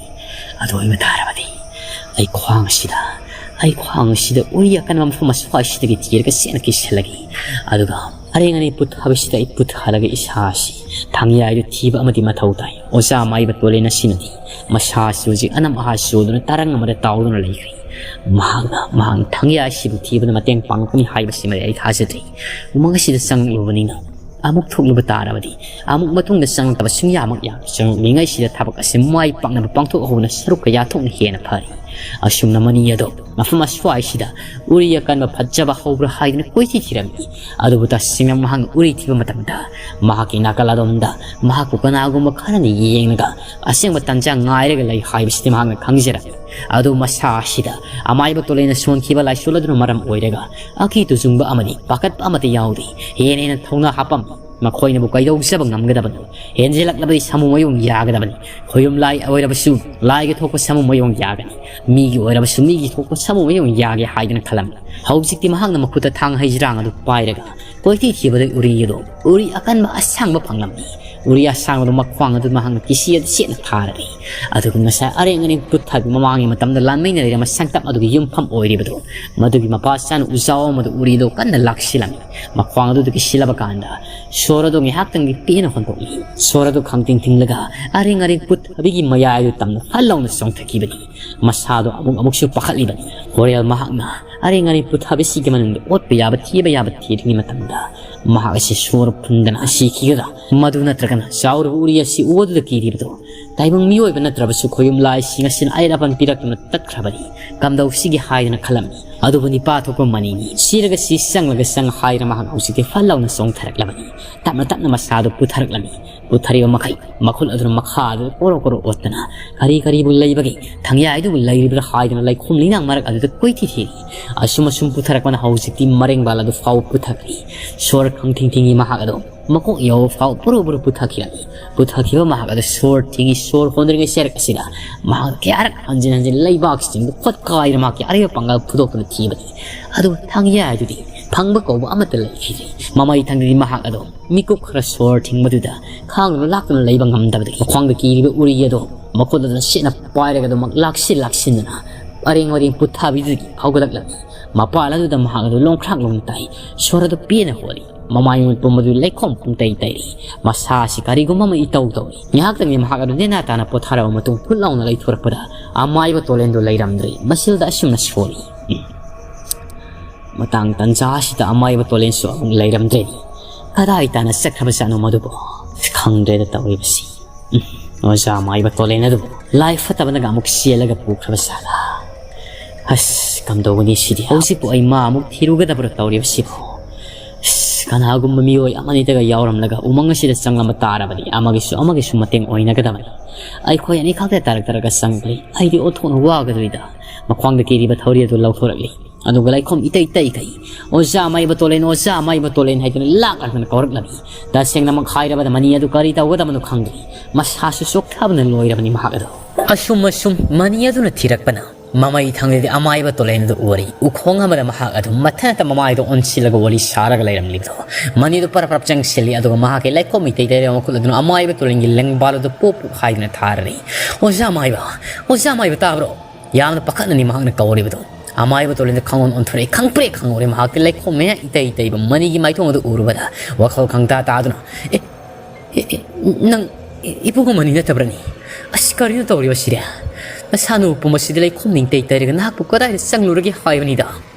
ꯑꯗꯨ ꯑꯣꯏꯕ ꯇꯥꯔꯕꯗꯤ ꯑꯩ ꯈ꯭ꯋꯥꯡ ꯑꯁꯤꯗ, ꯑꯩ ꯈ꯭ꯋꯥꯡ ꯑꯁꯤꯗ ꯎꯔꯤ ꯑꯀꯟꯕ ꯃꯐꯝ ꯑꯁ꯭ꯋꯥꯏꯁꯤꯗꯒꯤ ꯊꯤꯔꯒ ꯆꯦꯠꯅ ꯀꯤꯁꯜꯂꯒꯦ꯫ ꯑꯗꯨꯒ ꯑꯔꯦꯡ ꯑꯔꯦꯡ ꯄꯨꯠꯊꯕꯁꯤꯗ ꯑꯩ ꯄꯨꯠꯊꯍꯜꯂꯒ ꯏꯁꯥ ꯑꯁꯤ ꯊꯥꯡꯌꯥꯏꯗꯨ ꯊꯤꯕ ꯑꯃꯗꯤ ꯃꯊꯧ ꯇꯥꯏ꯫ ꯑꯣꯖꯥ ꯃꯥꯏꯕ ꯇꯣꯂꯦꯟ ꯑꯁꯤꯅꯗꯤ ꯃꯁꯥ ꯑꯁꯤ ꯍꯧꯖꯤꯛ ꯑꯅꯝ ꯑꯍꯥ ꯆꯣꯗꯨꯅ ꯇꯔꯪ ꯑꯃꯗ ꯇꯥꯎꯗꯨꯅ ꯂꯩꯈ꯭ꯔꯦ꯫ ꯃꯍꯥꯛꯅ, ꯃꯍꯥꯛꯅ ꯊꯥꯡꯌꯥꯏ ꯑꯁꯤꯕꯨ ꯊꯤꯕꯗ ꯃꯇꯦꯡ ꯄꯥꯡꯂꯛꯀꯅꯤ ꯍꯥꯏꯕꯁꯤꯃꯗꯤ ꯑꯩ ꯊꯥꯖꯗ꯭ꯔꯤ꯫ ꯎꯃꯪ ꯑꯁꯤꯗ ꯆꯪꯂꯛꯂꯨꯕꯅꯤꯅ ꯑꯃꯨꯛ ꯊꯣꯛꯂꯨꯕ ꯇꯥꯔꯕꯗꯤ ꯑꯃꯨꯛ ꯃꯇꯨꯡꯗ ꯆꯪꯂꯛꯇꯕ ꯁꯨꯡꯌꯥꯃꯛ ꯌꯥ꯫ ꯆꯪꯂꯛꯂꯤꯉꯩꯁꯤꯗ ꯊꯕꯛ ꯑꯁꯤ ꯃꯥꯏ ꯄꯥꯛꯅꯕ ꯄꯥꯡꯊꯣꯛꯍꯧꯕꯅ ꯁꯔꯨꯛ ꯀꯌꯥ ꯊꯣꯛꯅ ꯍꯦꯟꯅ ꯐꯔꯤ꯫ ꯑꯁꯨꯝꯅ ꯃꯅꯤ ꯑꯗꯣ ꯃꯐꯝ ꯑꯁ꯭ꯋꯥꯏꯁꯤꯗ ꯎꯔꯤ ꯑꯀꯟꯕ ꯐꯠꯖꯕ ꯍꯧꯕ꯭ꯔꯥ ꯍꯥꯏꯗꯨꯅ ꯀꯣꯏꯊꯤ ꯊꯤꯔꯝꯃꯤ꯫ ꯑꯗꯨꯕꯨ ꯇꯁꯦꯡꯅ ꯃꯍꯥꯛꯅ ꯎꯔꯤ ꯊꯤꯕ ꯃꯇꯝꯗ ꯃꯍꯥꯛꯀꯤ ꯅꯥꯀꯜ ꯑꯗꯣꯝꯗ ꯃꯍꯥꯛꯄꯨ ꯀꯅꯥꯒꯨꯝꯕ ꯈꯔꯅ ꯌꯦꯡꯂꯒ ꯑꯁꯦꯡꯕ ꯇꯟꯖꯥ ꯉꯥꯏꯔꯒ ꯂꯩ ꯍꯥꯏꯕꯁꯤꯗꯤ ꯃꯍꯥꯛꯅ ꯈꯪꯖꯔꯝꯃꯤ꯫ ꯑꯗꯨ ꯃꯁꯥ ꯑꯁꯤꯗ ꯑꯃꯥꯏꯕ ꯇꯣꯂꯦꯟꯅ ꯁꯣꯟꯈꯤꯕ ꯂꯥꯏꯁꯣꯟ ꯑꯗꯨꯅ ꯃꯔꯝ ꯑꯣꯏꯔꯒ ꯑꯀꯤ ꯇꯨꯖꯨꯡꯕ ꯑꯃꯗꯤ ꯄꯥꯈꯠꯄ ꯑꯃꯠꯇ ꯌꯥꯎꯗꯦ꯫ ꯍꯦꯟꯅ ꯍꯦꯟꯅ ꯊꯧꯅꯥ ꯍꯥꯞꯄꯝꯃꯤ꯫ ꯃꯈꯣꯏꯅꯕꯨ ꯀꯩꯗꯧꯖꯕ ꯉꯝꯒꯗꯕꯅꯣ? ꯍꯦꯟꯖꯤꯜꯂꯛꯂꯕꯗꯤ ꯁꯥꯃꯨ ꯃꯌꯣꯡ ꯌꯥꯒꯗꯕꯅꯤ꯫ ꯈꯣꯌꯨꯝ ꯂꯥꯏ ꯑꯣꯏꯔꯕꯁꯨ ꯂꯥꯏꯒꯤ ꯊꯣꯛꯄ ꯁꯥꯃꯨ ꯃꯌꯣꯡ ꯌꯥꯒꯅꯤ꯫ ꯃꯤꯒꯤ ꯑꯣꯏꯔꯕꯁꯨ ꯃꯤꯒꯤ ꯊꯣꯛꯄ ꯁꯥꯃꯨ ꯃꯌꯣꯡ ꯌꯥꯒꯦ ꯍꯥꯏꯗꯨꯅ ꯈꯜꯂꯝꯃꯤ꯫ ꯍꯧꯖꯤꯛꯇꯤ ꯃꯍꯥꯛꯅ ꯃꯈꯨꯠꯇ ꯊꯥꯡ ꯍꯩꯖꯤꯔꯥꯡ ꯑꯗꯨ ꯄꯥꯏꯔꯒ ꯀꯣꯏꯊꯤ ꯊꯤꯕꯗ ꯎꯔꯤ ꯑꯗꯨ, ꯎꯔꯤ ꯑꯀꯟꯕ ꯑꯁꯥꯡꯕ ꯐꯪꯂꯝꯃꯤ꯫ ꯎꯔꯤ ꯑꯁꯥꯡꯕꯗꯨ ꯃꯈ꯭ꯋꯥꯡ ꯑꯗꯨ ꯃꯍꯥꯛꯅ ꯀꯤꯁꯤ ꯑꯗꯨ ꯆꯦꯠꯅ ꯊꯥꯔꯛꯏ꯫ ꯑꯗꯨꯒ ꯉꯁꯥꯏ ꯑꯔꯦꯡ ꯑꯔꯦꯡ ꯄꯨꯠꯊꯕꯤ ꯃꯃꯥꯡꯒꯤ ꯃꯇꯝꯗ ꯂꯥꯟꯃꯤꯟꯅꯔꯤꯕ ꯃꯁꯛꯇꯝ ꯑꯗꯨꯒꯤ ꯌꯨꯝꯐꯝ ꯑꯣꯏꯔꯤꯕꯗꯨ, ꯃꯗꯨꯒꯤ ꯃꯄꯥ ꯆꯥꯅ ꯎꯖꯥꯎ ꯑꯃꯗ ꯎꯔꯤꯗꯨ ꯀꯟꯅ ꯂꯥꯛꯁꯤꯜꯂꯝꯃꯤ꯫ ꯃꯈ꯭ꯋꯥꯡ ꯑꯗꯨꯗꯒꯤ ꯁꯤꯜꯂꯕ ꯀꯥꯟꯗ ꯁꯣꯔ ꯑꯗꯨ ꯉꯥꯏꯍꯥꯛꯇꯪꯒꯤ ꯄꯦꯟꯅ ꯍꯣꯟꯗꯣꯛꯂꯤ꯫ ꯁꯣꯔ ꯑꯗꯨ ꯈꯪꯇꯤꯡ ꯊꯤꯡꯂꯒ ꯑꯔꯦꯡ ꯑꯔꯦꯡ ꯄꯨꯠꯊꯕꯤꯒꯤ ꯃꯌꯥꯏ ꯑꯗꯨ ꯇꯝꯅ ꯐꯠ ꯂꯥꯎꯅ ꯆꯣꯡꯊꯈꯤꯕꯅꯤ꯫ ꯃꯁꯥꯗꯣ ꯑꯃꯨꯛ ꯑꯃꯨꯛꯁꯨ ꯄꯥꯈꯠꯂꯤꯕꯅꯤ꯫ ꯍꯣꯔꯦꯜ ꯃꯍꯥꯛꯅ ꯑꯔꯦꯡ ꯑꯔꯦꯡ ꯄꯨꯠꯊꯕꯤꯁꯤꯒꯤ ꯃꯅꯨꯡꯗ ꯑꯣꯠꯄ ꯌꯥꯕ ꯊꯤꯕ ꯌꯥꯕ ꯊꯤꯔꯤꯉꯩ ꯃꯇꯝꯗ ꯃꯍꯥꯛ ꯑꯁꯤ ꯁꯣꯔ ꯐꯨꯟꯗꯅ ꯁꯤꯈꯤꯒꯗ꯭ꯔꯥ? ꯃꯗꯨ ꯅꯠꯇ꯭ꯔꯒꯅ ꯆꯥꯎꯔꯕ ꯎꯔꯤ ꯑꯁꯤ ꯎꯕꯗꯨꯗ ꯀꯤꯔꯤꯕꯗꯣ ꯇꯥꯏꯕꯪ ꯃꯤꯑꯣꯏꯕ ꯅꯠꯇ꯭ꯔꯕꯁꯨ ꯈꯣꯌꯨꯝ ꯂꯥꯏꯁꯤꯡ ꯑꯁꯤꯅ ꯑꯌꯦꯠ ꯑꯄꯟ ꯄꯤꯔꯛꯇꯨꯅ ꯇꯠꯈ꯭ꯔꯕꯅꯤ꯫ ꯀꯝꯗꯧꯁꯤꯒꯦ ꯍꯥꯏꯗꯅ ꯈꯜꯂꯝꯃꯤ꯫ ꯑꯗꯨꯕꯨ ꯅꯤꯄꯥ ꯊꯣꯛꯄ ꯃꯅꯤꯅꯤ꯫ ꯁꯤꯔꯒ ꯁꯤ ꯆꯪꯂꯒ ꯆꯪ ꯍꯥꯏꯗꯅ ꯃꯍꯥꯛ ꯍꯧꯖꯤꯛꯇꯤ ꯐꯠ ꯂꯥꯎꯅ ꯆꯣꯡꯊꯔꯛꯂꯕꯅꯤ꯫ ꯇꯞꯅ ꯇꯞꯅ ꯃꯁꯥꯗꯨ ꯄꯨꯊꯔꯛꯂꯝꯃꯤ꯫ ꯄꯨꯊꯔꯤꯕ ꯃꯈꯩ ꯃꯈꯨꯜ ꯑꯗꯨꯅ ꯃꯈꯥ ꯑꯗꯨꯗ ꯀꯣꯔꯣ ꯀꯣꯔꯣ ꯑꯣꯠꯇꯅ ꯀꯔꯤ ꯀꯔꯤꯕꯨ ꯂꯩꯕꯒꯦ, ꯊꯥꯡꯌꯥꯏꯗꯨꯕꯨ ꯂꯩꯔꯤꯕ꯭ꯔꯥ ꯍꯥꯏꯗꯨꯅ ꯂꯩꯈꯣꯝ ꯂꯩꯅꯥꯡ ꯃꯔꯛ ꯑꯗꯨꯗ ꯀꯣꯏꯊꯤ ꯊꯤꯔꯤ꯫ ꯑꯁꯨꯝ ꯑꯁꯨꯝ ꯄꯨꯊꯔꯛꯄꯅ ꯍꯧꯖꯤꯛꯇꯤ ꯃꯔꯦꯡꯕꯥꯜ ꯑꯗꯨ ꯐꯥꯎꯕ ꯄꯨꯊꯈ꯭ꯔꯦ꯫ ꯁꯣꯔ ꯈꯪꯊꯤꯡ ꯊꯤꯡꯉꯤ ꯃꯍꯥꯛ ꯑꯗꯨ꯫ ꯃꯀꯣꯛ ꯌꯧꯕ ꯐꯥꯎ ꯄꯨꯔꯨ ꯄꯨꯔꯨ ꯄꯨꯊꯈꯤꯔꯝꯃꯤ꯫ ꯄꯨꯊꯈꯤꯕ ꯃꯍꯥꯛ ꯑꯗꯨ ꯁꯣꯔ ꯊꯤꯡꯉꯤ꯫ ꯁꯣꯔ ꯍꯣꯟꯗ꯭ꯔꯤꯉꯩ ꯆꯩꯔꯛ ꯑꯁꯤꯗ ꯃꯍꯥꯛ ꯀꯌꯥꯔꯛ ꯍꯟꯖꯤꯟ ꯍꯟꯖꯤꯟ ꯂꯩꯕꯥꯛ ꯆꯤꯡꯗ ꯈꯣꯠ ꯀꯥꯏꯗꯨꯅ ꯃꯍꯥꯛꯀꯤ ꯑꯔꯩꯕ ꯄꯥꯡꯒꯜ ꯐꯨꯗꯣꯛꯇꯨꯅ ꯊꯤꯕꯅꯤ꯫ ꯑꯗꯨꯕꯨ ꯊꯥꯡꯌꯥ ꯑꯗꯨꯗꯤ ꯐꯪꯕ ꯀꯧꯕ ꯑꯃꯠꯇ ꯂꯩꯈꯤꯗ꯭ꯔꯦ꯫ ꯃꯃꯩ ꯊꯪꯗꯗꯤ ꯃꯍꯥꯛ ꯑꯗꯨ ꯃꯤꯀꯨꯞ ꯈꯔ ꯁꯣꯔ ꯊꯤꯡꯕꯗꯨꯗ ꯈꯥꯡꯗꯨꯅ ꯂꯥꯛꯇꯨꯅ ꯂꯩꯕ ꯉꯝꯗꯕꯗꯒꯤ ꯃꯈ꯭ꯋꯥꯡꯗ ꯀꯤꯔꯤꯕ ꯎꯔꯤ ꯑꯗꯨ ꯃꯈꯨꯠ ꯑꯗꯨꯅ ꯁꯦꯠꯅ ꯄꯥꯏꯔꯒ ꯑꯗꯨꯃꯛ ꯂꯥꯛꯁꯤꯟ ꯂꯥꯛꯁꯤꯟꯗꯨꯅ ꯑꯔꯦꯡ ꯑꯔꯦꯡ ꯄꯨꯊꯥꯕꯤꯗꯨꯗꯒꯤ ꯍꯧꯒꯠꯂꯛꯂꯝꯃꯤ꯫ ꯃꯄꯥꯟ ꯑꯗꯨꯗ ꯃꯍꯥꯛ ꯑꯗꯨ ꯂꯣꯡꯈ꯭ꯔꯥꯛ ꯂꯣꯡꯅ ꯇꯥꯏ꯫ ꯁꯣꯔ ꯑꯗꯨ ꯄꯦꯟꯅ ꯍꯣꯜꯂꯤ꯫ ꯃꯃꯥꯏ ꯃꯃꯤꯠ ꯄꯨꯝꯕꯗꯨ ꯂꯩꯈꯣꯝ ꯄꯨꯡꯇꯩ ꯇꯩꯔꯤ꯫ ꯃꯁꯥ ꯑꯁꯤ ꯀꯔꯤꯒꯨꯝꯕ ꯑꯃ ꯏꯇꯧ ꯇꯧꯔꯤ꯫ ꯉꯥꯏꯍꯥꯛꯇꯪꯗꯤ ꯃꯍꯥꯛ ꯑꯗꯨ ꯅꯦꯅꯥ ꯇꯥꯅ ꯄꯣꯊꯥꯔꯕ ꯃꯇꯨꯡ ꯐꯨꯠ ꯂꯥꯎꯅ ꯂꯩꯊꯣꯔꯛꯄꯗ ꯑꯃꯥꯏꯕ ꯇꯣꯂꯦꯟꯗꯨ ꯂꯩꯔꯝꯗ꯭ꯔꯦ꯫ ꯃꯁꯤꯜꯗ ꯑꯁꯨꯝꯅ ꯁꯣꯜꯂꯤ꯫ ꯎꯝ꯫ ꯃꯇꯥꯡ ꯇꯟꯖꯥ ꯑꯁꯤꯗ ꯑꯃꯥꯏꯕ ꯇꯣꯂꯦꯟꯁꯨ ꯑꯃꯨꯛ ꯂꯩꯔꯝꯗ꯭ꯔꯦ꯫ ꯀꯗꯥꯏ ꯇꯥꯅ ꯆꯠꯈ꯭ꯔꯕꯖꯥꯠꯅꯣ ꯃꯗꯨꯕꯨ? ꯈꯪꯗ꯭ꯔꯦꯗ ꯇꯧꯔꯤꯕꯁꯤ꯫ ꯎꯝ꯫ ꯑꯣꯖꯥ ꯑꯃꯥꯏꯕ ꯇꯣꯂꯦꯟ ꯑꯗꯨꯕꯨ ꯂꯥꯏ ꯐꯠꯇꯕꯅꯒ ꯑꯃꯨꯛ ꯆꯦꯜꯂꯒ ꯄꯨꯈ꯭ꯔꯕ ꯖꯥꯠꯂꯥ? ꯑꯁ, ꯀꯝꯗꯧꯒꯅꯤ ꯁꯤꯗꯤ? ꯍꯧꯖꯤꯛꯄꯨ ꯑꯩ ꯃꯥ ꯑꯃꯨꯛ ꯊꯤꯔꯨꯒꯗꯕ꯭ꯔꯣ ꯇꯧꯔꯤꯕꯁꯤꯕꯨ? ꯑꯁ, ꯀꯅꯥꯒꯨꯝꯕ ꯃꯤꯑꯣꯏ ꯑꯃꯅꯤꯗꯒ ꯌꯥꯎꯔꯝꯂꯒ ꯎꯃꯪ ꯑꯁꯤꯗ ꯆꯪꯂꯝꯕ ꯇꯥꯔꯕꯗꯤ ꯑꯃꯒꯤꯁꯨ ꯑꯃꯒꯤꯁꯨ ꯃꯇꯦꯡ ꯑꯣꯏꯅꯒꯗꯕꯅꯤ꯫ ꯑꯩꯈꯣꯏ ꯑꯅꯤꯈꯛꯇ ꯇꯥꯔꯛ ꯇꯥꯔꯛꯀ ꯆꯪꯂꯤ꯫ ꯑꯩꯗꯤ ꯑꯣꯟꯊꯣꯛꯅ ꯋꯥꯒꯗꯧꯔꯤꯗ꯫ ꯃꯈ꯭ꯋꯥꯡꯗ ꯀꯤꯔꯤꯕ ꯊꯧꯔꯤ ꯑꯗꯨ ꯂꯧꯊꯣꯔꯛꯂꯤ꯫ ꯑꯗꯨꯒ ꯂꯩꯈꯣꯝ ꯏꯇꯩ ꯇꯩꯈꯩ, "ꯑꯣꯖꯥ ꯃꯥꯏꯕ ꯇꯣꯂꯦꯟ, ꯑꯣꯖꯥ ꯃꯥꯏꯕ ꯇꯣꯂꯦꯟ" ꯍꯥꯏꯗꯨꯅ ꯂꯥꯛ ꯂꯥꯛꯇꯅ ꯀꯧꯔꯛꯂꯝꯃꯤ꯫ ꯇꯁꯦꯡꯅꯃꯛ ꯍꯥꯏꯔꯕꯗ ꯃꯅꯤ ꯑꯗꯨ ꯀꯔꯤ ꯇꯧꯒꯗꯕꯅꯣ ꯈꯪꯗ꯭ꯔꯤ꯫ ꯃꯁꯥꯁꯨ ꯆꯣꯛꯊꯕꯅ ꯂꯣꯏꯔꯕꯅꯤ ꯃꯍꯥꯛ ꯑꯗꯨ꯫ ꯑꯁꯨꯝ ꯑꯁꯨꯝ ꯃꯅꯤ ꯑꯗꯨꯅ ꯊꯤꯔꯛꯄꯅ ꯃꯃꯩ ꯊꯪꯂꯗꯤ ꯑꯃꯥꯏꯕ ꯇꯣꯂꯦꯟ ꯑꯗꯨ ꯎꯔꯤ꯫ ꯎꯈꯣꯡ ꯑꯃꯗ ꯃꯍꯥꯛ ꯑꯗꯨ ꯃꯊꯟꯇ ꯃꯃꯥꯏꯗꯣ ꯑꯣꯟꯁꯤꯜꯂꯒ ꯋꯥꯔꯤ ꯁꯥꯔꯒ ꯂꯩꯔꯝꯂꯤꯕꯗꯣ꯫ ꯃꯅꯤ ꯑꯗꯨ ꯄꯔꯞ ꯄꯔꯞ ꯆꯪꯁꯤꯜꯂꯤ, ꯑꯗꯨꯒ ꯃꯍꯥꯛꯀꯤ ꯂꯩꯈꯣꯝ ꯏꯇꯩ ꯇꯩꯔꯕ ꯃꯈꯨꯠ ꯑꯗꯨꯅ ꯑꯃꯥꯏꯕ ꯇꯣꯂꯦꯟꯒꯤ ꯂꯦꯡꯕꯥꯜ ꯑꯗꯨ ꯄꯣꯞ ꯄꯣꯞ ꯍꯥꯏꯗꯨꯅ ꯊꯥꯔꯔꯤ꯫ "ꯑꯣꯖꯥ ꯃꯥꯏꯕ, ꯑꯣꯖꯥ ꯃꯥꯏꯕ ꯇꯥꯕ꯭ꯔꯣ?" ꯌꯥꯝꯅ ꯄꯥꯈꯠꯅꯅꯤ ꯃꯍꯥꯛꯅ ꯀꯧꯔꯤꯕꯗꯨ꯫ ꯑꯃꯥꯏꯕ ꯇꯣꯂꯦꯟꯗ ꯈꯪꯑꯣꯟ ꯑꯣꯟꯊꯣꯔꯛꯏ꯫ ꯈꯪꯄ꯭ꯔꯦꯛ ꯈꯪꯍꯧꯔꯦ ꯃꯍꯥꯛꯀꯤ ꯂꯩꯈꯣꯝ ꯃꯌꯥ ꯏꯇꯩ ꯏꯇꯩꯕ ꯃꯅꯤꯒꯤ ꯃꯥꯏꯊꯣꯡ ꯑꯗꯨ ꯎꯔꯨꯕꯗ꯫ ꯋꯥꯈꯜ ꯈꯪꯇꯥ ꯇꯥꯗꯨꯅ, "ꯑꯦ, ꯑꯦ, ꯑꯦ, ꯅꯪ ꯏ-, ꯏꯕꯨꯡꯉꯣ ꯃꯅꯤ ꯅꯠꯇꯕ꯭ꯔꯅꯤ? ꯑꯁ, ꯀꯔꯤꯅꯣ ꯇꯧꯔꯤꯕꯁꯤꯗꯤ? ꯅꯁꯥ ꯅꯎ ꯄꯨꯝꯕꯁꯤꯗ ꯂꯩꯈꯣꯝ ꯅꯤꯡꯇꯩ ꯇꯩꯔꯒ ꯅꯍꯥꯛꯄꯨ ꯀꯗꯥꯏꯗ ꯆꯪꯂꯨꯔꯒꯦ ꯍꯥꯏꯕꯅꯤꯗ?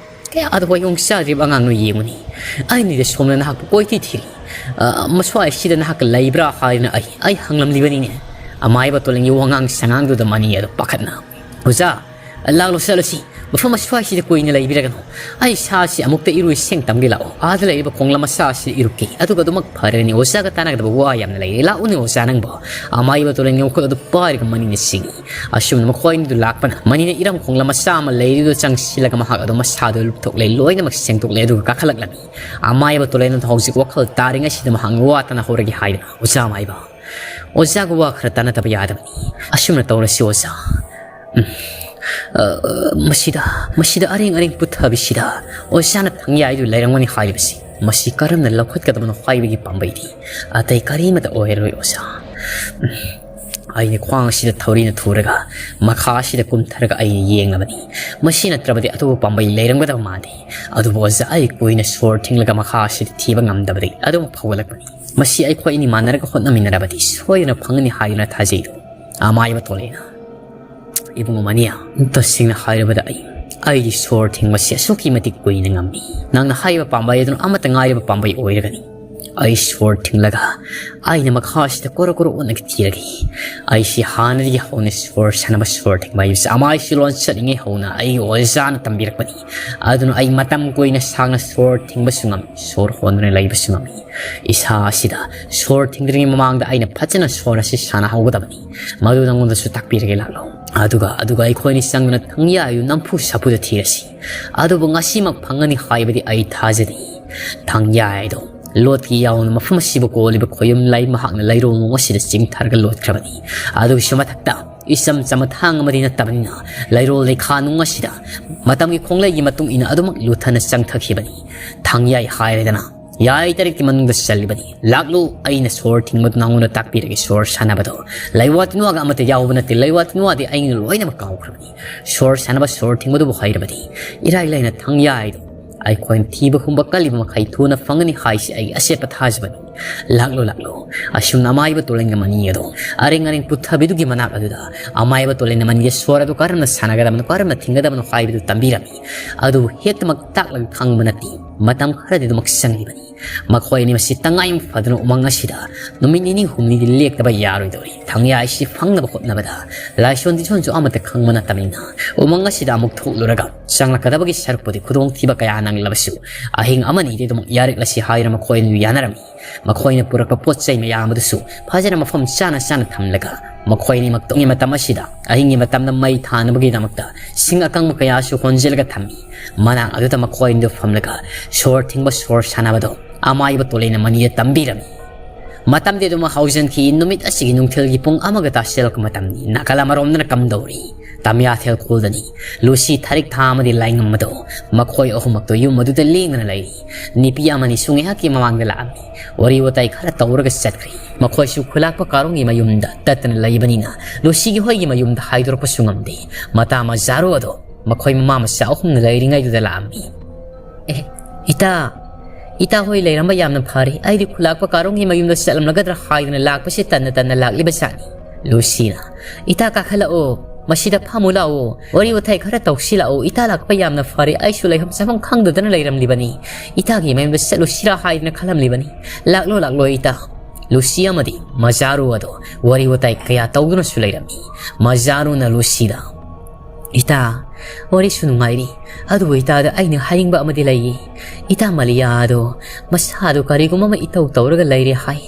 ꯀꯌꯥꯗ ꯋꯥꯌꯣꯡ ꯆꯥꯗ꯭ꯔꯤꯕ ꯑꯉꯥꯡꯅꯣ ꯌꯦꯡꯉꯨꯅꯤ꯫ ꯑꯩꯅꯗꯤ ꯁꯣꯝꯗ ꯅꯍꯥꯛꯄꯨ ꯀꯣꯏꯊꯤ ꯊꯤꯔꯤ꯫ ꯑ, ꯃꯁ꯭ꯋꯥꯏꯁꯤꯗ ꯅꯍꯥꯛ ꯂꯩꯕ꯭ꯔꯥ ꯍꯥꯏꯗꯅ ꯑꯩ, ꯑꯩ ꯍꯪꯂꯝꯂꯤꯕꯅꯤꯅꯦ"꯫ ꯑꯃꯥꯏꯕ ꯇꯣꯂꯦꯟꯒꯤ ꯋꯥꯉꯥꯡ ꯁꯉꯥꯡꯗꯨꯗ ꯃꯅꯤ ꯑꯗꯨ ꯄꯥꯈꯠꯅ, "ꯑꯣꯖꯥ, ꯂꯥꯛꯂꯣ ꯆꯠꯂꯁꯤ꯫ ꯃꯐꯝ ꯑꯁ꯭ꯋꯥꯏꯁꯤꯗ ꯀꯨꯏꯅ ꯂꯩꯕꯤꯔꯒꯅꯨ꯫ ꯑꯩ ꯏꯁꯥꯁꯤ ꯑꯃꯨꯛꯇ ꯏꯔꯨ ꯏꯁꯤꯡ ꯇꯝꯒꯦ ꯂꯥꯛꯑꯣ꯫ ꯑꯥꯗ ꯂꯩꯔꯤꯕ ꯈꯣꯡꯂꯝ ꯃꯆꯥ ꯑꯁꯤꯗ ꯏꯔꯨꯀꯦ꯫ ꯑꯗꯨꯒ ꯑꯗꯨꯃꯛ ꯐꯔꯒꯅꯤ꯫ ꯑꯣꯖꯥꯒ ꯇꯥꯟꯅꯒꯗꯕ ꯋꯥ ꯌꯥꯝꯅ ꯂꯩꯔꯦ꯫ ꯂꯥꯛꯎꯅꯦ ꯑꯣꯖꯥ ꯅꯪꯕꯣ꯫ ꯑꯃꯥꯏꯕ ꯇꯣꯂꯦꯟꯒꯤ ꯃꯈꯨꯠ ꯑꯗꯨ ꯄꯥꯏꯔꯒ ꯃꯅꯤꯅ ꯆꯤꯡꯏ꯫ ꯑꯁꯨꯝꯅ ꯃꯈꯣꯏ ꯑꯅꯤꯗꯨ ꯂꯥꯛꯄꯅ ꯃꯅꯤꯅ ꯏꯔꯝ ꯈꯣꯡꯂꯝ ꯃꯆꯥ ꯑꯃ ꯂꯩꯔꯤꯗꯨꯗ ꯆꯪꯁꯤꯜꯂꯒ ꯃꯍꯥꯛ ꯑꯗꯨ ꯃꯁꯥꯗꯨ ꯂꯨꯞꯊꯣꯛꯂꯦ, ꯂꯣꯏꯅꯃꯛ ꯁꯦꯡꯗꯣꯛꯂꯦ, ꯑꯗꯨꯒ ꯀꯥꯈꯠꯂꯛꯂꯝꯃꯤ꯫ ꯑꯃꯥꯏꯕ ꯇꯣꯂꯦꯟ ꯑꯗꯨ ꯍꯧꯖꯤꯛ ꯋꯥꯈꯜ ꯇꯥꯔꯤꯉꯩꯁꯤꯗ ꯃꯍꯥꯛꯅ ꯋꯥ ꯇꯥꯅꯍꯧꯔꯒꯦ ꯍꯥꯏꯗꯅ, ꯑꯣꯖꯥ ꯑꯃꯥꯏꯕ, ꯑꯣꯖꯥꯒ ꯋꯥ ꯈꯔ ꯇꯥꯟꯅꯗꯕ ꯌꯥꯗꯕꯅꯤ꯫ ꯑꯁꯨꯝꯅ ꯇꯧꯔꯁꯤ ꯑꯣꯖꯥ꯫ ꯎꯝ꯫ ꯑ, ꯃꯁꯤꯗ, ꯃꯁꯤꯗ ꯑꯔꯦꯡ ꯑꯔꯦꯡ ꯄꯨꯊꯕꯤꯁꯤꯗ ꯑꯣꯖꯥꯅ ꯊꯪꯌꯥꯏꯗꯨ ꯂꯩꯔꯝꯒꯅꯤ ꯍꯥꯏꯔꯤꯕꯁꯤ꯫ ꯃꯁꯤ ꯀꯔꯝꯅ ꯂꯧꯈꯠꯀꯗꯕꯅꯣ ꯍꯥꯏꯕꯒꯤ ꯄꯥꯝꯕꯩꯗꯤ ꯑꯇꯩ ꯀꯔꯤꯃꯠꯇ ꯑꯣꯏꯔꯔꯣꯏ ꯑꯣꯖꯥ꯫ ꯎꯝ꯫ ꯑꯩꯅ ꯈ꯭ꯋꯥꯡ ꯑꯁꯤꯗ ꯊꯧꯔꯤꯅ ꯊꯨꯔꯒ ꯃꯈꯥ ꯑꯁꯤꯗ ꯀꯨꯝꯊꯔꯒ ꯑꯩꯅ ꯌꯦꯡꯂꯕꯅꯤ꯫ ꯃꯁꯤ ꯅꯠꯇ꯭ꯔꯕꯗꯤ ꯑꯇꯣꯞꯄ ꯄꯥꯝꯕꯩ ꯂꯩꯔꯝꯒꯗꯕ ꯃꯥꯟꯗꯦ꯫ ꯑꯗꯨꯕꯨ ꯑꯣꯖꯥ, ꯑꯩ ꯀꯨꯏꯅ ꯁꯣꯔ ꯊꯤꯡꯂꯒ ꯃꯈꯥ ꯑꯁꯤꯗ ꯊꯤꯕ ꯉꯝꯗꯕꯗꯒꯤ ꯑꯗꯨꯝ ꯐꯥꯎꯒꯠꯂꯛꯄꯅꯤ꯫ ꯃꯁꯤ ꯑꯩꯈꯣꯏ ꯑꯅꯤ ꯃꯥꯟꯅꯔꯒ ꯍꯣꯠꯅꯃꯤꯟꯅꯔꯕꯗꯤ ꯁꯣꯏꯗꯅ ꯐꯪꯒꯅꯤ ꯍꯥꯏꯗꯨꯅ ꯊꯥꯖꯩꯗꯣ꯫ ꯑꯃꯥꯏꯕ ꯇꯣꯂꯦꯅ꯫ ꯏꯕꯨꯡꯉꯣ ꯃꯅꯤꯌꯥ, ꯇꯁꯦꯡꯅ ꯍꯥꯏꯔꯕꯗ ꯑꯩ, ꯑꯩꯒꯤ ꯁꯣꯔ ꯊꯤꯡꯕꯁꯤ ꯑꯁꯨꯛꯀꯤ ꯃꯇꯤꯛ ꯀꯨꯏꯅ ꯉꯝꯃꯤ꯫ ꯅꯪꯅ ꯍꯥꯏꯔꯤꯕ ꯄꯥꯝꯕꯩ ꯑꯗꯨꯅ ꯑꯃꯠꯇ ꯉꯥꯏꯔꯕ ꯄꯥꯝꯕꯩ ꯑꯣꯏꯔꯒꯅꯤ꯫ ꯑꯩ ꯁꯣꯔ ꯊꯤꯡꯂꯒ ꯑꯩꯅ ꯃꯈꯥꯁꯤꯗ ꯀꯣꯔꯣ ꯀꯣꯔꯣ ꯑꯣꯠꯂꯒ ꯊꯤꯔꯒꯦ꯫ ꯑꯩꯁꯤ ꯍꯥꯟꯅꯗꯒꯤ ꯍꯧꯅ ꯁꯣꯔ ꯁꯥꯟꯅꯕ, ꯁꯣꯔ ꯊꯤꯡꯕ ꯍꯥꯏꯕꯁꯤ ꯑꯃꯥꯏꯁꯤ ꯂꯣꯟ ꯆꯠꯂꯤꯉꯩ ꯍꯧꯅ ꯑꯩꯒꯤ ꯑꯣꯖꯥꯅ ꯇꯝꯕꯤꯔꯛꯄꯅꯤ꯫ ꯑꯗꯨꯅ ꯑꯩ ꯃꯇꯝ ꯀꯨꯏꯅ ꯁꯥꯡꯅ ꯁꯣꯔ ꯊꯤꯡꯕꯁꯨ ꯉꯝꯃꯤ, ꯁꯣꯔ ꯍꯣꯟꯗꯨꯅ ꯂꯩꯕꯁꯨ ꯉꯝꯃꯤ꯫ ꯏꯁꯥ ꯑꯁꯤꯗ ꯁꯣꯔ ꯊꯤꯡꯗ꯭ꯔꯤꯉꯩ ꯃꯃꯥꯡꯗ ꯑꯩꯅ ꯐꯖꯅ ꯁꯣꯔ ꯑꯁꯤ ꯁꯥꯟꯅꯍꯧꯒꯗꯕꯅꯤ꯫ ꯃꯗꯨ ꯅꯪꯉꯣꯟꯗꯁꯨ ꯇꯥꯛꯄꯤꯔꯒꯦ, ꯂꯥꯛꯂꯣ꯫ ꯑꯗꯨꯒ, ꯑꯗꯨꯒ ꯑꯩꯈꯣꯏꯅꯤ ꯆꯪꯗꯨꯅ ꯊꯪꯌꯥꯏꯗꯨ ꯅꯝꯐꯨ ꯁꯥꯐꯨꯗ ꯊꯤꯔꯁꯤ꯫ ꯑꯗꯨꯕꯨ ꯉꯁꯤꯃꯛ ꯐꯪꯒꯅꯤ ꯍꯥꯏꯕꯗꯤ ꯑꯩ ꯊꯥꯖꯗꯦ꯫ ꯊꯪꯌꯥꯏꯗꯣ ꯂꯣꯠꯀꯦ ꯌꯥꯎꯅ ꯃꯐꯝ ꯑꯁꯤꯕꯨ ꯀꯣꯜꯂꯤꯕ ꯈꯣꯌꯨꯝ ꯂꯩ ꯃꯍꯥꯛꯅ ꯂꯩꯔꯣꯡ ꯑꯁꯤꯗ ꯆꯤꯡꯊꯔꯒ ꯂꯣꯠꯈ꯭ꯔꯕꯅꯤ꯫ ꯑꯗꯨꯒꯤꯁꯨ ꯃꯊꯛꯇ ꯏꯆꯝ ꯆꯝꯕ ꯊꯥꯡ ꯑꯃꯗꯤ ꯅꯠꯇꯕꯅꯤꯅ ꯂꯩꯔꯣꯜ ꯂꯩꯈꯥ ꯅꯨꯡ ꯑꯁꯤꯗ ꯃꯇꯝꯒꯤ ꯈꯣꯡꯂꯩꯒꯤ ꯃꯇꯨꯡ ꯏꯟꯅ ꯑꯗꯨꯃꯛ ꯂꯨꯊꯅ ꯆꯪꯊꯈꯤꯕꯅꯤ꯫ ꯊꯪꯌꯥꯏ ꯍꯥꯏꯔꯗꯅ ꯌꯥꯏ ꯇꯔꯦꯠꯀꯤ ꯃꯅꯨꯡꯗ ꯆꯜꯂꯤꯕꯅꯤ꯫ ꯂꯥꯛꯂꯨ, ꯑꯩꯅ ꯁꯣꯔ ꯊꯤꯡꯕꯗꯨ ꯅꯉꯣꯟꯗ ꯇꯥꯛꯄꯤꯔꯒꯦ꯫ ꯁꯣꯔ ꯁꯥꯟꯅꯕꯗꯣ ꯂꯩꯋꯥ ꯇꯤꯟꯋꯥꯒ ꯑꯃꯠꯇ ꯌꯥꯎꯕ ꯅꯠꯇꯦ꯫ ꯂꯩꯋꯥ ꯇꯤꯟꯋꯥꯗꯤ ꯑꯩꯅ ꯂꯣꯏꯅꯃꯛ ꯀꯥꯎꯈ꯭ꯔꯕꯅꯤ꯫ ꯁꯣꯔ ꯁꯥꯟꯅꯕ, ꯁꯣꯔ ꯊꯤꯡꯕꯗꯨꯕꯨ ꯍꯩꯔꯕꯗꯤ ꯏꯔꯥꯏ ꯂꯥꯏꯅ ꯊꯪꯌꯥꯏꯗꯣ ꯑꯩꯈꯣꯏꯅ ꯊꯤꯕ ꯍꯨꯝꯕ ꯀꯜꯂꯤꯕ ꯃꯈꯩ ꯊꯨꯅ ꯐꯪꯒꯅꯤ ꯍꯥꯏꯁꯤ ꯑꯩꯒꯤ ꯑꯆꯦꯠꯄ ꯊꯥꯖꯕꯅꯤ꯫ ꯂꯥꯛꯂꯣ, ꯂꯥꯛꯂꯣ꯫ ꯑꯁꯨꯝꯅ ꯑꯃꯥꯏꯕ ꯇꯣꯂꯦꯟꯒ ꯃꯅꯤ ꯑꯗꯣ ꯑꯔꯦꯡ ꯑꯔꯦꯡ ꯄꯨꯊꯕꯤꯗꯨꯒꯤ ꯃꯅꯥꯛ ꯑꯗꯨꯗ ꯑꯃꯥꯏꯕ ꯇꯣꯂꯦꯟꯅ ꯃꯅꯤꯒꯤ ꯁꯣꯔ ꯑꯗꯨ ꯀꯔꯝꯅ ꯁꯥꯟꯅꯒꯗꯕꯅꯣ, ꯀꯔꯝꯅ ꯊꯤꯡꯒꯗꯕꯅꯣ ꯍꯥꯏꯕꯗꯨ ꯇꯝꯕꯤꯔꯝꯃꯤ꯫ ꯑꯗꯨꯕꯨ ꯍꯦꯛꯇꯃꯛ ꯇꯥꯛꯂꯒ ꯈꯪꯕ ꯅꯠꯇꯦ꯫ ꯃꯇꯝ ꯈꯔꯗꯤ ꯑꯗꯨꯃꯛ ꯆꯪꯂꯤꯕꯅꯤ꯫ ꯃꯈꯣꯏ ꯑꯅꯤ ꯃꯁꯤ ꯇꯉꯥꯏ ꯐꯗꯅ ꯎꯃꯪ ꯑꯁꯤꯗ ꯅꯨꯃꯤꯠ ꯅꯤꯅꯤ ꯍꯨꯝꯅꯤꯗꯤ ꯂꯦꯛꯇꯕ ꯌꯥꯔꯣꯏꯗꯧꯔꯤ꯫ ꯊꯪꯌꯥ ꯑꯁꯤ ꯐꯪꯅꯕ ꯍꯣꯠꯅꯕꯗ ꯂꯥꯏꯁꯣꯟ ꯇꯤꯁꯣꯟꯁꯨ ꯑꯃꯠꯇ ꯈꯪꯕ ꯅꯠꯇꯕꯅꯤꯅ ꯎꯃꯪ ꯑꯁꯤꯗ ꯑꯃꯨꯛ ꯊꯣꯛꯂꯨꯔꯒ ꯆꯪꯂꯛꯀꯗꯕꯒꯤ ꯁꯔꯨꯛꯄꯨꯗꯤ ꯈꯨꯗꯣꯡꯊꯤꯕ ꯀꯌꯥ ꯅꯪꯂꯕꯁꯨ ꯑꯍꯤꯡ ꯑꯃꯅꯤꯗꯤ ꯑꯗꯨꯃꯛ ꯌꯥꯔꯛꯂꯁꯤ ꯍꯥꯏꯗꯨꯅ ꯃꯈꯣꯏ ꯑꯅꯤꯗꯨ ꯌꯥꯅꯔꯝꯃꯤ꯫ ꯃꯈꯣꯏꯅ ꯄꯨꯔꯛꯄ ꯄꯣꯠ ꯆꯩ ꯃꯌꯥꯝ ꯑꯗꯨꯁꯨ ꯐꯖꯅ ꯃꯐꯝ ꯆꯥꯅ ꯆꯥꯅ ꯊꯝꯂꯒ ꯃꯈꯣꯏ ꯑꯅꯤꯃꯛꯇꯣ ꯃꯇꯝ ꯑꯁꯤꯗ ꯑꯍꯤꯡꯒꯤ ꯃꯇꯝꯗ ꯃꯩ ꯊꯥꯅꯕꯒꯤꯗꯃꯛꯇ ꯁꯤꯡ ꯑꯀꯪꯕ ꯀꯌꯥꯁꯨ ꯍꯣꯟꯖꯤꯜꯂꯒ ꯊꯝꯃꯤ꯫ ꯃꯅꯥꯛ ꯑꯗꯨꯗ ꯃꯈꯣꯏ ꯑꯅꯤꯗꯨ ꯐꯝꯂꯒ ꯁꯣꯔ ꯊꯤꯡꯕ ꯁꯣꯔ ꯁꯥꯟꯅꯕꯗꯣ ꯑꯃꯥꯏꯕ ꯇꯣꯂꯦꯅ ꯃꯅꯤꯗ ꯇꯝꯕꯤꯔꯝꯃꯤ꯫ ꯃꯇꯝꯗꯤ ꯑꯗꯨꯃꯛ ꯍꯧꯖꯤꯟꯈꯤ꯫ ꯅꯨꯃꯤꯠ ꯑꯁꯤꯒꯤ ꯅꯨꯡꯊꯤꯜꯒꯤ ꯄꯨꯡ ꯑꯃꯒ ꯇꯥꯁꯤꯜꯂꯛꯄ ꯃꯇꯝꯅꯤ꯫ ꯅꯥꯀꯜ ꯑꯃꯔꯣꯝꯗꯅ ꯀꯝꯗꯧꯔꯤ? ꯇꯝꯌꯥꯊꯦꯜ ꯈꯨꯜꯗꯅꯤ꯫ ꯂꯨꯁꯤ ꯊꯥꯔꯤꯛ ꯊꯥ ꯑꯃꯗꯤ ꯂꯥꯏꯉꯝꯕꯗꯣ ꯃꯈꯣꯏ ꯑꯍꯨꯝꯃꯛꯇꯣ ꯌꯨꯝ ꯑꯗꯨꯗ ꯂꯦꯡꯗꯅ ꯂꯩꯔꯤ꯫ ꯅꯨꯄꯤ ꯑꯃꯅꯤꯁꯨ ꯉꯥꯏꯍꯥꯛꯀꯤ ꯃꯃꯥꯡꯗ ꯂꯥꯛꯑꯝꯃꯤ꯫ ꯋꯥꯔꯤ ꯋꯥꯇꯥꯏ ꯈꯔ ꯇꯧꯔꯒ ꯆꯠꯈ꯭ꯔꯤ꯫ ꯃꯈꯣꯏꯁꯨ ꯈꯨꯂꯥꯛꯄ ꯀꯥꯔꯣꯡꯒꯤ ꯃꯌꯨꯝꯗ ꯇꯠꯇꯅ ꯂꯩꯕꯅꯤꯅ ꯂꯨꯁꯤꯒꯤ ꯍꯣꯏꯒꯤ ꯃꯌꯨꯝꯗ ꯍꯥꯏꯗꯣꯔꯛꯄꯁꯨ ꯉꯝꯗꯦ꯫ ꯃꯇꯥ ꯃꯖꯥꯔꯨ ꯑꯗꯣ ꯃꯈꯣꯏ ꯃꯃꯥ ꯃꯆꯥ ꯑꯍꯨꯝꯅ ꯂꯩꯔꯤꯉꯩꯗꯨꯗ ꯂꯥꯛꯑꯝꯃꯤ꯫ "ꯑꯦ, ꯏꯇꯥ, ꯏꯇꯥ ꯍꯣꯏ ꯂꯩꯔꯝꯕ ꯌꯥꯝꯅ ꯐꯔꯦ꯫ ꯑꯩꯗꯤ ꯈꯨꯂꯥꯛꯄ ꯀꯥꯔꯣꯡꯒꯤ ꯃꯌꯨꯝꯗ ꯆꯠꯂꯝꯂꯒꯗ꯭ꯔꯥ ꯍꯥꯏꯗꯅ ꯂꯥꯛꯄꯁꯦ ꯇꯟꯅ ꯇꯟꯅ ꯂꯥꯛꯂꯤꯕ ꯖꯥꯠꯅꯤ꯫" ꯂꯨꯁꯤꯅ, "ꯏꯇꯥ ꯀꯥꯈꯠꯂꯛꯑꯣ, ꯃꯁꯤꯗ ꯐꯝꯃꯨ ꯂꯥꯛꯑꯣ, ꯋꯥꯔꯤ ꯋꯥꯇꯥꯏ ꯈꯔ ꯇꯧꯁꯤ ꯂꯥꯛꯑꯣ꯫ ꯏꯇꯥ ꯂꯥꯛꯄ ꯌꯥꯝꯅ ꯐꯔꯦ꯫ ꯑꯩꯁꯨ ꯂꯩꯐꯝ ꯆꯥꯐꯝ ꯈꯪꯗꯗꯅ ꯂꯩꯔꯝꯂꯤꯕꯅꯤ꯫ ꯏꯇꯥꯒꯤ ꯃꯌꯨꯝꯗ ꯆꯠꯂꯨꯁꯤꯔꯥ ꯍꯥꯏꯗꯅ ꯈꯜꯂꯝꯂꯤꯕꯅꯤ꯫ ꯂꯥꯛꯂꯣ, ꯂꯥꯛꯂꯣ ꯏꯇꯥ꯫" ꯂꯨꯁꯤ ꯑꯃꯗꯤ ꯃꯖꯥꯔꯨ ꯑꯗꯣ ꯋꯥꯔꯤ ꯋꯥꯇꯥꯏ ꯀꯌꯥ ꯇꯧꯗꯨꯅꯁꯨ ꯂꯩꯔꯝꯃꯤ꯫ ꯃꯖꯥꯔꯨꯅ ꯂꯨꯁꯤꯗ, "ꯏꯇꯥ, ꯋꯥꯔꯤꯁꯨ ꯅꯨꯡꯉꯥꯏꯔꯤ, ꯑꯗꯨꯕꯨ ꯏꯇꯥꯗ ꯑꯩꯅ ꯍꯥꯏꯅꯤꯡꯕ ꯑꯃꯗꯤ ꯂꯩꯌꯦ꯫ ꯏꯇꯥ ꯃꯂꯤꯌꯥ ꯑꯗꯣ ꯃꯁꯥꯗꯣ ꯀꯔꯤꯒꯨꯝꯕ ꯑꯃ ꯏꯇꯧ ꯇꯧꯔꯒ ꯂꯩꯔꯦ ꯍꯥꯏ꯫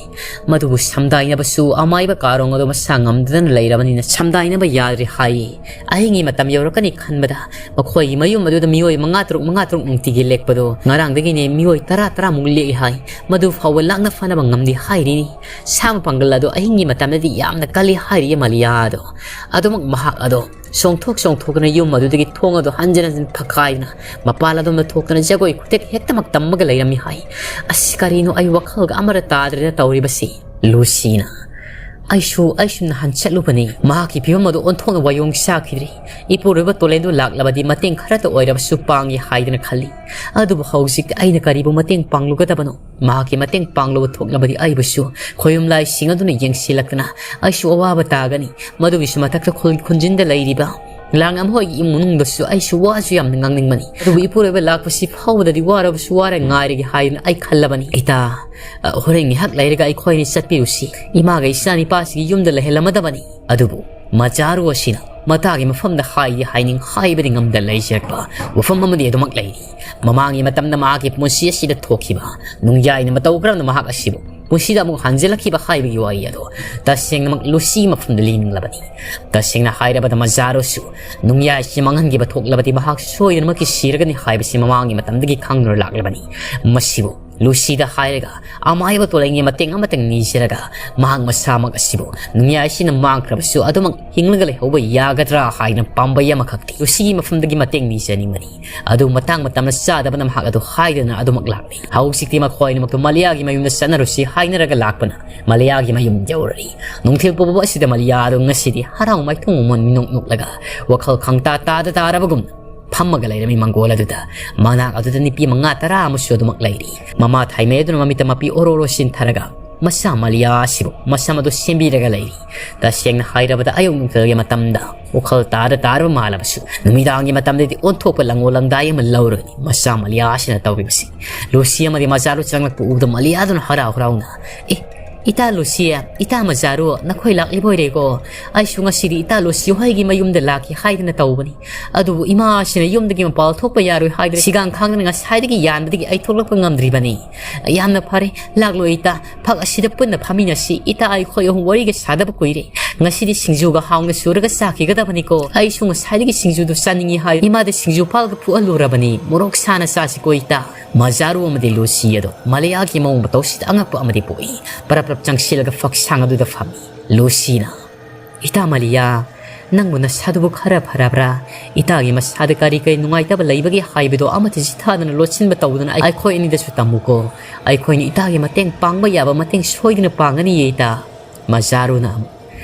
ꯃꯗꯨꯕꯨ ꯁꯝꯗꯥꯏꯅꯕꯁꯨ ꯑꯃꯥꯏꯕ ꯀꯥꯔꯣꯡ ꯑꯗꯣ ꯃꯁꯥ ꯉꯝꯗꯗꯅ ꯂꯩꯔꯕꯅꯤꯅ ꯁꯝꯗꯥꯏꯅꯕ ꯌꯥꯗ꯭ꯔꯦ ꯍꯥꯏꯌꯦ꯫ ꯑꯍꯤꯡꯒꯤ ꯃꯇꯝ ꯌꯧꯔꯛꯀꯅꯤ ꯈꯟꯕꯗ ꯃꯈꯣꯏꯒꯤ ꯃꯌꯨꯝ ꯑꯗꯨꯗ ꯃꯤꯑꯣꯏ ꯃꯉꯥ ꯇꯔꯨꯛ, ꯃꯉꯥ ꯇꯔꯨꯛ ꯅꯨꯡꯇꯤꯒꯤ ꯂꯦꯛꯄꯗꯣ ꯉꯔꯥꯡꯗꯒꯤꯅꯦ ꯃꯤꯑꯣꯏ ꯇꯔꯥ, ꯇꯔꯥꯃꯨꯛ ꯂꯦꯛꯏ ꯍꯥꯏ꯫ ꯃꯗꯨ ꯐꯥꯎꯕ ꯂꯥꯛꯅ ꯐꯅꯕ ꯉꯝꯗꯦ ꯍꯥꯏꯔꯤꯅꯤ꯫ ꯁꯥꯃ ꯄꯥꯡꯒꯜ ꯑꯗꯣ ꯑꯍꯤꯡꯒꯤ ꯃꯇꯝꯗꯗꯤ ꯌꯥꯝꯅ ꯀꯜꯂꯤ ꯍꯥꯏꯔꯤꯌꯦ ꯃꯂꯤꯌꯥ ꯑꯗꯣ꯫ ꯑꯗꯨꯃꯛ ꯃꯍꯥꯛ ꯑꯗꯣ ꯆꯣꯡꯊꯣꯛ ꯆꯣꯡꯊꯣꯛꯇꯨꯅ ꯌꯨꯝ ꯑꯗꯨꯗꯒꯤ ꯊꯣꯡ ꯑꯗꯨ ꯍꯟꯖꯤꯟ ꯍꯟꯖꯤꯟ ꯐꯛꯀꯥꯏꯗꯨꯅ ꯃꯄꯥꯟ ꯑꯗꯣꯝꯗ ꯊꯣꯛꯇꯨꯅ ꯖꯒꯣꯏ ꯈꯨꯊꯦꯛ ꯍꯦꯛꯇꯃꯛ ꯇꯝꯃꯒ ꯂꯩꯔꯝꯃꯤ ꯍꯥꯏ꯫ "ꯑꯁ, ꯀꯔꯤꯅꯣ ꯑꯩ ꯋꯥꯈꯜꯒ ꯑꯃꯔ ꯇꯥꯗ꯭ꯔꯦꯗ ꯇꯧꯔꯤꯕꯁꯤ꯫" ꯂꯨꯁꯤꯅ, "ꯑꯩꯁꯨ, ꯑꯩꯁꯨ ꯅꯍꯥꯟ ꯆꯠꯂꯨꯕꯅꯤ꯫ ꯃꯍꯥꯛꯀꯤ ꯐꯤꯕꯝ ꯑꯗꯨ ꯑꯣꯟꯊꯣꯛꯅ ꯋꯥꯌꯣꯡ ꯆꯥꯈꯤꯗ꯭ꯔꯦ꯫ ꯏꯄꯨꯔꯣꯏꯕ ꯇꯣꯂꯦꯟꯗꯨ ꯂꯥꯛꯂꯕꯗꯤ ꯃꯇꯦꯡ ꯈꯔꯇ ꯑꯣꯏꯔꯕꯁꯨ ꯄꯥꯡꯒꯦ ꯍꯥꯏꯗꯅ ꯈꯜꯂꯤ꯫ ꯑꯗꯨꯕꯨ ꯍꯧꯖꯤꯛꯇꯤ ꯑꯩꯅ ꯀꯔꯤꯕꯨ ꯃꯇꯦꯡ ꯄꯥꯡꯂꯨꯒꯗꯕꯅꯣ? ꯃꯍꯥꯛꯀꯤ ꯃꯇꯦꯡ ꯄꯥꯡꯂꯨꯕ ꯊꯣꯛꯂꯕꯗꯤ ꯑꯩꯕꯨꯁꯨ ꯈꯣꯌꯨꯝ ꯂꯥꯏꯁꯤꯡ ꯑꯗꯨꯅ ꯌꯦꯡꯁꯤꯜꯂꯛꯇꯅ ꯑꯩꯁꯨ ꯑꯋꯥꯕ ꯇꯥꯒꯅꯤ꯫ ꯃꯗꯨꯒꯤꯁꯨ ꯃꯊꯛꯇ ꯈꯨꯜ ꯈꯨꯟꯖꯤꯟꯗ ꯂꯩꯔꯤꯕ ꯂꯥꯡꯉꯝ ꯍꯣꯏꯒꯤ ꯏꯃꯨꯡ ꯃꯅꯨꯡꯗꯁꯨ ꯑꯩꯁꯨ ꯋꯥꯁꯨ ꯌꯥꯝꯅ ꯉꯥꯡꯅꯤꯡꯕꯅꯤ, ꯑꯗꯨꯕꯨ ꯏꯄꯨꯔꯣꯏꯕ ꯂꯥꯛꯄꯁꯤ ꯐꯥꯎꯕꯗꯗꯤ ꯋꯥꯔꯕꯁꯨ ꯋꯥꯔꯦ ꯉꯥꯏꯔꯒꯦ ꯍꯥꯏꯗꯨꯅ ꯑꯩ ꯈꯜꯂꯕꯅꯤ꯫ ꯏꯇꯥ, ꯑ, ꯍꯣꯔꯦꯟ ꯉꯥꯏꯍꯥꯛ ꯂꯩꯔꯒ ꯑꯩꯈꯣꯏꯅꯤ ꯆꯠꯄꯤꯔꯨꯁꯤ꯫ ꯏꯃꯥꯒ ꯏꯆꯥ ꯅꯤꯄꯥꯁꯤꯒꯤ ꯌꯨꯝꯗ ꯂꯩꯍꯜꯂꯝꯃꯗꯕꯅꯤ꯫ ꯑꯗꯨꯕꯨ ꯃꯖꯥꯔꯨ ꯑꯁꯤꯅ ꯃꯇꯥꯒꯤ ꯃꯐꯝꯗ ꯍꯥꯏꯗꯤ ꯍꯥꯏꯅꯤꯡ ꯍꯥꯏꯕꯗꯤ ꯉꯝꯗ ꯂꯩꯖꯔꯛꯄ ꯋꯥꯐꯝ ꯑꯃꯗꯤ ꯑꯗꯨꯃꯛ ꯂꯩꯔꯤ꯫ ꯃꯃꯥꯡꯒꯤ ꯃꯇꯝꯗ ꯃꯍꯥꯛꯀꯤ ꯄꯨꯟꯁꯤ ꯑꯁꯤꯗ ꯊꯣꯛꯈꯤꯕ ꯅꯨꯡꯌꯥꯏꯅ ꯃꯇꯧ ꯀꯔꯝꯅ ꯃꯍꯥꯛ ꯑꯁꯤꯕꯨ ꯄꯨꯟꯁꯤꯗ ꯑꯃꯨꯛ ꯍꯟꯖꯤꯜꯂꯛꯈꯤꯕ ꯍꯥꯏꯕꯒꯤ ꯋꯥꯔꯤ ꯑꯗꯣ ꯇꯁꯦꯡꯅꯃꯛ ꯂꯨꯁꯤ ꯃꯐꯝꯗ ꯂꯤꯅꯤꯡꯂꯕꯅꯤ꯫ ꯇꯁꯦꯡꯅ ꯍꯥꯏꯔꯕꯗ ꯃꯖꯥꯔꯨꯁꯨ ꯅꯨꯡꯌꯥꯏꯁꯤ ꯃꯥꯡꯍꯟꯈꯤꯕ ꯊꯣꯛꯂꯕꯗꯤ ꯃꯍꯥꯛ ꯁꯣꯏꯗꯅꯃꯛꯀꯤ ꯁꯤꯔꯒꯅꯤ ꯍꯥꯏꯕꯁꯤ ꯃꯃꯥꯡꯒꯤ ꯃꯇꯝꯗꯒꯤ ꯈꯪꯗꯨꯅ ꯂꯥꯛꯂꯕꯅꯤ꯫ ꯃꯁꯤꯕꯨ ꯂꯨꯁꯤꯗ ꯍꯥꯏꯔꯒ ꯑꯃꯥꯏꯕ ꯇꯣꯂꯦꯟꯒꯤ ꯃꯇꯦꯡ ꯑꯃꯇꯪ ꯅꯤꯖꯔꯒ ꯃꯍꯥꯛ ꯃꯁꯥꯃꯛ ꯑꯁꯤꯕꯨ ꯅꯨꯡꯌꯥꯏꯁꯤꯅ ꯃꯥꯡꯈ꯭ꯔꯕꯁꯨ ꯑꯗꯨꯃꯛ ꯍꯤꯡꯂꯒ ꯂꯩꯍꯧꯕ ꯌꯥꯒꯗ꯭ꯔꯥ ꯍꯥꯏꯅ ꯄꯥꯝꯕꯩ ꯑꯃꯈꯛꯇꯤ ꯂꯨꯁꯤꯒꯤ ꯃꯐꯝꯗꯒꯤ ꯃꯇꯦꯡ ꯅꯤꯖꯅꯤꯡꯕꯅꯤ꯫ ꯑꯗꯨ ꯃꯇꯥꯡ ꯃꯇꯝꯅ ꯆꯥꯗꯕꯅ ꯃꯍꯥꯛ ꯑꯗꯨ ꯍꯥꯏꯗꯅ ꯑꯗꯨꯃꯛ ꯂꯥꯛꯂꯤ꯫ ꯍꯧꯖꯤꯛꯇꯤ ꯃꯈꯣꯏ ꯑꯅꯤꯃꯛꯇꯨ ꯃꯂꯤꯌꯥꯒꯤ ꯃꯌꯨꯝꯗ ꯆꯠꯅꯔꯨꯁꯤ ꯍꯥꯏꯅꯔꯒ ꯂꯥꯛꯄꯅ ꯃꯂꯤꯌꯥꯒꯤ ꯃꯌꯨꯝ ꯌꯧꯔꯔꯤ꯫ ꯅꯨꯡꯊꯤꯜ ꯄꯨꯝꯕ ꯑꯁꯤꯗ ꯃꯂꯤꯌꯥ ꯑꯗꯨ ꯉꯁꯤꯗꯤ ꯍꯔꯥꯎ ꯃꯥꯏꯊꯣꯡ ꯃꯃꯣꯟ ꯃꯤꯅꯣꯛ ꯅꯣꯛꯂꯒ ꯋꯥꯈꯜ ꯈꯪꯇꯥ ꯇꯥꯗ ꯇꯥꯔꯕꯒꯨꯝꯅ ꯐꯝꯃꯒ ꯂꯩꯔꯝꯃꯤ꯫ ꯃꯪꯒꯣꯜ ꯑꯗꯨꯗ ꯃꯅꯥꯛ ꯑꯗꯨꯗ ꯅꯨꯄꯤ ꯃꯉꯥ ꯇꯔꯥ ꯑꯃꯁꯨ ꯑꯗꯨꯃꯛ ꯂꯩꯔꯤ꯫ ꯃꯃꯥ ꯊꯥꯏꯃꯩ ꯑꯗꯨꯅ ꯃꯃꯤꯠꯇ ꯃꯄꯤ ꯑꯣꯔꯣ ꯑꯣꯔꯣ ꯆꯤꯟꯊꯔꯒ ꯃꯆꯥ ꯃꯂꯤꯌꯥ ꯑꯁꯤꯕꯨ ꯃꯁꯝ ꯑꯗꯨ ꯁꯦꯝꯕꯤꯔꯒ ꯂꯩꯔꯤ꯫ ꯇꯁꯦꯡꯅ ꯍꯥꯏꯔꯕꯗ ꯑꯌꯨꯛ ꯅꯨꯡꯊꯤꯜꯒꯤ ꯃꯇꯝꯗ ꯋꯥꯈꯜ ꯇꯥꯗ ꯇꯥꯔꯕ ꯃꯥꯜꯂꯕꯁꯨ ꯅꯨꯃꯤꯗꯥꯡꯒꯤ ꯃꯇꯝꯗꯗꯤ ꯑꯣꯟꯊꯣꯛꯄ ꯂꯪꯒꯣꯜ ꯂꯪꯗꯥꯏ ꯑꯃ ꯂꯧꯔꯒꯅꯤ ꯃꯆꯥ ꯃꯂꯤꯌꯥ ꯑꯁꯤꯅ ꯇꯧꯔꯤꯕꯁꯤ꯫ ꯂꯨꯁꯤ ꯑꯃꯗꯤ ꯃꯖꯥꯔꯨ ꯆꯪꯂꯛꯄ ꯎꯕꯗ ꯃꯂꯤꯌꯥ ꯑꯗꯨꯅ ꯍꯔꯥꯎ ꯍꯔꯥꯎꯅ, "ꯑꯦ, ꯏꯇꯥ ꯂꯨꯁꯤ, ꯏꯇꯥ ꯃꯖꯥꯔꯨ, ꯅꯈꯣꯏ ꯂꯥꯛꯂꯤꯕ ꯑꯣꯏꯔꯦꯀꯣ? ꯑꯩꯁꯨ ꯉꯁꯤꯗꯤ ꯏꯇꯥ ꯂꯨꯁꯤ ꯍꯣꯏꯒꯤ ꯃꯌꯨꯝꯗ ꯂꯥꯛꯀꯦ ꯍꯥꯏꯗꯅ ꯇꯧꯕꯅꯤ꯫ ꯑꯗꯨꯕꯨ ꯏꯃꯥ ꯑꯁꯤꯅ ꯌꯨꯝꯗꯒꯤ ꯃꯄꯥꯟ ꯊꯣꯛꯄ ꯌꯥꯔꯣꯏ ꯍꯥꯏꯗꯅ ꯁꯤꯒꯥꯡ ꯈꯥꯡꯗꯅ ꯉꯁꯥꯏꯗꯒꯤ ꯌꯥꯟꯕꯗꯒꯤ ꯑꯩ ꯊꯣꯛꯂꯛꯄ ꯉꯝꯗ꯭ꯔꯤꯕꯅꯤ꯫ ꯌꯥꯝꯅ ꯐꯔꯦ, ꯂꯥꯛꯂꯣ ꯏꯇꯥ, ꯐꯛ ꯑꯁꯤꯗ ꯄꯨꯟꯅ ꯐꯝꯃꯤꯟꯅꯁꯤ꯫ ꯏꯇꯥ ꯑꯩꯈꯣꯏ ꯑꯍꯨꯝ ꯋꯥꯔꯤꯒ ꯁꯥꯗꯕ ꯀꯨꯏꯔꯦ꯫ ꯉꯁꯤꯗꯤ ꯁꯤꯡꯖꯨꯒ ꯍꯥꯎꯅ ꯁꯨꯔꯒ ꯆꯥꯈꯤꯒꯗꯕꯅꯤꯀꯣ꯫ ꯑꯩꯁꯨ ꯉꯁꯥꯏꯗꯒꯤ ꯁꯤꯡꯖꯨꯗꯨ ꯆꯥꯅꯤꯡꯏ ꯍꯥꯏ ꯏꯃꯥꯗ ꯁꯤꯡꯖꯨ ꯄꯥꯜꯒ ꯐꯨꯍꯜꯂꯨꯔꯕꯅꯤ꯫ ꯃꯣꯔꯣꯛ ꯁꯥꯅ ꯆꯥꯁꯤꯀꯣ ꯏꯇꯥ꯫" ꯃꯖꯥꯔꯨ ꯑꯃꯗꯤ ꯂꯨꯁꯤ ꯑꯗꯣ ꯃꯂꯤꯌꯥꯒꯤ ꯃꯑꯣꯡ ꯃꯇꯧꯁꯤꯗ ꯑꯉꯛꯄ ꯑꯃꯗꯤ ꯄꯣꯛꯏ꯫ ꯄꯔꯞ ꯄꯔꯞ ꯆꯪꯁꯤꯜꯂꯒ ꯐꯛꯁꯥꯡ ꯑꯗꯨꯗ ꯐꯝꯃꯤ꯫ ꯂꯨꯁꯤꯅ, "ꯏꯇꯥ ꯃꯂꯤꯌꯥ, ꯅꯪꯕꯨ ꯅꯁꯥꯗꯨꯕꯨ ꯈꯔ ꯐꯔꯕ꯭ꯔꯥ? ꯏꯇꯥꯒꯤ ꯃꯁꯥꯗ ꯀꯔꯤ ꯀꯔꯤ ꯅꯨꯡꯉꯥꯏꯇꯕ ꯂꯩꯕꯒꯦ ꯍꯥꯏꯕꯗꯣ ꯑꯃꯠꯇ ꯆꯤꯊꯗꯅ ꯂꯣꯠꯁꯤꯟꯕ ꯇꯧꯗꯅ ꯑꯩꯈꯣꯏ ꯑꯅꯤꯗꯁꯨ ꯇꯝꯃꯨꯀꯣ꯫ ꯑꯩꯈꯣꯏꯅ ꯏꯇꯥꯒꯤ ꯃꯇꯦꯡ ꯄꯥꯡꯕ ꯌꯥꯕ ꯃꯇꯦꯡ ꯁꯣꯏꯗꯅ ꯄꯥꯡꯒꯅꯤꯌꯦ ꯏꯇꯥ꯫" ꯃꯖꯥꯔꯨꯅ ꯑꯃꯨꯛ,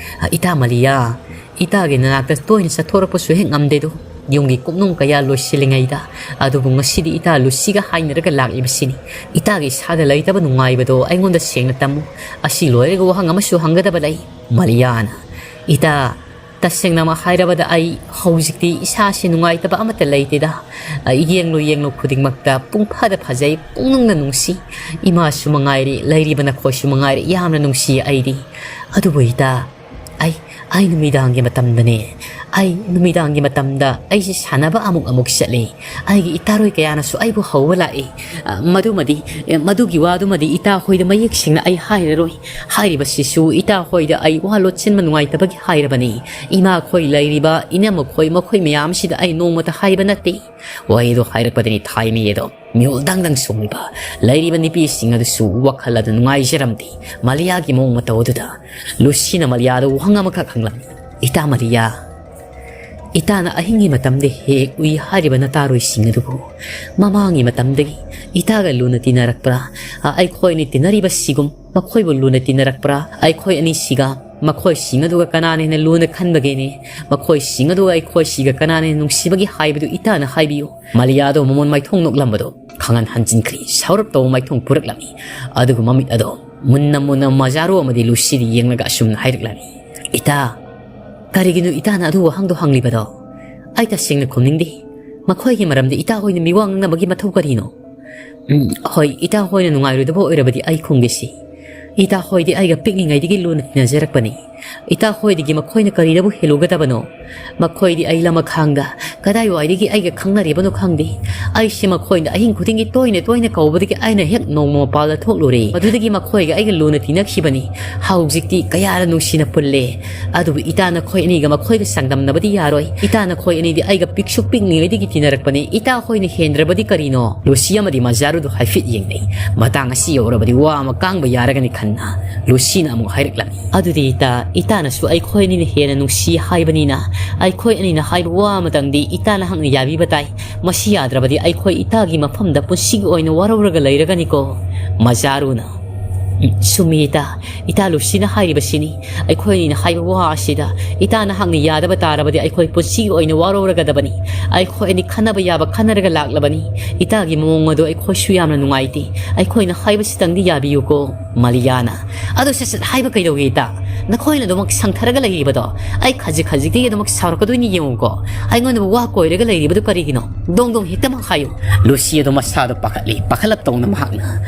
"ꯏꯇꯥ ꯃꯂꯤꯌꯥ, ꯏꯇꯥꯒꯤ ꯅꯅꯥꯛꯇ ꯇꯣꯏꯅ ꯆꯠꯊꯣꯔꯛꯄꯁꯨ ꯍꯦꯛ ꯉꯝꯗꯦꯗꯣ꯫ ꯌꯨꯝꯒꯤ ꯀꯨꯞꯅꯣꯝ ꯀꯌꯥ ꯂꯣꯏꯁꯤꯜꯂꯤꯉꯩꯗ꯫ ꯑꯗꯨꯕꯨ ꯉꯁꯤꯗꯤ ꯏꯇꯥ ꯂꯨꯁꯤꯒ ꯍꯥꯏꯅꯔꯒ ꯂꯥꯛꯂꯤꯕꯁꯤꯅꯤ꯫ ꯏꯇꯥꯒꯤ ꯏꯁꯥꯗ ꯂꯩꯇꯕ ꯅꯨꯡꯉꯥꯏꯕꯗꯣ ꯑꯩꯉꯣꯟꯗ ꯁꯦꯡꯅ ꯇꯝꯃꯨ꯫ ꯑꯁꯤ ꯂꯣꯏꯔꯒ ꯋꯥꯍꯪ ꯑꯃꯁꯨ ꯍꯪꯒꯗꯕ ꯂꯩ꯫" ꯃꯂꯤꯌꯥꯅ, "ꯏꯇꯥ, ꯇꯁꯦꯡꯅꯃꯛ ꯍꯥꯏꯔꯕꯗ ꯑꯩ ꯍꯧꯖꯤꯛꯇꯤ ꯏꯁꯥꯁꯤ ꯅꯨꯡꯉꯥꯏꯇꯕ ꯑꯃꯠꯇ ꯂꯩꯇꯦꯗ꯫ ꯑꯩ ꯌꯦꯡꯂꯨ ꯌꯦꯡꯂꯨ ꯈꯨꯗꯤꯡꯃꯛꯇ ꯄꯨꯡꯐꯗ ꯐꯖꯩ, ꯄꯨꯡꯅꯨꯡꯗ ꯅꯨꯡꯁꯤ꯫ ꯏꯃꯥꯁꯨ ꯃꯉꯥꯏꯔꯦ, ꯂꯩꯔꯤꯕ ꯅꯈꯣꯏꯁꯨ ꯃꯉꯥꯏꯔꯦ, ꯌꯥꯝꯅ ꯅꯨꯡꯁꯤꯌꯦ ꯑꯩꯗꯤ꯫ ꯑꯗꯨꯕꯨ ꯏꯇꯥ, ꯑꯩ, ꯑꯩ ꯅꯨꯃꯤꯗꯥꯡꯒꯤ ꯃꯇꯝꯗꯅꯦ, ꯑꯩ ꯅꯨꯃꯤꯗꯥꯡꯒꯤ ꯃꯇꯝꯗ ꯑꯩꯁꯦ ꯁꯥꯟꯅꯕ ꯑꯃꯨꯛ ꯑꯃꯨꯛ ꯆꯠꯂꯤ꯫ ꯑꯩꯒꯤ ꯏꯇꯥꯔꯣꯏ ꯀꯌꯥꯅꯁꯨ ꯑꯩꯕꯨ ꯍꯧꯕ ꯂꯥꯛꯏ꯫ ꯑ, ꯃꯗꯨꯃꯗꯤ, ꯑ, ꯃꯗꯨꯒꯤ ꯋꯥꯗꯨꯃꯗꯤ ꯏꯇꯥ ꯍꯣꯏꯗ ꯃꯌꯦꯛ ꯁꯦꯡꯅ ꯑꯩ ꯍꯥꯏꯔꯔꯣꯏ꯫ ꯍꯥꯏꯔꯤꯕꯁꯤꯁꯨ ꯏꯇꯥ ꯍꯣꯏꯗ ꯑꯩ ꯋꯥ ꯂꯣꯠꯁꯤꯟꯕ ꯅꯨꯡꯉꯥꯏꯇꯕꯒꯤ ꯍꯥꯏꯔꯕꯅꯤ꯫ ꯏꯃꯥ ꯈꯣꯏ ꯂꯩꯔꯤꯕ ꯏꯅꯝꯃ ꯈꯣꯏ ꯃꯈꯣꯏ ꯃꯌꯥꯝꯁꯤꯗ ꯑꯩ ꯅꯣꯡꯃꯇ ꯍꯥꯏꯕ ꯅꯠꯇꯦ꯫ ꯋꯥꯍꯩꯗꯣ ꯍꯥꯏꯔꯛꯄꯗꯅꯤ ꯊꯥꯏꯃꯤ ꯑꯗꯣ ꯃꯤꯍꯨꯜ ꯗꯪ ꯗꯪ ꯁꯣꯡꯂꯤꯕ ꯂꯩꯔꯤꯕ ꯅꯨꯄꯤꯁꯤꯡ ꯑꯗꯨꯁꯨ ꯋꯥꯈꯜ ꯑꯗꯨ ꯅꯨꯡꯉꯥꯏꯖꯔꯝꯗꯦ꯫ ꯃꯥꯂꯤꯌꯥꯒꯤ ꯃꯑꯣꯡ ꯃꯇꯧ ꯑꯗꯨꯗ ꯂꯨꯁꯤꯅ ꯃꯥꯂꯤꯌꯥꯗ ꯋꯥꯍꯪ ꯑꯃꯈꯛ ꯍꯪꯂꯝꯃꯤ꯫ "ꯏꯇꯥ ꯃꯥꯂꯤꯌꯥ, ꯏꯇꯥꯅ ꯑꯍꯤꯡꯒꯤ ꯃꯇꯝꯗ ꯍꯦꯛ ꯎꯏ ꯍꯥꯏꯔꯤꯕ ꯅꯇꯥꯔꯣꯏꯁꯤꯡ ꯑꯗꯨꯕꯨ ꯃꯃꯥꯡꯒꯤ ꯃꯇꯝꯗꯒꯤ ꯏꯇꯥꯒ ꯂꯨꯅ ꯇꯤꯟꯅꯔꯛꯄ꯭ꯔꯥ? ꯑ, ꯑꯩꯈꯣꯏꯅ ꯇꯤꯟꯅꯔꯤꯕꯁꯤꯒꯨꯝ ꯃꯈꯣꯏꯕꯨ ꯂꯨꯅ ꯇꯤꯟꯅꯔꯛꯄ꯭ꯔꯥ? ꯑꯩꯈꯣꯏ ꯑꯅꯤꯁꯤꯒ ꯃꯈꯣꯏꯁꯤꯡ ꯑꯗꯨꯒ ꯀꯅꯥꯅ ꯍꯦꯟꯅ ꯂꯨꯅ ꯈꯟꯕꯒꯦꯅꯦ? ꯃꯈꯣꯏꯁꯤꯡ ꯑꯗꯨꯒ ꯑꯩꯈꯣꯏꯁꯤꯒ ꯀꯅꯥꯅ ꯍꯦꯟꯅ ꯅꯨꯡꯁꯤꯕꯒꯦ ꯍꯥꯏꯕꯗꯨ ꯏꯇꯥꯅ ꯍꯥꯏꯕꯤꯌꯨ꯫" ꯃꯥꯂꯤꯌꯥꯗꯣ ꯃꯃꯣꯟ ꯃꯥꯏꯊꯣꯡ ꯅꯣꯛꯂꯝꯕꯗꯣ ꯈꯪꯍꯟ ꯍꯟꯖꯤꯟꯈ꯭ꯔꯦ꯫ ꯁꯥꯎꯔꯞ ꯇꯧꯕ ꯃꯥꯏꯊꯣꯡ ꯄꯨꯔꯛꯂꯝꯃꯤ꯫ ꯑꯗꯨꯒ ꯃꯃꯤꯠ ꯑꯗꯣ ꯃꯨꯟꯅ ꯃꯨꯟꯅ ꯃꯖꯥꯔꯣ ꯑꯃꯗꯤ ꯂꯨꯁꯤꯗ ꯌꯦꯡꯂꯒ ꯑꯁꯨꯝꯅ ꯍꯥꯏꯔꯛꯂꯝꯃꯤ, "ꯏꯇꯥ, ꯀꯔꯤꯒꯤꯅꯣ ꯏꯇꯥꯅ ꯑꯗꯨ ꯋꯥꯍꯪꯗꯣ ꯍꯪꯂꯤꯕꯗꯣ? ꯑꯩ ꯇꯁꯦꯡꯅ ꯈꯨꯝꯅꯤꯡꯗꯦ꯫ ꯃꯈꯣꯏꯒꯤ ꯃꯔꯝꯗ ꯏꯇꯥ ꯍꯣꯏꯅ ꯃꯤꯋꯥ ꯉꯥꯡꯅꯕꯒꯤ ꯃꯊꯧ ꯀꯔꯤꯅꯣ?" "ꯎꯝ, ꯍꯣꯏ, ꯏꯇꯥ ꯍꯣꯏꯅ ꯅꯨꯡꯉꯥꯏꯔꯣꯏꯗꯕ ꯑꯣꯏꯔꯕꯗꯤ ꯑꯩ ꯈꯨꯝꯒꯦꯁꯤ꯫ ꯏꯇꯥ ꯍꯣꯏꯗꯤ ꯑꯩꯒ ꯄꯤꯛꯂꯤꯉꯩꯗꯒꯤ ꯂꯨꯅ ꯇꯤꯟꯅꯖꯔꯛꯄꯅꯤ꯫ ꯏꯇꯥ ꯍꯣꯏꯗꯒꯤ ꯃꯈꯣꯏꯅ ꯀꯔꯤꯗꯕꯨ ꯍꯦꯜꯂꯨꯒꯗꯕꯅꯣ? ꯃꯈꯣꯏꯗꯤ ꯑꯩ ꯂꯃꯈꯥꯡꯗ ꯀꯗꯥꯏꯋꯥꯏꯗꯒꯤ ꯑꯩꯒ ꯈꯪꯅꯔꯤꯕꯅꯣ ꯈꯪꯗꯦ꯫ ꯑꯩꯁꯦ ꯃꯈꯣꯏꯅ ꯑꯍꯤꯡ ꯈꯨꯗꯤꯡꯒꯤ ꯇꯣꯏꯅ ꯇꯣꯏꯅ ꯀꯧꯕꯗꯒꯤ ꯑꯩꯅ ꯍꯦꯛ ꯅꯣꯡꯃ ꯃꯄꯥꯜꯗ ꯊꯣꯛꯂꯨꯔꯦ꯫ ꯃꯗꯨꯗꯒꯤ ꯃꯈꯣꯏꯒ ꯑꯩꯒ ꯂꯨꯅ ꯇꯤꯟꯅꯈꯤꯕꯅꯤ꯫ ꯍꯧꯖꯤꯛꯇꯤ ꯀꯌꯥꯗ ꯅꯨꯡꯁꯤꯅ ꯄꯨꯜꯂꯦ꯫ ꯑꯗꯨꯕꯨ ꯏꯇꯥ ꯅꯈꯣꯏ ꯑꯅꯤꯒ ꯃꯈꯣꯏꯒ ꯆꯥꯡꯗꯝꯅꯕꯗꯤ ꯌꯥꯔꯣꯏ꯫ ꯏꯇꯥ ꯅꯈꯣꯏ ꯑꯅꯤꯗꯤ ꯑꯩꯒ ꯄꯤꯛꯁꯨ ꯄꯤꯛꯂꯤꯉꯩꯗꯒꯤ ꯇꯤꯟꯅꯔꯛꯄꯅꯤ꯫ ꯏꯇꯥ ꯍꯣꯏꯅ ꯍꯦꯟꯗ꯭ꯔꯕꯗꯤ ꯀꯔꯤꯅꯣ?" ꯂꯨꯁꯤ ꯑꯃꯗꯤ ꯃꯖꯥꯔꯨꯗꯨ ꯍꯥꯏꯐꯦꯠ ꯌꯦꯡꯅꯩ꯫ ꯃꯇꯥꯡ ꯑꯁꯤ ꯌꯧꯔꯕꯗꯤ ꯋꯥ ꯑꯃ ꯀꯥꯡꯕ ꯌꯥꯔꯒꯅꯤ ꯈꯟꯅ ꯂꯨꯁꯤꯅ ꯑꯃꯨꯛ ꯍꯥꯏꯔꯛꯂꯝꯃꯤ, "ꯑꯗꯨꯗꯤ ꯏꯇꯥ, ꯏꯇꯥꯅꯁꯨ ꯑꯩꯈꯣꯏ ꯑꯅꯤꯅ ꯍꯦꯟꯅ ꯅꯨꯡꯁꯤ ꯍꯥꯏꯕꯅꯤꯅ ꯑꯩꯈꯣꯏ ꯑꯅꯤꯅ ꯍꯥꯏꯕ ꯋꯥ ꯑꯃꯇꯪꯗꯤ ꯏꯇꯥꯅ ꯍꯛꯅ ꯌꯥꯕꯤꯕ ꯇꯥꯏ꯫ ꯃꯁꯤ ꯌꯥꯗ꯭ꯔꯕꯗꯤ ꯑꯩꯈꯣꯏ ꯏꯇꯥꯒꯤ ꯃꯐꯝꯗ ꯄꯨꯟꯁꯤꯒꯤ ꯑꯣꯏꯅ ꯋꯥꯔꯧꯔꯒ ꯂꯩꯔꯒꯅꯤꯀꯣ꯫" ꯃꯖꯥꯔꯨꯅ, "ꯎꯝ, ꯆꯨꯝꯃꯤ ꯏꯇꯥ, ꯏꯇꯥ ꯂꯨꯁꯤꯅ ꯍꯥꯏꯔꯤꯕꯁꯤꯅꯤ꯫ ꯑꯩꯈꯣꯏ ꯑꯅꯤꯅ ꯍꯥꯏꯕ ꯋꯥ ꯑꯁꯤꯗ ꯏꯇꯥꯅ ꯍꯛꯅ ꯌꯥꯗꯕ ꯇꯥꯔꯕꯗꯤ ꯑꯩꯈꯣꯏ ꯄꯨꯟꯁꯤꯒꯤ ꯑꯣꯏꯅ ꯋꯥꯔꯧꯔꯒꯗꯕꯅꯤ꯫ ꯑꯩꯈꯣꯏ ꯑꯅꯤ ꯈꯟꯅꯕ ꯌꯥꯕ ꯈꯟꯅꯔꯒ ꯂꯥꯛꯂꯕꯅꯤ꯫ ꯏꯇꯥꯒꯤ ꯃꯑꯣꯡ ꯑꯗꯨ ꯑꯩꯈꯣꯏꯁꯨ ꯌꯥꯝꯅ ꯅꯨꯡꯉꯥꯏꯇꯦ꯫ ꯑꯩꯈꯣꯏꯅ ꯍꯥꯏꯕꯁꯤꯇꯪꯗꯤ ꯌꯥꯕꯤꯌꯨꯀꯣ꯫" ꯃꯥꯂꯤꯌꯥꯅ, "ꯑꯗꯨ ꯁꯠ ꯁꯠ ꯍꯥꯏꯕ ꯀꯩꯗꯧꯒꯦ ꯏꯇꯥ? ꯅꯈꯣꯏꯅ ꯑꯗꯨꯃꯛ ꯁꯪꯊꯔꯒ ꯂꯩꯔꯤꯕꯗꯣ, ꯑꯩ ꯈꯖꯤꯛ ꯈꯖꯤꯛꯇꯤ ꯑꯗꯨꯃꯛ ꯁꯥꯎꯔꯛꯀꯗꯣꯏꯅꯤ, ꯌꯦꯡꯉꯨꯀꯣ꯫ ꯑꯩꯉꯣꯟꯗꯕꯨ ꯋꯥ ꯀꯣꯏꯔꯒ ꯂꯩꯔꯤꯕꯗꯨ ꯀꯔꯤꯒꯤꯅꯣ? ꯗꯣꯡ ꯗꯣꯡ ꯍꯦꯛꯇꯃꯛ ꯍꯥꯏꯌꯨ꯫ ꯂꯨꯁꯤ ꯑꯗꯨ ꯃꯁꯥꯗꯣ ꯄꯥꯈꯠꯂꯤ, ꯄꯥꯈꯠꯂꯞ ꯇꯧꯅ ꯃꯍꯥꯛꯅ